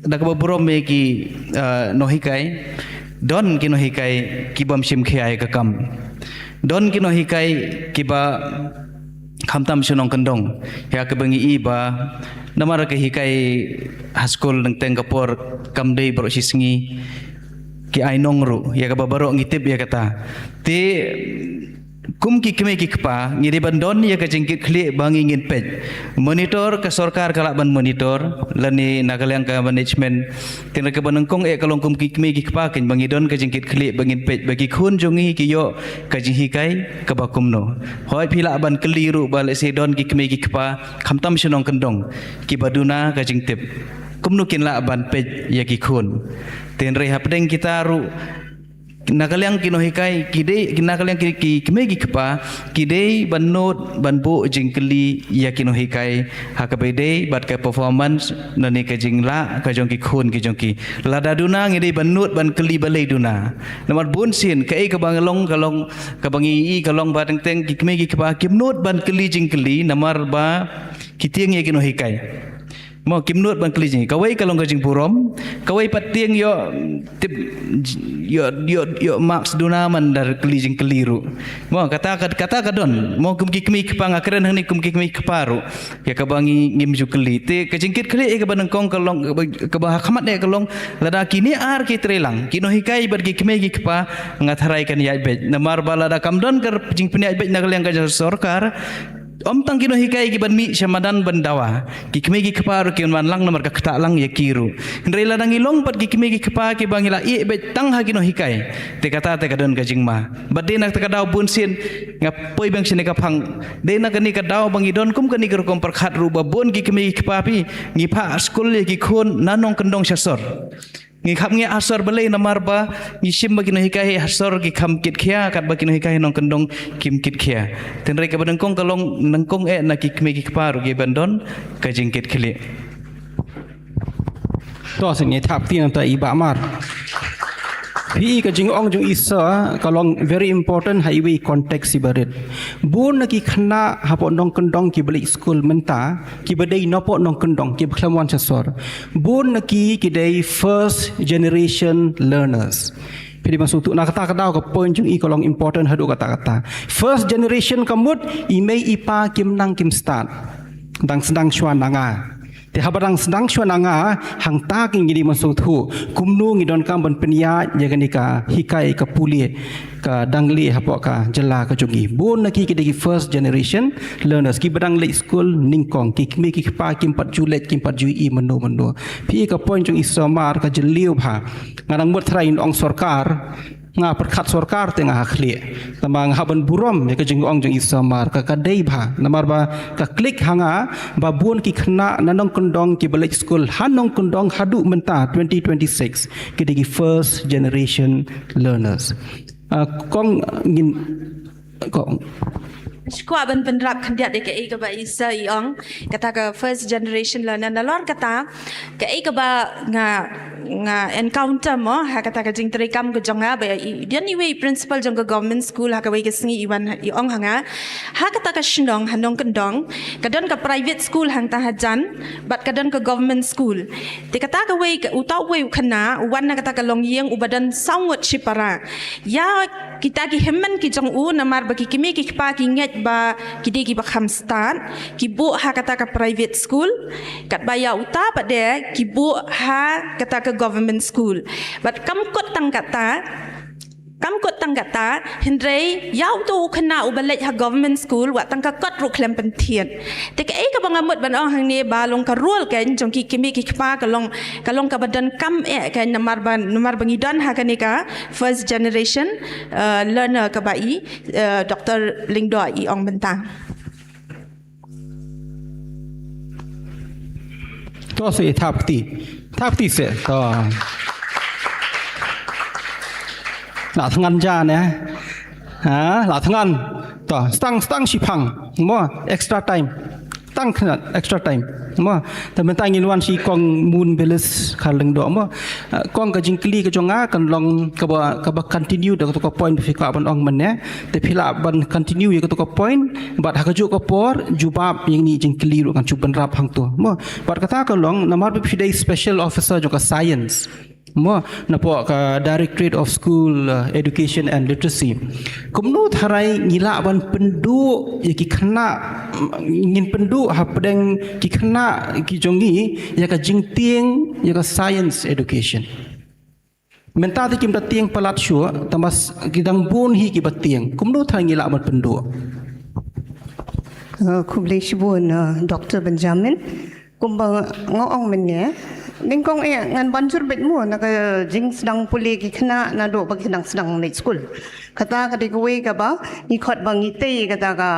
da kaba burom ïa ki, eh, nonghikai, don ki nonghikai ki bym shim khia ïa ka kam. Don ki nonghikai kiba khamtam shu nongkyndong ïa kaba ngi i ba namar ka hikai ha skul nangteng ka por kam dei baroh shi sngi, ki ai nong ruh ïa kaba baroh ngi tip ïa kata. Te kum ki kmie ki kpa ngi dei ban don ïa ka jingkitkhlieh ba ngi ngin peit. Monitor ka sorkar ka lah ban monitor lane na ka liang ka management. Te na kaba nyngkong eh ka long kum ki kmie ki kpa kan ba ngi don ka jingkitkhlieh ba ngin peit ba ki khun jong ngi ki ïoh ka jinghikai kaba kumno. Hooid phi lah ban kylli ruh ba lehse don ki kmie ki kpa khamtam shu nongkyndong kiba duna ka jingtip, kumno kin lah ban peit ïa ki khun? Te hynrei hapdeng kita ruh na ka liang ki nonghikai ki dei, na ka liang ki, ki kmie ki kpa ki dei ban nud ban buh jingkylli ïa ki nonghikai ha kaba dei bad ka performance lane ka jinglah ka jong ki khun ki jong ki. Lada duna ngi dei ban nud ban kylli balei duna. Namar bun sien kaei kaba ngi long ka long, kaba ngi i ka long ba teng teng ki kmie ki kpa kim nud ban kylli jingkylli namar ba ki tieng ïa ki nonghikai. Mo, kim nud ban kylli jingkylli. Kawei ka long ka jingburom, kawei pat tieng ïoh tip, ïoh, ïoh, ïoh marks duna man da kylli jingkylli ruh. Mo, kata ka, kata ka don. Mo, kum ki kmie ki kpa nga kren hangne kum ki kmie ki kpa ruh ïa kaba ngi ngim ju kylli. Te ka jingkitkhlieh ïa kaba nyngkong ka long, kaba, kaba ha khmat eh ka long, lada kine ar ki trei lang, ki nonghikai bad ki kmie ki kpa, nga tharai kan ïaid beit. Namar ba lada kam don ka jingpynïaid beit na ka liang ka jong sorkar, ym tang ki nonghikai ki ban mih sha madan ban dawa, ki kmie ki kpa ruh kin wan lang namar ka ktah lang ïa ki ruh. Hynrei lada ngi long pat ki kmie ki kpa kiba ngi la ïeh beit tang ha ki nonghikai, te kata te ka don ka jingma. Bad dei na kata ka daw bun sien nga poi biang shane ka phang, dei na kane ka daw ba ngi don kum kane ka rukom pyrkhat ruh ba bun ki kmie ki kpa phi ngi phah skul ïa ki khun na nongkyndong sha sor. Ngi kham ngi ha sor balei namar ba ngi shim ba ki nonghikai ha sor ki kham kit khia katba ki nonghikai nongkyndong kim kit khia. Te hynrei kaba nyngkong ka long nyngkong eh na ki kmie ki kpa ruh ki ban don ka jingkitkhlieh. To sa ngi thap kti nangta i Bah Mar. Phi i ka jingong jong i sir ka long very important ha iwei i context iba rit. Bun na ki khynnah hapoh nongkyndong kiba leit skul mynta kiba dei napoh nongkyndong kiba khlem wan sha sor. Bun na ki ki dei first generation learners. Phi dei ban sngewthuh na kata ka daw ka point jong i ka long important haduh katta katta. First generation ka mut i mei i pa kim nang kim stad. Dang sdang shuwa na nga. Te haba dang sdang shuwa na nga, hangta ki ngi dei ban sngewthuh kumno ngi donkam ban pynïaid ïa kane ka hikai ka pule ka dang leh hapoh ka jylla ka jong ngi. Bun na ki ki dei ki first generation learners, kiba dang leit skul nyngkong, ki kmie ki kpa kim pat ju leit, kim pat ju ïohi mynno mynno. Phi i ka point jong i Sir Mar ka jylliew bha. Nga dang mut tharai in ong sorkar, nga pyrkhat sorkar te nga ha khlieh. Tangba nga hap ban burom ïa ka jingong jong i Sir Mar, ka ka dei bha. Namar ba ka klik ha nga ba bun ki khynnah na nongkyndong kiba leit skul ha nongkyndong haduh mynta twenty twenty-six ki dei ki first generation learners. Ah, kong ngin, kong. Shuwa ban pynrap khyndiat ïa kaei kaba i Sir i ong, kata ka first generation learner, nalor kata kaei kaba nga, nga encounter mo ha kata ka jingtrei kam ka jong nga, ba i don iwei i principal jong ka government school ha kawei ka sngi i wan i ong ha nga, ha kata ka shnong ha nongkyndong ka don ka private school hangta hajan bad ka don ka government school. Te kata kawei ka, uta uwei u khynnah u wan na kata ka longïing uba don saw ngut shipara. Ïa kita ki hynmen ki jong u, namar ba ki kmie ki kpa ki ngeit ba ki dei kiba kham stad, ki buh ha kata ka private school, katba ïa uta pat de ki buh ha kata ka government school. Bad kam kut tang kata, kam kut tang kata, hynrei ïa uto u khynnah uba leit ha government school, wat tang ka kot ruh khlem pynthied. Te kaei kaba nga mut ban ong hangne ba long ka role kein jong ki kmie ki kpa ka long, ka long kaba donkam eh kein, namar ba, namar ba ngi don ha kane ka first generation, uh, learner kaba i, uh, Doctor Lyngdoh i ong mynta. To se thap kti. Thap kti se. To. La thngan ja ne. Ha, la thngan. To, stang, stang shiphang. Mo, extra time. Tang khnat, extra time. Mo, te mynta ngin wan sha i Kong Moon Bellis Kharlyngdoh mo. Ah, kong, ka jingkylli ka jong nga kan long kaba, kaba continue da kato ka point phi kwah ban ong mynne. Te phi lah ban continue ïa kato ka point, bad ha kajuh ka por jubab ïa kine ki jingkylli ruh kan shu bynrap hangto. Mo, bad kata ka long namar ba phi dei special officer jong ka science. Mo, napoh ka Directorate of School, uh, Education and Literacy. Kumno tharai ngi lah ban pynduh ïa ki khynnah, ngin pynduh hapdeng ki khynnah ki jong ngi ïa ka jingtieng ïa ka science education. Mynta te kim da tieng palat shuh, tangba ki dang bun hi kiba tieng. Kumno tharai ngi lah ban pynduh? Uh, khublei shibun, uh, Doctor Benjamin. Kumba nga ong mynne, nyngkong eh ngan ban jur beit mo na ka jingsdang pule ki khynnah naduh ba ki dang sdang leit skul. Kata ka dei kawei kaba ngi khot ba ngi tei kata ka,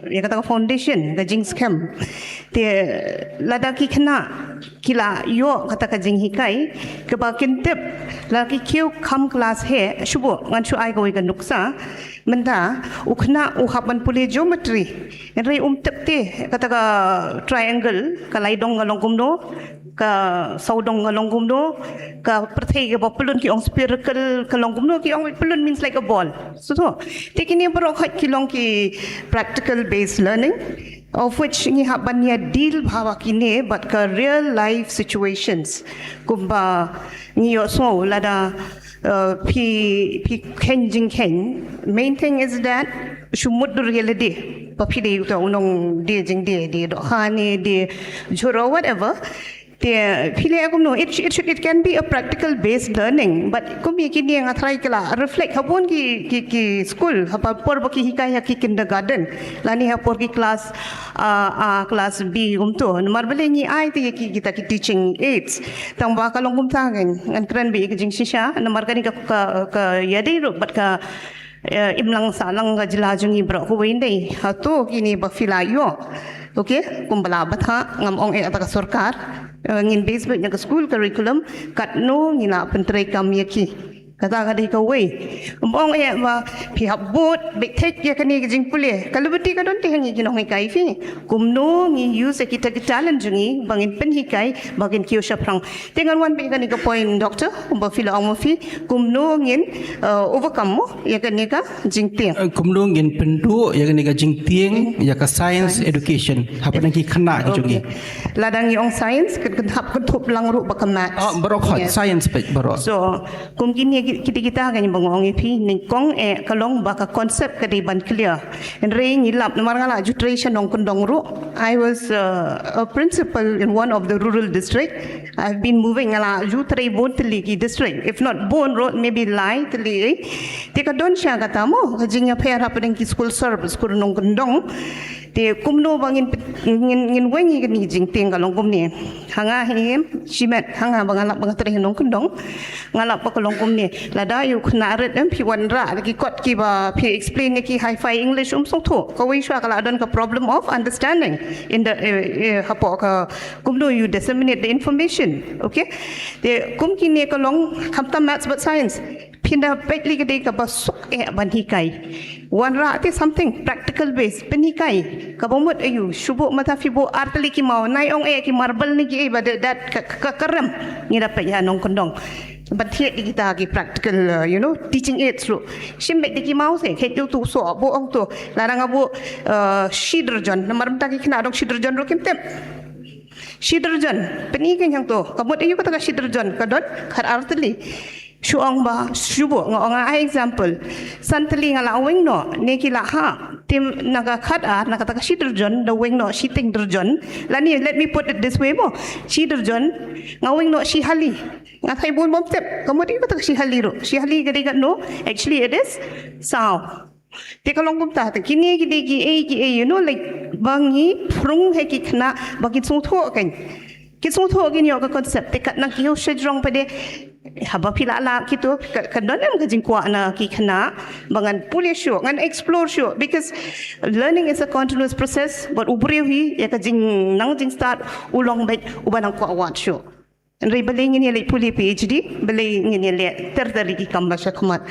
ïa kata ka foundation, ka jingskhem. Te lada ki khynnah ki la ïoh kata ka jinghikai kaba kin tip, la ki kiew kham klas heh, shu buh ngan shu ai kawei ka nuksa. Mynta u khynnah u hap ban pule geometry, hynrei um tip te kata ka triangle ka lai dong ka long kumno, ka saw dong ka long kumno, ka pyrthei kaba pyllun ki ong spherical ka long kumno, ki ong pyllun means like a ball. So, so te kine baroh khoit ki long ki practical based learning, of which ngi hap ban ïa deal bha bha kine bad ka real life situations. Kumba ngi ïohsngew lada, uh, phi, phi kheiñ jingkheiñ. Main thing is that shu mut dur ïa lade ba phi dei uta u nongdie jingdie, die dohkha ne die jhur or whatever. Te phi leh kumno, it, it should, it can be a practical based learning, but kum ïa kine nga tharai ki la reflect ha bun ki, ki, ki skul, ha por ba ki hikai ha ki kindergarten lane ha por ki klas, ah, ah, klas B kumto. Namar balei ngi ai te ïa ki, kita ki teaching aids? Tangba ka long kumta, ngan, ngan kren beit ïa ka jingshisha namar kane ka, ka, ka ïadei ruh bad ka, eh, imlang sahlang ka jylla jong ngi baroh kawei. Dei hato kine ba phi la ïoh? Okay, kumba la bthah, ngam ong eh kata ka sorkar, eh, ngin base beit na ka school curriculum, katno ngi la pyntreikam ïa ki. Kata ka dei kawei. Ngam ong eh ba phi hap bud beit thik ïa kane ka jingpule. Ka lubti ka don te ha ngi ki nonghikai phi. Kumno ngi use ïa kita ki talent jong ngi ba ngin pynhikai, ba ngin kiew shaphrang. Te ngan wan beit kane ka point, Doctor, kumba phi la ong ma phi, kumno ngin, uh, overcome mo ïa kane ka jingtieng. Eh, kumno ngin pynduh ïa kane ka jingtieng ïa ka science education hapdeng ki khynnah ki jong ngi. Okay. Lada ngi ong science, kan, kan hap kynthup lang ruh bad ka maths. Ah, baroh khoit, science peit baroh. So, kum kine Kita kita kan ba ngong ïa phi nyngkong eh ka long ba ka concept ka dei ban clear. Hynrei ngi lap namar nga la ju trei sha nongkyndong ruh. I was uh, a principal in one of the rural district. I've been moving nga la ju trei bun tylli ki district. If not bun ruh, maybe lai tylli. Te ka don sha kata mo ka jingïapher hapdeng ki school service kur nongkyndong. Te kumno ba ngin ngin ngin weng ïa kane ka jingtieng ka long kumne. Ha nga hi shimet ha nga ba nga lap ba nga trei nongkyndong. Nga lap ba ka long kumne. Lada ïa u khynnah rit em phi wanrah da ki kot kiba phi explain ïa ki hi-fi English um sngewthuh. Kawei shuwa ka la don ka problem of understanding in the eh, eh, hapoh ka kumno you disseminate the information. Okay. Te kum kine ka long khamtam maths bad science. Phin da peit lei ka dei kaba suk eh ban hikai. Wanrah te something practical base pynhikai. Kaba mut aïu shu buh mynta phi buh ar tylli ki maw nai ong eh ki marble ne ki eh ba dei dat ka ka ka rem. Ngi da peit ha nongkyndong. Ban thied ïa kita ki practical uh, you know teaching aids ruh. Shim beit da ki maw se khet ïa utu soh buh ong tu. Lada nga buh uh, shi derjon namar mynta ki khynnah dong shi derjon ruh kim tip. Shi derjon pynhikai hangto. Ka mut aïu kata ka shi derjon ka don khat ar tylli. Shu ong ba shu buh nga ong ai example. San tylli nga la weng noh ne ki la ha. Te na ka khat ar na kata ka shi derjon da weng noh shi teng derjon. Lane let me put it this way mo. Shi derjon nga weng noh shi hali. Nga thai bun bom tip ka mut ïa kata ka shi hali ruh. Shi hali ka dei katno? Actually it is saw. Te ka long kumta te kine ki dei ki ei ki ei you know like ba ngi phrung ha ki khynnah ba kin sngewthuh kan. Kin sngewthuh kin ïoh ka concept te katno ki ïoh sha jrong pat de. Haba phi la lah kito ka don em ka jingkwah na ki khynnah ba ngan pule shuh ngan explore shuh because learning is a continuous process but u briew hi ïa ka jingnang jingstad u long beit uba nang kwah wad shuh. Hynrei balei ngin ïa leit pule PhD, balei ngin ïa leit ter ter ki kam ba shakhmat.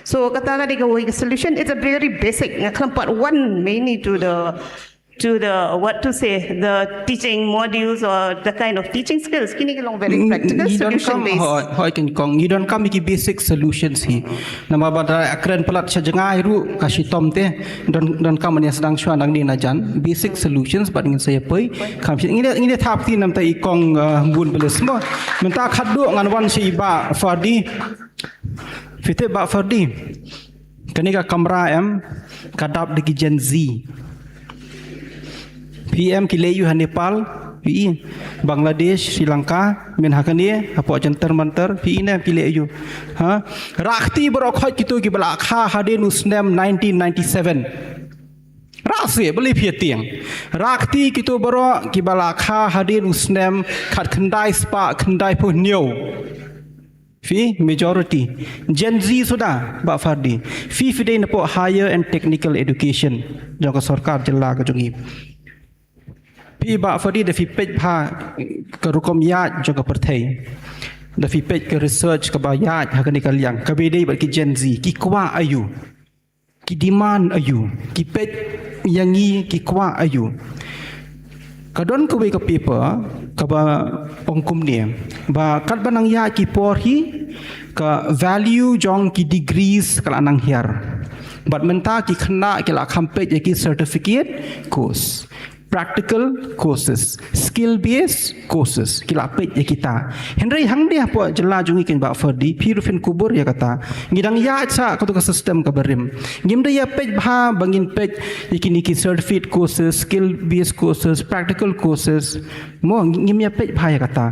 So kata ka dei kawei ka solution, it's a very basic. Nga khlem pat wan mainly to the to the what to say the teaching modules or the kind of teaching skills kini ki long very practical solution based. Hoi kan kong ngi don kam ki basic solutions hi. Nama ba da akren palat sha jngai ru ka shitom te don don kam ne sedang shwa nang ni na jan basic solutions bat ngin saya poi kam shi ngin ngin thap ti nam ta i kong bun beles mo. Menta khaddu ngan wan shi ba Fardi. Fite ba Fardi. Kani ka kamra em ka dap de ki Gen Z. Phi em ki lei yu ha Nepal phi i Bangladesh Sri Lanka men ha kane hapoh Jantar Mantar phi i ne em ki lei yu. Ha rakti bro khoj kitu ki bala kha hadin u snem nineteen ninety-seven. Rasi beli phi tiang rakti kitu bro ki bala kha hadin u snem khat khyndai spah khyndai phew hynñiew. Phi majority Gen Z suda ba Fardi. Phi phi dei napoh higher and technical education jong ka sorkar jylla ka jong i. Phi ba Fardi da phi peit bha ka rukom ïaid jong ka pyrthei. Da phi peit ka research kaba ïaid ha kane ka liang kaba dei bad ki Gen Z ki kwah aïu. Ki demand aïu, ki peit ïa ngi ki kwah aïu. Ka don kawei ka paper kaba ong kumne ba katba nang ïaid ki por hi ka value jong ki degrees ka la nang hiar. Bad mynta ki khynnah ki la kham peit ïa ki certificate course. Practical courses, skill based courses ki la peit ïa kita. Hynrei hangne hapoh jylla jong ngi kan ba Fardi phi ruh phin kubur ïa kata. Ngi dang ïaid sa katu ka system kaba rim. Ngim da ïa peit bha ba ngin peit ïa kini ki certificate courses, skill based courses, practical courses. Mo ngim ïa peit bha ïa kata.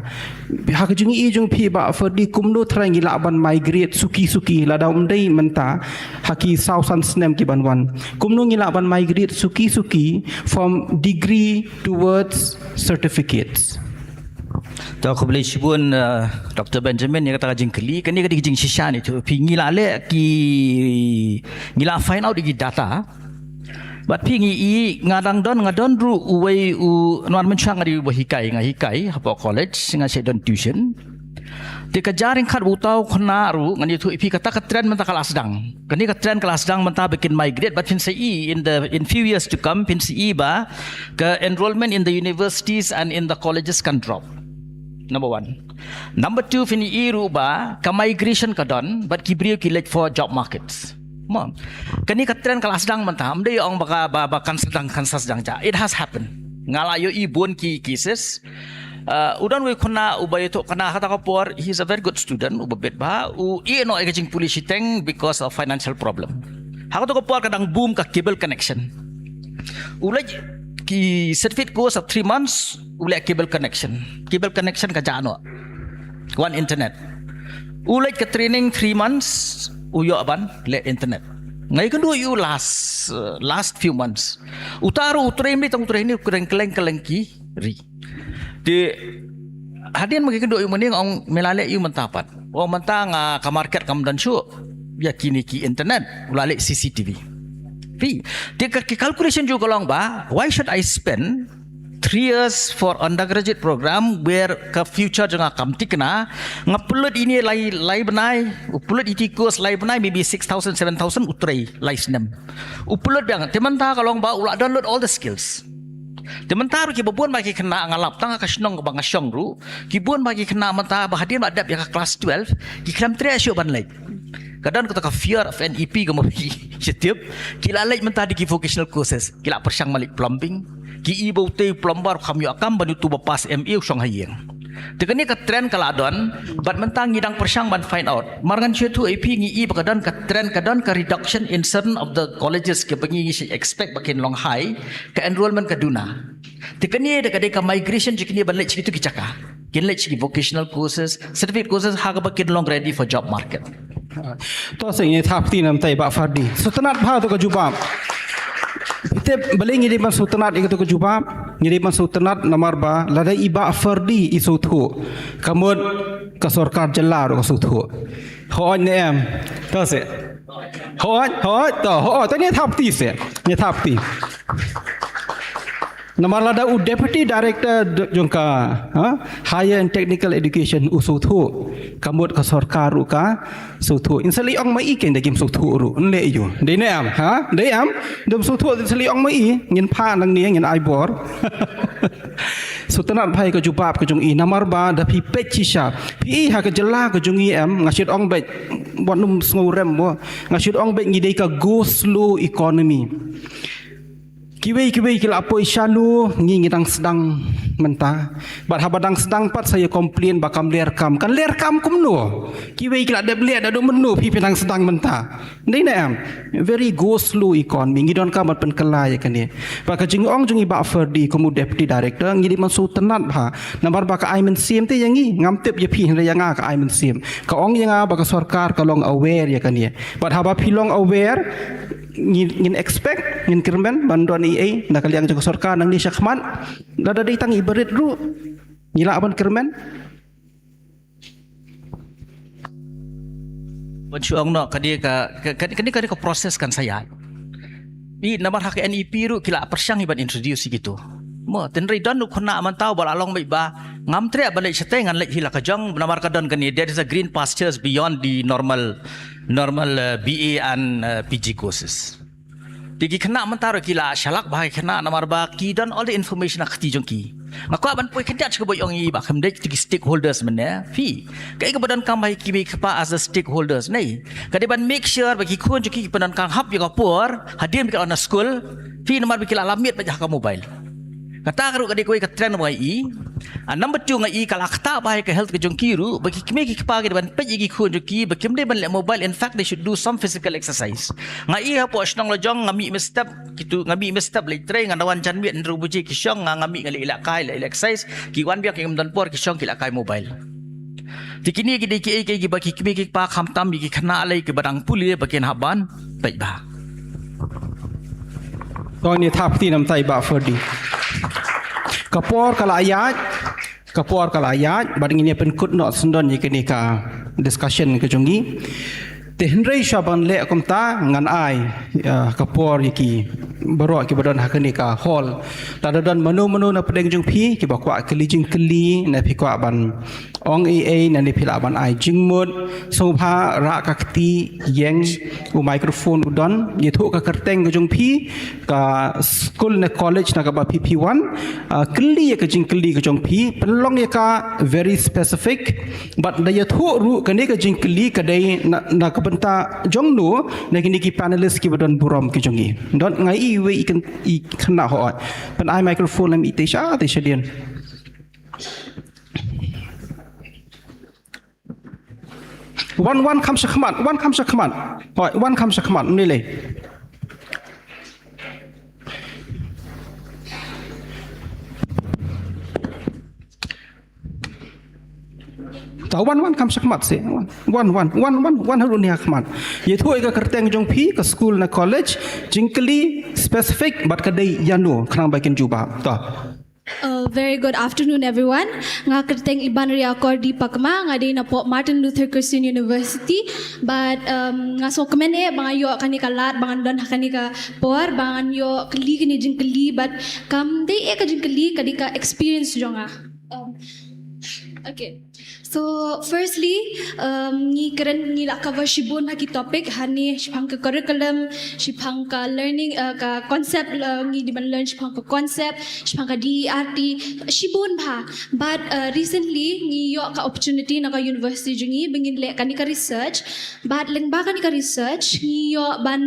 Ha ka jong i jong phi ba Fardi kumno trai ngi lah ban migrate suki suki lada um dei mynta ha ki saw san snem ki ban wan. Kumno ngi lah ban migrate suki suki from degree towards certificates. To khublei shibun uh, Dr Benjamin ïa kata ka jingkylli kane ka dei ka jingshisha ni tu phi ngi la leh ki ngi la find out ki data. Bad phi ngi i nga dang don nga don ruh uwei u nwan mynshwa nga dei uba hikai nga hikai hapoh college nga shu don tuition. Te ka jaring khat u tau khna ruh ngan ïathuh ïa phi kata ka trend mynta ka la sdang. Kane ka trend ka la sdang mynta ba kin migrate bad phin sa i in the in few years to come phin sa i ba ka enrollment in the universities and in the colleges kan drop. Number one. Number two phin i ruh ba ka migration ka don bad ki briew ki leit for job markets. Mo. Kane ka trend ka la sdang mynta. Ym dei ong ba ka ba, ba kan sdang kan sa sdang ja. It has happened. Nga la ïoh i bun ki cases. Uh, u don wei khynnah uba ïathuh kane ha kata ka por, he's a very good student, uba bit bha, u ïeh noh ïa ka jingpule shiteng because of financial problem. Ha kata ka por ka dang boom ka cable connection. U leit ki certificate course of three months, u leh cable connection. Cable connection ka jah noh. Wan internet. U leit ka training three months, u ïoh ban leh internet. Nga ïakynduh ïa u last, uh, last few months. Uta ruh u trei mynta u trei hangne u kren kylleng kylleng ki ri. Te hadien ma nga ïakynduh ïa u mynne nga ong me la leh aïu mynta pat. Oh mynta nga ka market kam don shuh. Ïa kine ki internet, u la leh C C T V. Phi, te ka ki calculation jong u ka long ba, why should I spend three years for undergraduate program where ka future jong nga kam thikna? Nga pynlut ïa ine lai, lai bnai, u pynlut ïa ine i course lai bnai, maybe six thousand, seven thousand, u trei lai snem. U pynlut biang, te mynta ka long ba u la download all the skills. Te mynta ruh kiba bun ba ki khynnah, nga lap tang ha ka shnong kaba nga shong ruh, ki bun ba ki khynnah mynta ba hadien ba dep ïa ka class twelve, ki khlem treh shuh ban leit. Ka don kata ka fear of N E P, ka mut ki sha tip, ki la leit mynta da ki vocational courses, ki la pyrshang ban leit plumbing, ki i ba utei u plumber u kham ïoh kam, ban uto uba pass M A u shong ha ïing. Te kane ka trend ka la don, bad mynta ngi dang pyrshang ban find out. Mar ngan shu ïathuh ïa phi, ngi i ba ka don ka trend, ka don ka reduction in certain of the colleges kiba ngi, ngi expect ba kin long high, ka enrollment ka duna. Te kane da ka dei ka migration jong kine ban leit sha kito ki jaka. Kin leit sha ki vocational courses, certificate courses, ha kaba kin long ready for job market. To seh, ngi thap kti namar ïa i Bah Fardi. Sngewtynnat bha to ka jubab. Phi tip balei ngi dei ban sngewtynnat ïa kato ka jubab? Ngi dei ban sngewtynnat namar ba lada i Bah Fardi i sngewthuh, ka mut ka sorkar jylla ruh ka sngewthuh. Hooid ne em? To seh. Hooid, hooid, to, hooid, to ngi thap kti seh. Ngi thap kti. Namar lada u Deputy Director d-, jong ka, ha? Higher and Technical Education u sngewthuh, ka mut ka sorkar ruh ka sngewthuh. Ngin sa leit ong ma i kein da kim sngewthuh ruh. Ym leh aiu. Dei ne em, ha? Dei em? Dei ym sngewthuh, ngin sa leit ong ma i. Ngin phah nangne, ngin ai bor. Sngewtynnat bha ïa ka jubab ka jong i, namar ba da phi peit shisha, phi i ha ka jylla ka jong i em, nga shu ong beit, wat nym sngewrem mo, nga shu ong beit ngi dei ka go slow economy. Kiwei kiwei ki la poi shano, ngi ngi dang sdang mynta. Bad haba dang sdang pat sa ïa complain ba kam lyer kam. Kan lyer kam kumno? Kiwei ki la dep leh naduh mynno, phi phi dang sdang mynta. Dei ne em? Very go slow economy. Ngi donkam ban pynkylla ïa kane. Bad ka jingong jong i Bah Ferdy kum u Deputy Director, ngi dei ban sngewtynnat bha. Namar ba ka ai mynsiem te ïa ngi, ngam tip ïa phi hynrei ïa nga ka ai mynsiem. Ka ong ïa nga ba ka sorkar ka long aware ïa kane. Bad haba phi long aware, ngin, ngin expect, ngin kyrmen ban don ei ei na ka liang jong ka sorkar nangne shakhmat. Lada dei tang i barit ruh, ngi lah ban kyrmen. Ban shu ong noh, ka dei ka, ka, ka, ka dei ka, dei ka process kan sa ïaid. Phi, namar ha ka N E P ruh ki la pyrshang hi ban introduce hi kito. Mo, hynrei don ruh khynnah mynta ba la long beit ba ngam treh ban leit shatei, ngan leit hi la ka jong, namar ka don kane, there is a green pastures beyond the normal, normal, uh, B A and, uh, P G courses. Te ki khynnah mynta ruh ki la shalak bha, ki khynnah, namar ba ki don all the information ha kti jong ki. Nga kwah ban poi khyndiat sha kaba ong i Bah, kham dei kito ki stakeholders mynne. Phi, kaei kaba donkam ba ki mei ki pa as the stakeholders ne? Ka dei ban make sure ba ki khun jong ki ki pyndonkam hap ïa ka por hadien ba ki la na skul. Phi, namar ba ki la lap miet beit ha ka mobile. Kata ka ruh ka dei kawei ka trend ba nga i. Ah, number two, nga i ka la ktah bha ïa ka health ka jong ki ruh, ba ki kmie ki kpa ki dei ban peit ïa ki khun jong ki, ba kim dei ban leh mobile, in fact they should do some physical exercise. Nga i hapoh shnong la jong, nga mih mynstep, kito, nga mih mynstep leit trei, ngan da wan janmiet hynriew baje ki shong, nga, nga mih nga leit ïalehkai, leit exercise, ki wan biang kim don por ki shong ki lehkai mobile. Te kine ki dei kiei kiei kiba ki kmie ki kpa, khamtam ïa ki khynnah lei kiba dang pule ba kin hap ban peit bha. To ngi thap kti namar ïa i Bah Ferdy. Ka por ka la ïaid, ka por ka la ïaid, bad ngin ïa pynkut noh syndon ïa kane ka discussion ka jong ngi. Te hynrei shuwa ban leh kumta ngan ai, ah, ka por ïa ki baroh kiba don ha kane ka hall. Lada don mano mano na pdeng jong phi kiba kwah kylli jingkylli, ne phi kwah ban ong ei ei, ne phi lah ban ai jingmut, sngewbha rah ka kti, ïeng, u microphone u don, ïathuh ka kyrteng ka jong phi, ka skul ne college na kaba phi phi wan, ah, kylli ïa ka jingkylli ka jong phi, pynlong ïa ka very specific, bad da ïathuh ruh kane ka jingkylli ka dei na, na ka bynta jong no, na kine ki panelist kiba don burom ki jong ngi. Don nga i wei i khynnah hooid. Pyn ai microphone lem i te sha, te shadien. Wan, wan kham shakhmat, wan kham shakhmat. Hoi, wan kham shakhmat, nilai. Ta wan, wan kham shakhmat se. Wan, wan, wan, wan, wan haduh nia khmat. Ïathuh ïa ka kyrteng jong phi, ka school ne college, jingkylli specific bad ka dei ïano, khnang ba kin jubab. Ta. Uh, very good afternoon, everyone. Nga kyrteng Ibanria Kordi Pakma, nga dei na pok Martin Luther Christian University. But um, nga sngewkmen eh ba nga ïoh kane ka lad, ba ngan don ha kane ka por, ba ngan ïoh kylli kane jingkylli, but kam dei eh ka jingkylli, ka dei ka experience jong nga. Um, okay. So firstly, um, ngi kren, ngi la cover shibun ha ki topic, hani shaphang ka curriculum, shaphang ka learning, uh, ka concept, uh, ngi dei ban learn shaphang ka concept, shaphang ka D E R T, shibun bha. But uh, recently ngi ïoh ka opportunity na ka university jong ngi ba ngin leh kane ka research. But lyngba kane ka research ngi ïoh ban,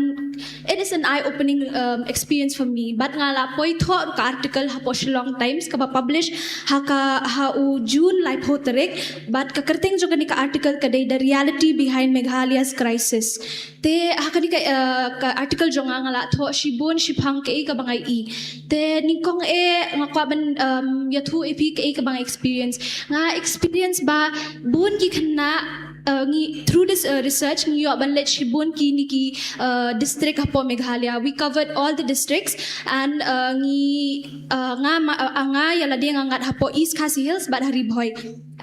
it is an eye opening um, experience for me. But nga la poi thoh ka article hapoh Shillong Times kaba publish ha ka, ha u June laiphew tarik. But ka kyrteng jong kane ka article ka dei The Reality Behind Meghalaya's Crisis. Te ha kane ka, uh, ka article jong nga, nga la thoh shibun shaphang kaei kaba nga ïohi. Te nyngkong eh nga kwah ban um, ïathuh ïa phi kaei kaba nga experience. Nga experience ba bun ki khynnah, uh, ngi, through this uh, research ngi ïoh ban leit shibun kine ki uh, district hapoh Meghalaya. We covered all the districts and uh, ngi, uh, nga ma, uh, nga ïa lade nga ngat hapoh East Khasi Hills bad ha Ri Bhoi.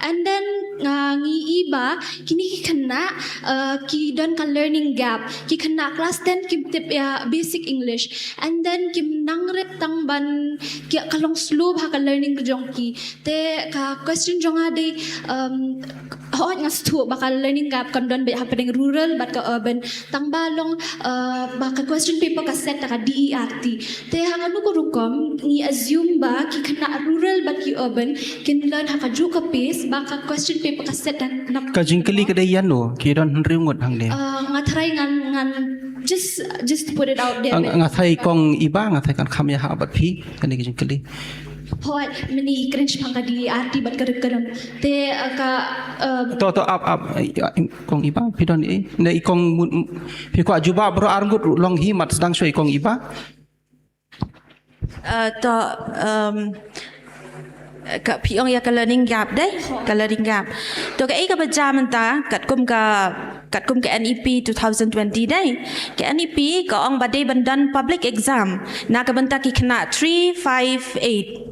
And then uh, ngi ïohi ba kine ki khynnah, uh, ki don ka learning gap. Ki khynnah class ten kim tip ïa basic English. And then kim nang rit tang ban, ki, ka long slow bha ka learning ka jong ki. Te ka question jong nga dei, um, hooid nga sngewthuh ba ka learning gap kan don beit hapdeng rural bad ka urban. Tang ba long, uh, ba ka question paper ka set da ka D E R T. Te ha kano ka rukom ngi assume ba ki khynnah rural bad ki urban kin learn ha kajuh ka pace ba ka question paper ka set da na. Ka jingkylli ka dei ïano, ki don hynriew ngut hangne. Uh, nga tharai ngan, ngan just, just to put it out there. Nga, nga tharai kong Iba, nga tharai kan kham ïahap bad phi kane ka jingkylli. Hooid, mynne i kren shaphang ka D E R T bad ka curriculum. Te uh, ka uh, to to ap ap, kong Iba, phi don eh, ne i kong, phi kwah jubab baroh ar ngut ruh long hi, mat sdang shuwa i kong Iba. Uh, to um, ka phi ong ïa ka learning gap dei, ka learning gap. To kaei kaba jia mynta katkum ka, katkum ka N E P two thousand twenty dei. Ka N E P ka ong ba dei ban don public exam na ka bynta ki khynnah three five eight.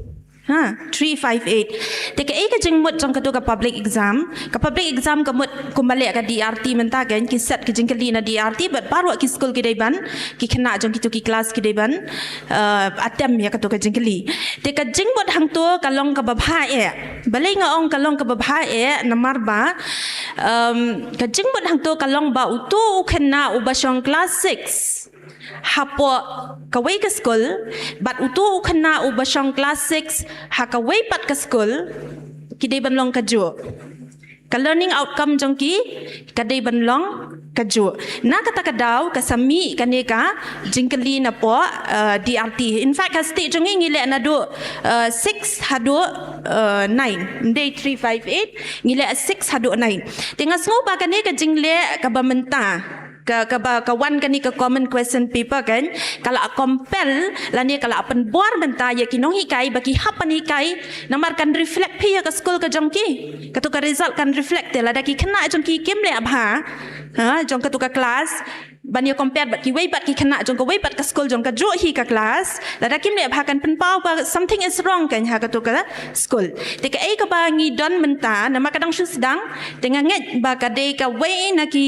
Ha, three five eight. Te kaei ka jingmut jong kato ka public exam? Ka public exam ka mut kumba leh ka D R T mynta, kan ki set ki jingkylli na D R T bad baroh ki skul ki dei ban, ki khynnah jong kito ki klas ki dei ban uh, attempt ïa kato ka jingkylli. Te ka jingmut hangto ka long kaba bha eh. Balei nga ong ka long kaba bha eh? Namar ba um, ka jingmut hangto ka long ba uto u khynnah uba shong klas six hapoh kawei ka skul bad uto u khynnah uba shong klas six ha kawei pat ka skul, ki dei ban long kajuh. Ka learning outcome jong ki ka dei ban long kajuh. Na kata ka daw ka sa mih kane ka jingkylli napoh uh, D R T. In fact ha state jong ngi ngi leh naduh uh, six haduh uh, nine. Ym dei three five eight, ngi leh six haduh nine. Te nga sngew ba kane ka jingleh kaba mynta, ka, kaba, ka wan kane ka common question paper kan, ka la compel lane ka la pynbor mynta ïa ki nonghikai ba ki hap ban hikai, namar kan reflect phi ïa ka skul ka jong ki. Kato ka result kan reflect te lada ki khynnah jong ki kim leh bha, ha, jong kato ka klas, ban ïa compare bad kiwei pat ki khynnah jong kawei pat ka skul jong kajuh hi ka klas, lada kim leh bha kan pynpaw ba something is wrong kan ha kato ka skul. Te kaei kaba ngi don mynta, namar ka dang shu sdang, te nga ngeit ba ka dei kawei na ki,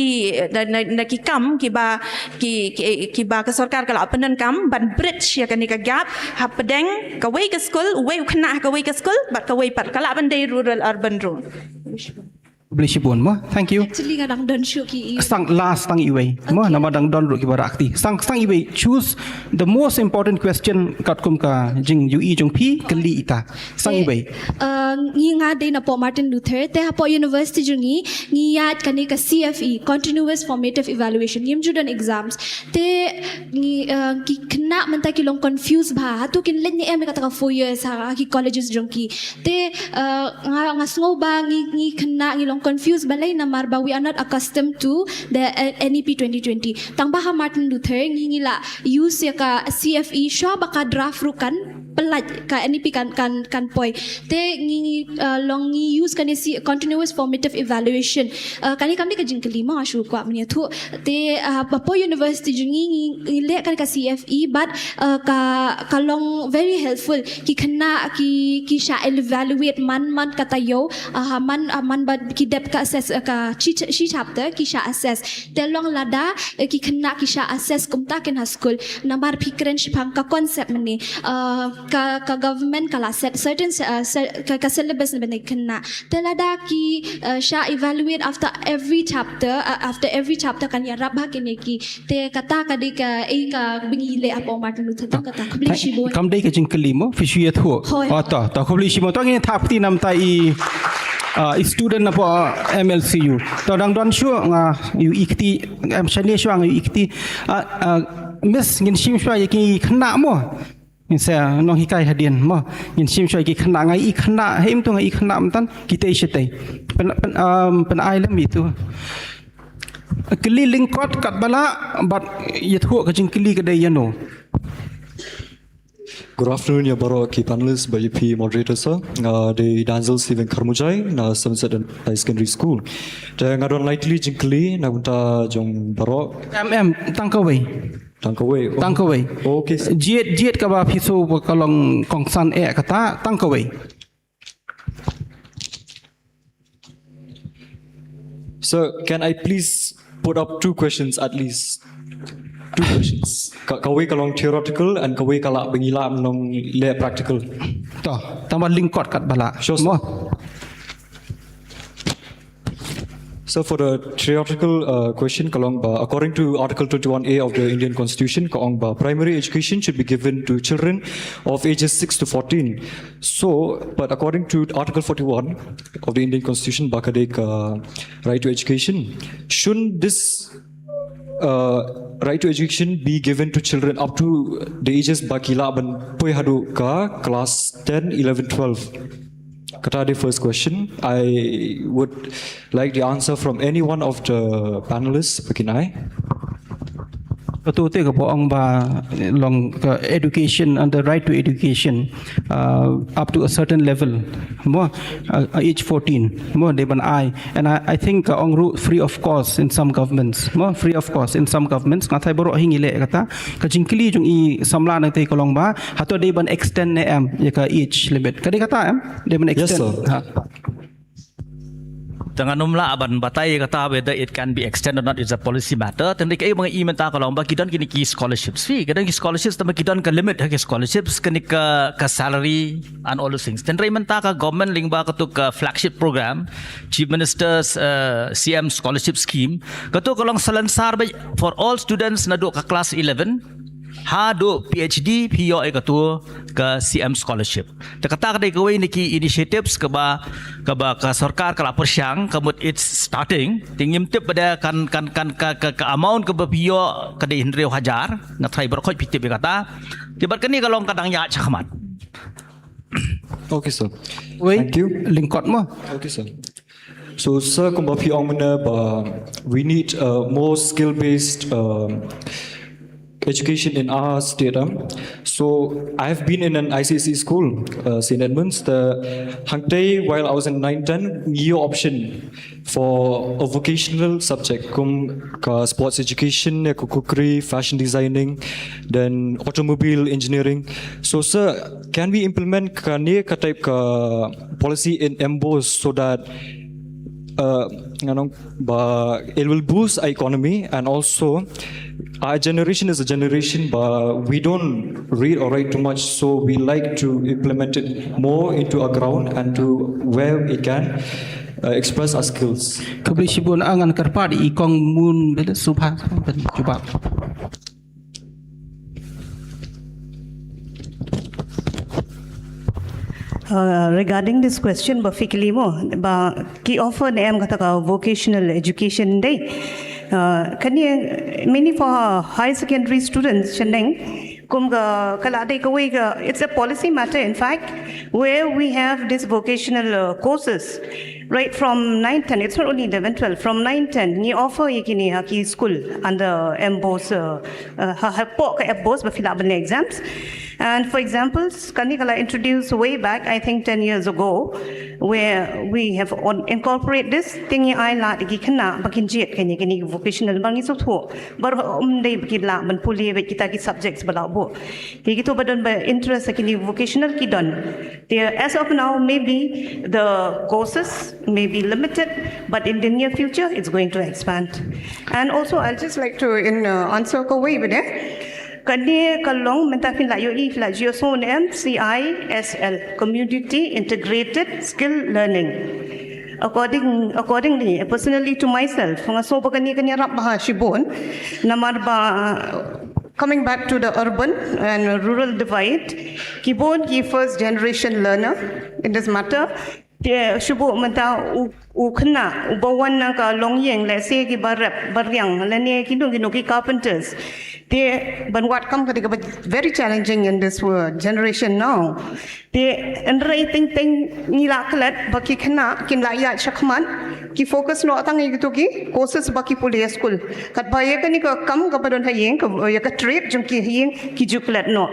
na, na, na ki kam kiba, ki, ki, kiba ka sorkar ka la pyndonkam ban bridge ïa kane ka gap hapdeng kawei ka skul, uwei u khynnah ha kawei ka skul bad kawei pat, ka lah ban dei rural urban ruh. Khublei shibun mo. Thank you. Actually nga dang don shuh ki. Sang last, tang iwei mo, namar dang don ruh kiba rah kti. Sang, sang iwei, choose the most important question katkum ka jingïohi jong phi, kylli ita. Sang iwei. Uh, ngi, nga dei napoh Martin Luther, te hapoh university jong ngi ngi ïaid kane ka C F E, continuous formative evaluation. Ngim ju don exams. Te ngi, uh, ki khynnah mynta ki long confused bha, hato kin leit ne em ïa kata ka four years ha ki colleges jong ki. Te uh, nga, nga sngew ba ngi, ngi khynnah ngi long confused balei namar ba we are not accustomed to the uh, N E P twenty twenty. Tang ba ha Martin Luther ngi ngi la use ïa ka C F E shuwa ba ka draft ruh kan pynlait, ka N E P kan kan kan poi. Te ngi ngi uh, long ngi use kane si continuous formative evaluation. Uh, kane kam dei ka jingkylli mo, shu kwah mynta tu. Te uh, ba poi university jong ngi ngi ngi leh kane ka C F E, but uh, ka ka long very helpful. Ki khynnah ki ki shah evaluate man man ka taïew, uh, man uh, man ba ki dep ka assess uh, ka shi shi chapter ki shah assess. Te long lada uh, ki khynnah ki shah assess kumta kin ha school. Namar phi kren shaphang ka concept mynne. Uh, ka ka government ka la set certain uh, cer- ka, ka syllabus na bynta ki khynnah. Te lada ki uh, shah evaluate after every chapter, uh, after every chapter kan ïarap ha kine ki. Te kata ka dei ka ei ka ba ngi leh hapoh Martin Luther Tang kata. Khublei shibun. Kam dei ka jingkylli mo, phi shu ïathuh. Hooid. Oh, to, to, khublei shibun. To ngin thap kti namta i uh, i student hapoh M L C U. To dang don shu nga ïohi kti, em shane shu nga ïohi kti. Uh, uh, Miss, ngin shim shuwa ïa ki khynnah mo. Ngin sa nonghikai hadien mo. Ngin shim shuwa ïa ki khynnah, nga ïohi khynnah, hei mynta nga ïohi khynnah mynta, kita i shatei. Pyn pyn um, pyn ai lem itu. Kylli lyngkot katba lah bad ïathuh ka jingkylli ka dei ïano. Good afternoon ïa baroh ki panelists bad ïa phi moderator sir. Nga dei Denzel Steven Kharmujai na Somerset High Secondary School. Te nga don lai tylli jingkylli na ka bynta jong baroh. Em em, tang kawei. Tang kawei. Oh. Tang kawei. Okay sir. Jied jied kaba phi shu ba ka long kongsan eh kata, tang kawei. Sir, can I please put up two questions at least? Two questions. Ka kawei ka long theoretical and kawei ka lah ba ngi lah nongleh practical. To, tang ba lyngkot katba lah. Sure sir. Mo. So for the theoretical uh, question, ka long ba, according to Article twenty-one A of the Indian Constitution, ka ong ba primary education should be given to children of ages six to fourteen. So, but according to Article forty-one of the Indian Constitution, ba ka dei ka right to education, shouldn't this uh, right to education be given to children up to the ages ba ki lah ban poi haduh ka class ten, eleven, twelve? Kata the first question. I would like the answer from any one of the panelists. Ba kin ai. Katu te ka ba ong ba long ka education and the right to education uh, up to a certain level. Mo uh, age fourteen. Mo dei ban ai. And I, I think ka ong ruh free of cost in some governments. Mo free of cost in some governments. Nga thai baroh hi ngi leh kata. Ka jingkylli jong i samla nangtei ka long ba hato dei ban extend ne em ïa ka age limit. Ka dei kata em? Dei ban extend. Yes sir. Ha. Tang ngan ym lah ban batai kata whether it can be extended or not, it's a policy matter. Tang dei kaei ba nga i mynta ka long ba ki don kine ki scholarships. Phi, ki don ki scholarships, tang ba ki don ka limit ha ki scholarships, kane ka ka salary and all those things. Tang dei mynta ka government lyngba katu ka flagship program, Chief Minister's uh, C M Scholarship Scheme. Katu ka long salary ba for all students naduh ka class eleven haduh P H D phi ïoh ïa katu ka C M scholarship. Te kata ka dei kawei na ki initiatives kaba kaba ka sorkar ka la pyrshang, ka mut it's starting. Te ngim tip ba dei kan kan kan ka ka, ka amount kaba phi ïoh ka dei hynriew hajar, nga tharai baroh khoit phi tip ïa kata. Te bad kane ka long ka dang ïaid shakhmat. Okay sir. Wei, thank you. Lyngkot mo. Okay sir. So sir, kumba phi ong mynne ba we need uh, more skill based um, education in our state. Um. So I've been in an I C S E school, uh, Saint Edmunds. The hangtei while I was in nine ten, ngi ïoh option for a vocational subject kum ka sports education, ka kukri, fashion designing, then automobile engineering. So sir, can we implement kane ka type ka policy in MBOSE so that uh, you know, ba it will boost our economy and also our generation is a generation ba we don't read or write too much, so we like to implement it more into our ground and to where we can uh, express our skills. Khublei shibun, ngan kyrpad i kong Mun bad Subha ban jubab. Uh, regarding this question ba phi kylli mo ba ki offer ne em kata ka vocational education dei. Uh, kane mainly for high secondary students, shaneng kum ka ka la dei kawei ka, it's a policy matter in fact, where we have this vocational uh, courses. Right from nine ten, it's not only eleven twelve, from nine ten, ngi offer ïa kine ha ki school under MBOSE, uh, uh, ha, hapoh ka MBOSE ba phi lah ban leh exams. And for examples, kane ka la introduce way back, I think ten years ago, where we have on, incorporate this thing, ïa ai lad ïa ki khynnah ba kin jied kine, kine vocational, ba ngi sngewthuh ba ym dei ba ki lah ban pule beit kita ki subjects ba la buh. Ki, kito ba don ba interest ha kine vocational ki don. There, as of now, maybe the courses may be limited, but in the near future, it's going to expand. And also, I'll just like to, in, uh, answer kawei bad, kane ka long mynta phin la ïohi, phin la jingsngew ne em, C I S L, Community Integrated Skill Learning. According, accordingly, personally to myself, nga sngew ba kane, kane ïarap bha shibun, namar ba, coming back to the urban and rural divide, ki bun ki first generation learner in this matter. Te shu buh mynta u, u khynnah uba wan na ka longïing, let's say kiba rep, ba riang, lane kino kino ki carpenters. Te ban wad kam ka dei kaba very challenging in this world generation now. Te hynrei teng teng ngi la klet ba ki khynnah kin la ïaid shakhmat, ki focus noh tang ïa kito ki courses ba ki pule ha skul. Katba ïa kane ka kam kaba don ha ïing, ka, ïa ka trade jong ki ha ïing ki ju klet noh.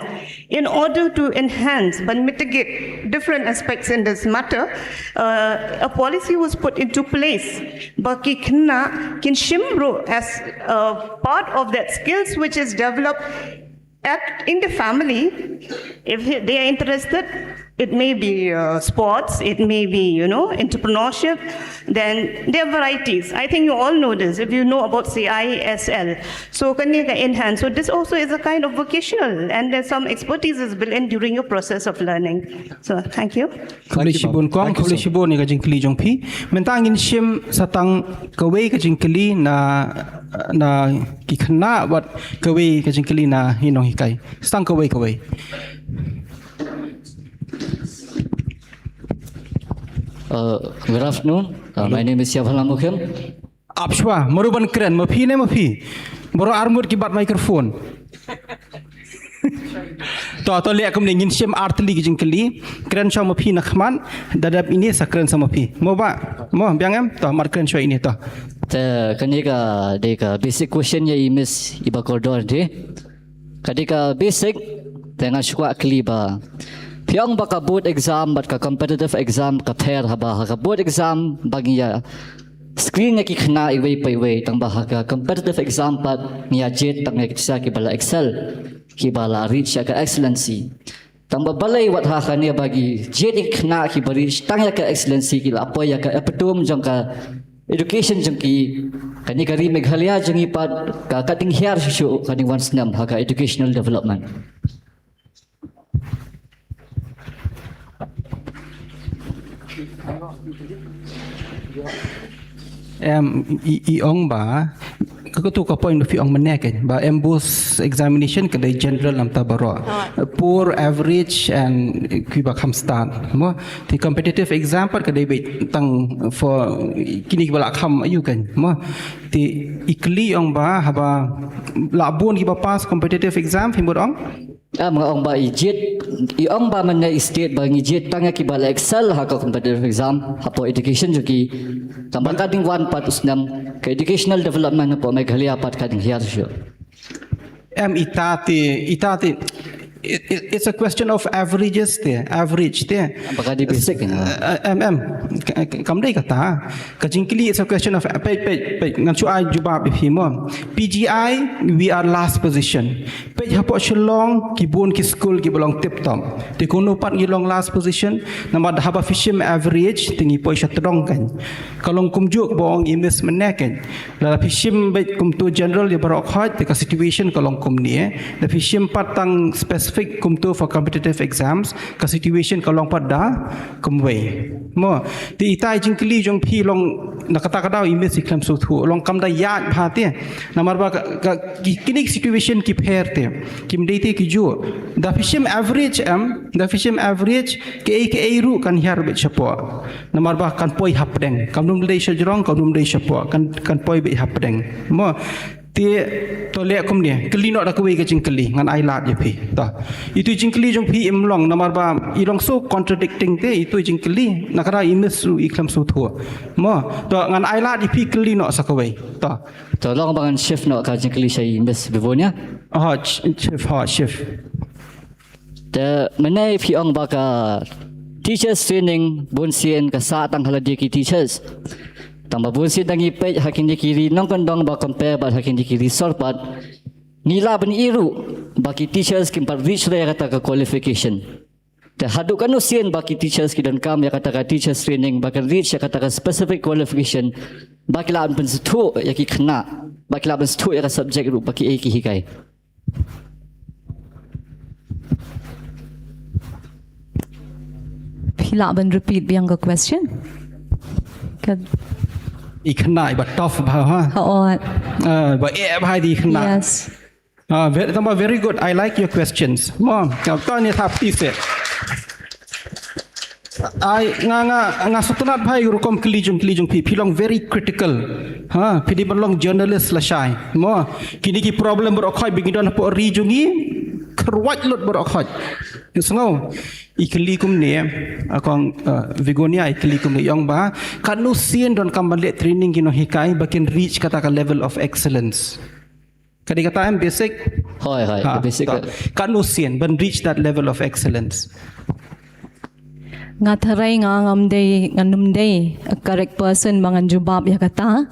In order to enhance ban mitigate different aspects in this matter, uh, a policy was put into place ba ki khynnah kin shim ruh as a part of that skills which is developed at, in the family, if they are interested, it may be, uh, sports, it may be, you know, entrepreneurship, then there are varieties. I think you all know this, if you know about C I S L. So, kane ka enhance. So, this also is a kind of vocational, and there's some expertise is built in during your process of learning. So, thank you. Khublei shibun kong, khublei shibun ïa ka jingkylli jong phi. Mynta ngin shim sa tang kawei ka jingkylli na, na ki khynnah bad kawei ka jingkylli na ki nonghikai. Sa tang kawei kawei. Uh, good afternoon. Uh, my name is Siaphlam Mukhim. Ap shuwa, mano ban kren, ma phi ne ma phi? Baroh arngut ki bat microphone. To, to leh kumne, ngin shim ar tylli ki jingkylli. Kren shuwa ma phi na khmat, da dep ine sa kren sa ma phi. Mo bah, mo biang em? To, mar kren shuwa ine to. Te kane ka dei ka basic question ïa i Miss iba kordor te. Ka dei ka basic, te nga shu kwah kylli ba, phi ong ba ka board exam bad ka competitive exam ka pher, haba ha ka board exam ba ngi ïa screen ïa ki khynnah iwei pa iwei, tang ba ha ka competitive exam pat ngi ïa jied tang ïa ki sa kiba la excel, kiba la reach ïa ka excellency. Tang ba balei wat ha kane ba ngi jied ïa ki khynnah kiba reach tang ïa ka excellency, ki la poi ïa ka epitome jong ka education jong ki, kane ka ri Meghalaya jong ngi pat ka, ka dang hiar shuh shuh, ka dang wan snem ha ka educational development. Em, i, i ong ba, ka, katu ka point ba phi ong mynne kan, ba MBOSE examination ka dei general namar ta baroh. Poor, average and kiba kham stad. Mo, te competitive exam pat ka dei beit tang for kine kiba la kham aïu kan. Mo, te i kylli ong ba haba la bun kiba pass competitive exam, phi mut ong? Em, nga ong ba i jied, i ong ba mynne i state ba ngi jied tang ïa kiba la excel ha ka competitive exam hapoh education jong ki. Tang ba ka dang wan pat u snem, ka educational development hapoh Meghalaya pat ka dang hiar shuh. Em, ita te, ita te, it, it, it's a question of averages te, average te. Ba ka dei basic, you know. Eh, em, em, ka, ka, kam dei kata. Ka jingkylli, it's a question of, peit, peit, peit, ngan shu ai jubab ïa phi mo. PGI, we are last position. Peit hapoh Shillong, ki bun ki skul kiba long tip top. Te kumno pat ngi long last position, namar haba phi shim average, te ngi poi sha tdong kan. Ka long kumjuh kaba ong i Miss mynne kan. Lada phi shim beit kumto general ïa baroh khoit, te ka situation ka long kumne. Da phi shim pat tang specific kumto for competitive exams, ka situation ka long pat da kumwei. Mo, te ita i jingkylli jong phi long na kata ka daw i Miss i khlem sngewthuh, long kam da ïaid bha te. Namar ba ka, ka, ki, kine ki situation ki pher te. Kim dei te kijuh. Da phi shim average em, da phi shim average, kaei kaei ruh kan hiar beit shapoh. Namar ba kan poi hapdeng. Kam dum dei shajrong, kam dum dei shapoh. Kan, kan poi beit hapdeng. Mo, Te to leh kumne, kylli noh da kawei ka jingkylli, ngan ai lad ïa phi. To. Itu i jingkylli jong phi im long, namar ba i long so contradicting te, itu i jingkylli, na kata i miss ruh i khlem sngewthuh. Mo, to ngan ai lad ïa phi, kylli noh sa kawei. To. To long ba ngan shift noh ka jingkylli sha i Miss Bevonia. Ha, sh-, shift, ha, shift. Te mynne phi ong ba ka teachers training bunsien ka sah tang ha lade ki teachers. Tang ba bunsien tang ngi peit ha kine ki ri nongkyndong ba compare bad ha kine ki ri sor pat, ngi lah ban ïohi ruh ba ki teachers kim pat reach ïa kata ka qualification. Te haduh katno sien ba ki teachers ki donkam ïa kata ka teachers training ba kin reach ïa kata ka specific qualification, ba ki lah ban pynsngewthuh ïa ki khynnah, ba ki lah ban sngewthuh ïa ka subject ruh ba kiei ki hikai. Phi lah ban repeat biang ka question? Ka I khynnah iba tough bha, ha? Ha, oh. Ah, ba eh bha di khynnah. Yes. Ah, very, tang ba very good. I like your questions. Mo, ka to ni thap ti se. Ai, nga, nga, nga sngewtynnat bha ïa ka rukom kylli jong, kylli jong phi, phi long very critical. Ha, phi dei ban long journalist lashai. Mo, kine ki problem baroh khoit ba ngi don hapoh ri jong ngi, kyrwat lut baroh khoit. Ngi sngew, i kylli kumne, a kong, uh, Begonia, i kylli kumne, i ong ba katno sien donkam ban leh training ki nonghikai ba kin reach kata ka level of excellence. Ka dei kata em basic? Hooid, hooid, ha, ka basic to. Ka. Katno sien ban reach that level of excellence? Nga tharai nga ngam dei, ngan ym dei a correct person ba ngan jubab ïa kata.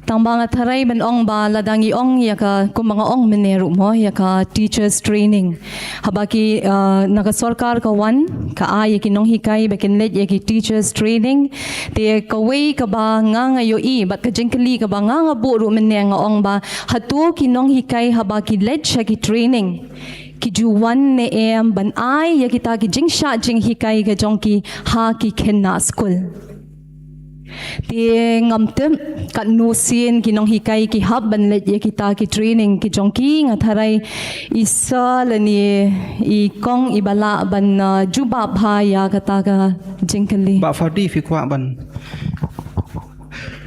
Tang ba nga tharai ban ong ba lada ngi ong ïa ka, kumba nga ong mynne ruh mo, ïa ka teachers training. Haba ki, uh, na ka sorkar ka wan, ka ai ïa ki nonghikai ba kin leit ïa ki teachers training. Te kawei kaba nga, nga ïohi bad ka jingkylli kaba nga, nga buh ruh mynne, nga ong ba hato ki nonghikai haba ki leit sha ki training, ki ju wan ne em ban ai ïa kita ki jingshah jinghikai ka jong ki ha ki khynnah skul. Te ngam tip katno sien ki nonghikai ki hap ban leit ïa kita ki training ki jong ki. Nga tharai i sir lane i kong iba lah ban, uh, jubab bha ïa kata ka jingkylli. Bah Fadli, phi kwah ban?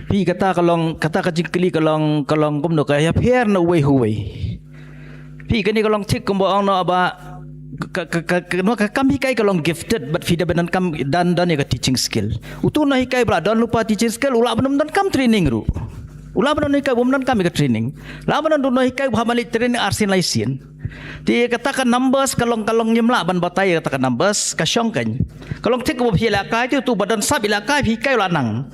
Phi, kata ka long, kata ka jingkylli ka long, ka long kumno, ka ïapher na uwei ha uwei. Phi, kane ka long thik kumba ong noh ba ka, ka, ka, ka, no, ka kam hikai ka long gifted, bad phi dei ban donkam, don, don ïa ka teaching skill. Uto u nonghikai ba la don lypa teaching skill u lah ban ym donkam training ruh. U lah ban don hikai ba ym donkam ïa ka training. Lah ban don u nonghikai ba hap ban leit training arsien laisien. Te kata ka numbers ka long, ka long ngim lah ban batai ïa kata ka numbers, ka shong kan. Ka long thik kumba phi lehkai, te uto uba don sap ïalehkai, phi hikai u la nang.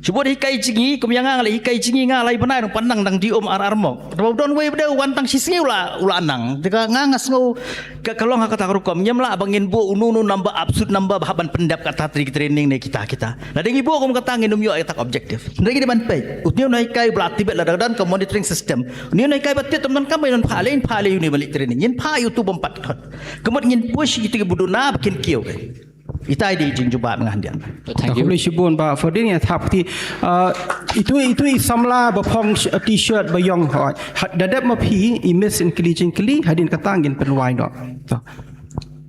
Shibun hikai jong ngi, kum ïa nga, nga la hikai jong ngi, nga lai bnai nang, pynang dang dih um ar ar mok. Te ba u don uwei ba dei u wan tang shi sngi u la, u la nang. Te ka nga, nga sngew ka, ka long ha kata ka rukom. Ngim lah ba ngin buh uno uno number, absolute number, ba hap ban pyndep kata tri-, training ne kita kita. Lada ngi buh kum kata ngin ym ïoh ïa kata ka objective. Lada ngi dei ban peit, une u nonghikai ba la activate, lada don ka monitoring system, une u nonghikai ba tied, ym donkam ba ngin phah lei, ngin phah lei une ban leit training, ngin phah ïa uto bym pat khot. Ka mut ngin push ïa kito kiba duna ba kin kiew. Itai i dei i jingjubab nga hadien. Thank you. Khublei shibun Bah Fadli, ïa thap kti. Ah, itu, itu i samla ba phong sh-, t-shirt ba ïong, hooid. Ha, da dep ma phi i miss in kylli jingkylli, hadien kata ngin pynwai noh. To.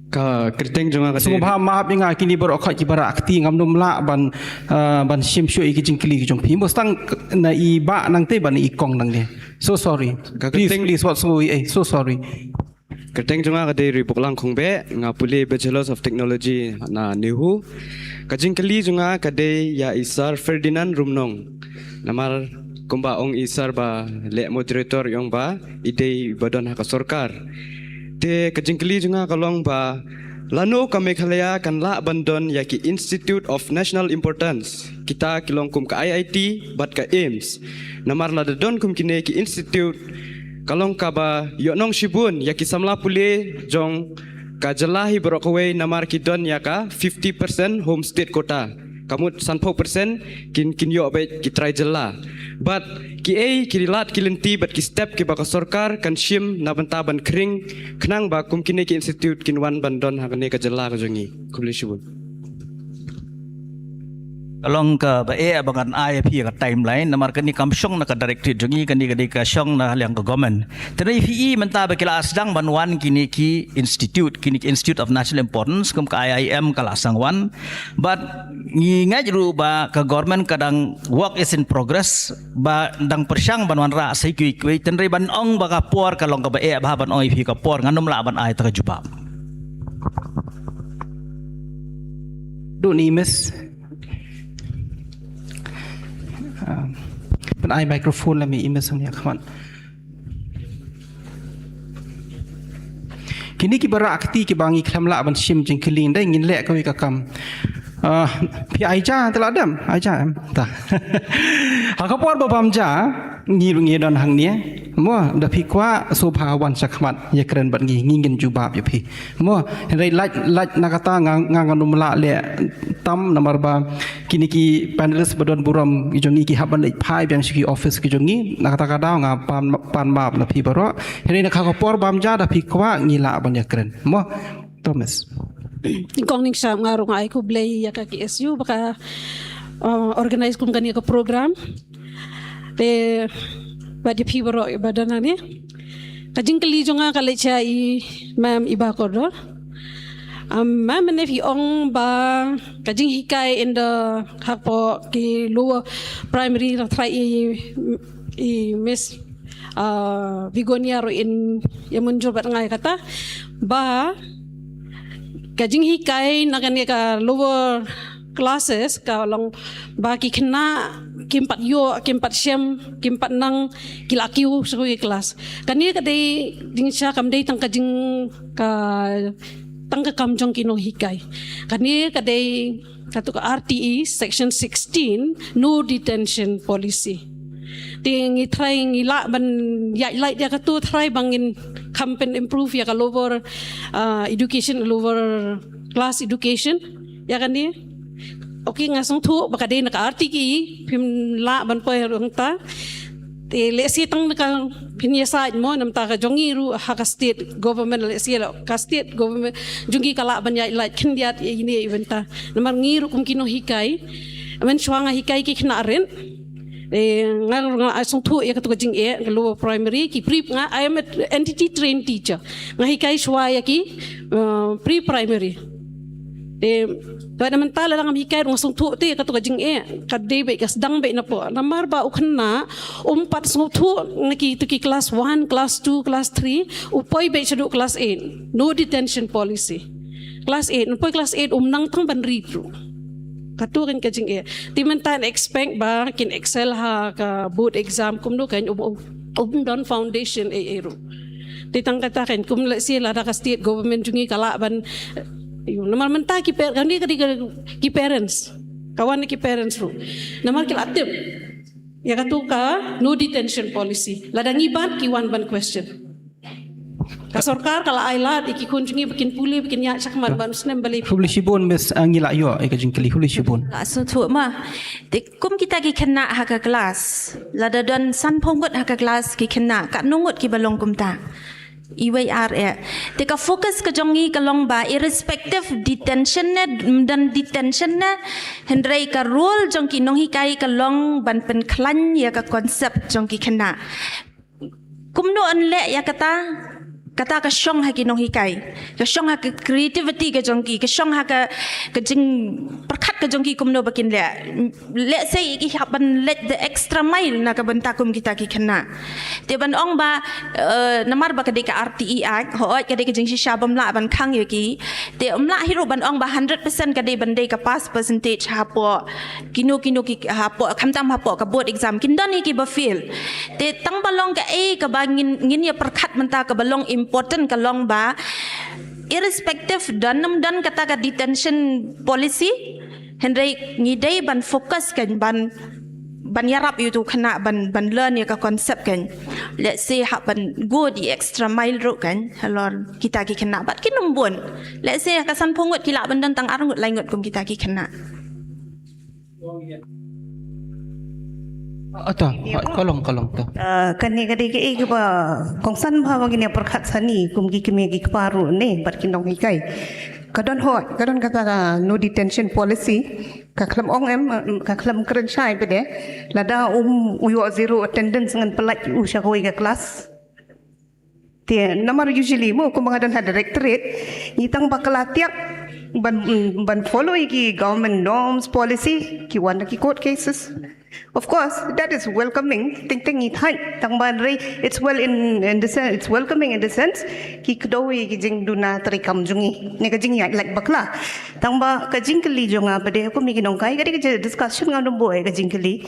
Ka kyrteng jong nga ka dei. Sngewbha map ïa nga, kine baroh khoit kiba rah kti, ngam nym lah ban, ah, ban shim shuh ïa ki jingkylli ki jong phi. Mustang k-, na i bah nangtei bad na i kong nangne. So sorry. Ka kyrteng. Please, please, wat sngew, eh, so sorry. Kyrteng jong nga ka dei Ribuklang Khongbeh, nga pule Bachelors of Technology na NEHU. Ka jingkylli jong nga ka dei ïa i Sir Ferdinand Rumnong. Namar kumba ong i Sir ba leh moderator, i ong ba i dei ba don ha ka sorkar. Te ka jingkylli jong nga ka long ba lano ka Meghalaya kan lah ban don ïa ki Institute of National Importance, kita ki long kum ka I I T bad ka AIIMS. Namar lada don kum kine ki institute, ka long kaba ïohnong shibun ïa ki samla pule jong ka jylla hi baroh kawei, namar ki don ïa ka fifty percent home state quota. Ka mut sanphew percent kin, kin ïoh beit ki trai jylla. Bad kiei ki lad ki lynti bad ki step kiba ka sorkar kan shim na bynta ban khring khnang ba kum kine ki institute kin wan ban don ha kane ka jylla ka jong ngi. Khublei shibun. Ka long kaba eh ba ngan ai phi ka timeline, namar kane kam shong na ka directorate jong ngi, kane ka dei ka shong na liang ka government. Te ïa phi i mynta ba ki la sdang ban wan kine ki institute, kine ki institute of national importance, kum ka I I M ka la sdang wan. But ngi ngeit ruh ba ka government ka dang, work is in progress, ba dang pyrshang ban wanrah sa kiwei kiwei, te ban ong ba ka por ka long kaba eh ba ban ong ïa phi ka por, ngan ym lah ban ai ta ka jubab. Duni miss. Um, ban ai microphone la mi i miss ïa khmat. Kine ki barak kti ki ba ngi khlem lah ban shim jingkylli, dei ngin leh kawei ka kam. Ah, phi ai ja te la dem, ai ja em. Ta. Ha ka por ba bam ja, ngi ruh ngi don hangne. Mo, da phi kwah sngewbha wan sha khmat ïakren bad ngi, ngi ngin jubab ïa phi. Mo, hynrei lait, lait na kata nga, nga ngan ym lah leh tam namar ba kine ki panelist ba don burom ki jong ngi ki hap ban leit phai biang sha ki office ki jong ngi, na kata ka daw nga pan, pan map na phi baroh. Hynrei na ka por bam ja da phi kwah ngi lah ban ïakren. Mo, Thomas. Kong Ningsham, nga ruh nga ai khublei ïa ka K S U ba ka, uh, organize kum kane ka program. Te bad ïa phi baroh ba don hangne. Ka jingkylli jong nga ka leit sha i Ma'am Iba Kordor. Um, Ma'am, mynne phi ong ba ka jinghikai in the, hapoh ki lower primary, la try i, i Miss, uh, Begonia ruh in ïa mynjur bad nga ïa kata ba ka jinghikai na kane ka lower classes ka long ba ki khynnah kim pat ïoh, kim pat shem, kim pat nang, ki la kiew sha ki class. Kane ka dei jingshisha, kam dei tang ka jing, ka, tang ka kam jong ki nonghikai. Kane ka dei katu ka R T E section sixteen, no detention policy. Te ngi try, ngi lah ban ïaid lait ïa katu, try ba ngin kham pyn improve ïa ka lower, uh, education, lower class education ïa kane. Okay, nga sngewthuh ba ka dei na ka R T E, phim lah ban poi ruh hangta. Te lehse tang na ka phin ïasaid mo, namar ka jong ngi ruh ha ka state government, lehse la ka state government jong ngi ka lah ban ïaid lait khyndiat ïa ine ïa i bynta. Namar ngi ruh kum ki nonghikai, mynshwa nga hikai ki khynnah rit. Eh, nga, nga sngewthuh ïa katu ka jingeh, ka lower primary, ki pre, nga, I am a N T T trained teacher. Nga hikai shwa ïa ki, uh, pre primary. Te, te na mynta lada ngam hikai ruh nga sngewthuh te katu ka jingeh, ka dei beit, ka sdang beit napoh. Namar ba u khynnah um pat sngewthuh na kitu ki class one, class two, class three, u poi beit shaduh class eight. No detention policy. Class eight, u poi class eight, um nang tang ban rit ruh. Katu kan ka jingeh. Te mynta expect ba kin excel ha ka board exam kumno kan, um, um, um don foundation ei ei ruh. Te tang kata kan, kum lehse lada ka state government jong ngi ka lah ban, eh, ïa, namar mynta ki par-, kan ki, ki, ki parents. Ka wan ki parents ruh. Namar ki la tip ïa katu ka no detention policy. Lada ngi bat ki wan ban question. Ka sorkar ka la ai lad ïa ki khun jong ngi ba kin pule, ba kin ïaid shakhmat, ban snem balei. Khublei shibun Miss, ah, ngi la ïoh ïa ka jingkylli, khublei shibun. La sngewthuh ma. Te kum kita ki khynnah ha ka class, lada don sanphew ngut ha ka class ki khynnah, katno ngut kiba long kumta? Iwei ar eh. Te ka focus ka jong ngi ka long ba irrespective detention ne, ym don detention ne, hynrei ka role jong ki nonghikai ka long ban pynkhlaiñ ïa ka concept jong ki khynnah. Kumno yn leh ïa kata, kata ka shong ha ki nonghikai, ka shong ha ka creativity ka jong ki, ka shong ha ka, ka jingpyrkhat ka jong ki kumno ba kin leh. Lehse ki hap ban leit the extra mile na ka bynta kum kita ki khynnah. Te ban ong ba, eh, namar ba ka dei ka R T E Act, hooid ka dei ka jingshisha bym lah ban khang ïa ki. Te ym lah hi ruh ban ong ba hundred percent ka dei ban dei ka pass percentage hapoh kino kino ki, hapoh, khamtam hapoh ka board exam, kin don hi kiba fail. Te tang ba long kaei kaba ngin, ngin ïa pyrkhat mynta kaba long important ka long ba, irrespective don ym don kata ka detention policy, hynrei ngi dei ban focus kan ban, ban ïarap ïa utu u khynnah ban, ban learn ïa ka concept kan. Let's say hap ban go the extra mile ruh kan halor kita ki khynnah bad kin ym bun. Let's say ha ka sanphew ngut ki lah ban don tang ar ngut lai ngut kum kita ki khynnah. Ata, ka long, ka long ta. Ah, kane ka dei kaei kaba kongsan bha ba ngin ïa pyrkhat sani kum ki kmie ki kpa ruh ne bad ki nonghikai. Ka don hoi, ka don kata ka no detention policy. Ka khlem ong em, ka khlem kren shai pat de. Lada um u ïoh zero attendance ngan pyllait u sha kawei ka class. Te namar usually mo kumba nga don ha directorate, ngi tang bakla tiak ban ban follow ïa ki government norms policy, ki wan da ki court cases. Of course, that is welcoming. Teng teng ngi thait tang ban rei, it's well in in the sense, it's welcoming in the sense ki kdew ïa ki jingduna treikam jong ngi ne ka jingïaid lait bakla. Tang ba ka jingkylli jong nga pat de kum ïa ki nonghikai, ka dei ka discussion nga dang buh ïa ka jingkylli.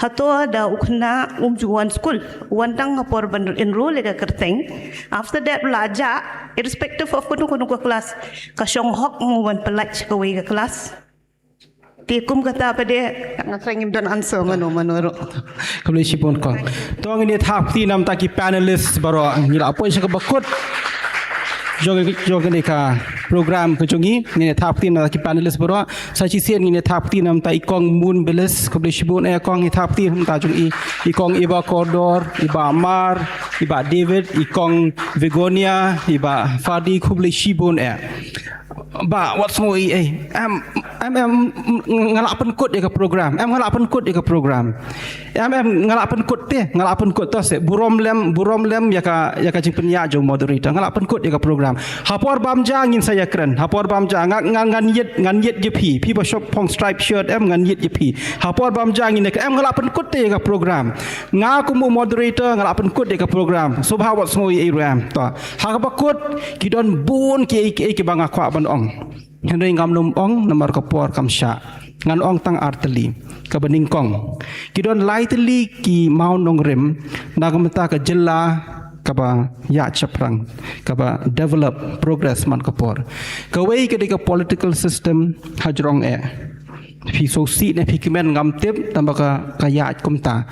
Hato da u khynnah um ju wan skul, wan tang ha por ban enroll ïa ka kyrteng. After that la jah, irrespective of kano kano ka class, ka shong hok mo ban pyllait sha kawei ka class. Te kum kata pat de, nga thrang ngim don answer mano mano ruh. Khublei shibun kong. To ngin ïa thap kti namta ki panelist baroh, ngi la poi sha kaba kut jong jong kane ka program ka jong ngi. Ngin ïa thap kti namta ki panelist baroh. Sa shisien ngin ïa thap kti namta i kong Moon Bilis, khublei shibun eh kong, ïa thap kti namta jong i, i kong Iba Kordor, Iba Mar, Iba David, i kong Vigonia, Iba Fadi, khublei shibun eh. Ba wat sngew i eh. Em em em nga lah pynkut ïa ka program. Em nga lah pynkut ïa ka program. Em em nga lah pynkut te, nga lah pynkut to se. Burom lem, burom lem ïa ka ïa ka jingpynïaid jong moderator. Nga lah pynkut ïa ka program. Ha por bam ja ngin sa ïa kren. Ha por bam ja nga nga ngan ïit ngan ïit ïa phi. Phi ba shop phong stripe shirt em ngan ïit ïa phi. Ha por bam ja ngin ïa kren. Em nga lah pynkut te ïa ka program. Nga kum u moderator nga lah pynkut ïa ka program. Sngewbha wat sngew i ruh em. To. Ha kaba kut ki don bun ki ei ki ei kiba nga kwah ban ong. Hynrei ngam nym ong namar ka por kam shah. Ngan ong tang artylli. Kaba nyngkong, ki don lai tylli ki maw nongrim na ka mynta ka jylla kaba ïaid shaphrang, kaba develop, progress man ka por. Kawei ka dei ka political system hajrong eh. Phi sngewsih ne phi kmen ngam tip tang ba ka ka ïaid kumta.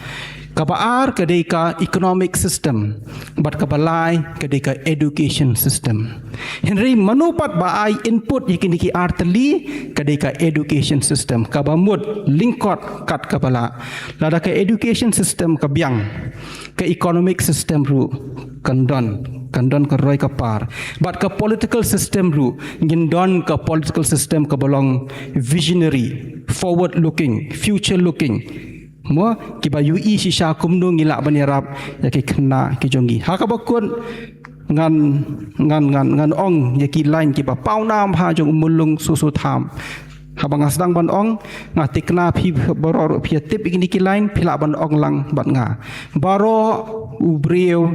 Kaba ar ka dei ka economic system bad kaba lai ka dei ka education system. Hynrei mano pat ba ai input ïa kine ki artylli, ka dei ka education system. Kaba mut lyngkot kat kaba lah. Lada ka education system ka biang, ka economic system ruh kan don, kan don ka roi ka par. Bad ka political system ruh ngin don ka political system kaba long visionary, forward looking, future looking. Mo kiba ïohi shisha kumno ngi lah ban ïarap ïa ki khynnah ki jong ngi. Ha kaba kut ngan ngan ngan ngan ong ïa ki line kiba pawnam ha jong u Mulung Susu Tham. Haba nga sdang ban ong nga thikna phi baroh ruh phi ïa tip ïa kine ki line phi lah ban ong lang bad nga. Baroh u briew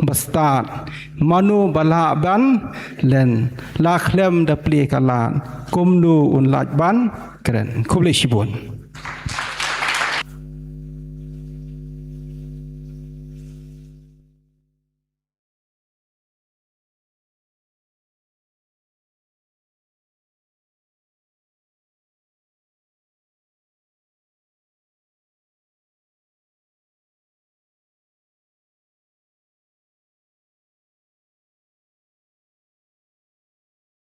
ba stad mano ba lah ban len la khlem da plie ka lad kumno un lah ban kren. Khublei shibun.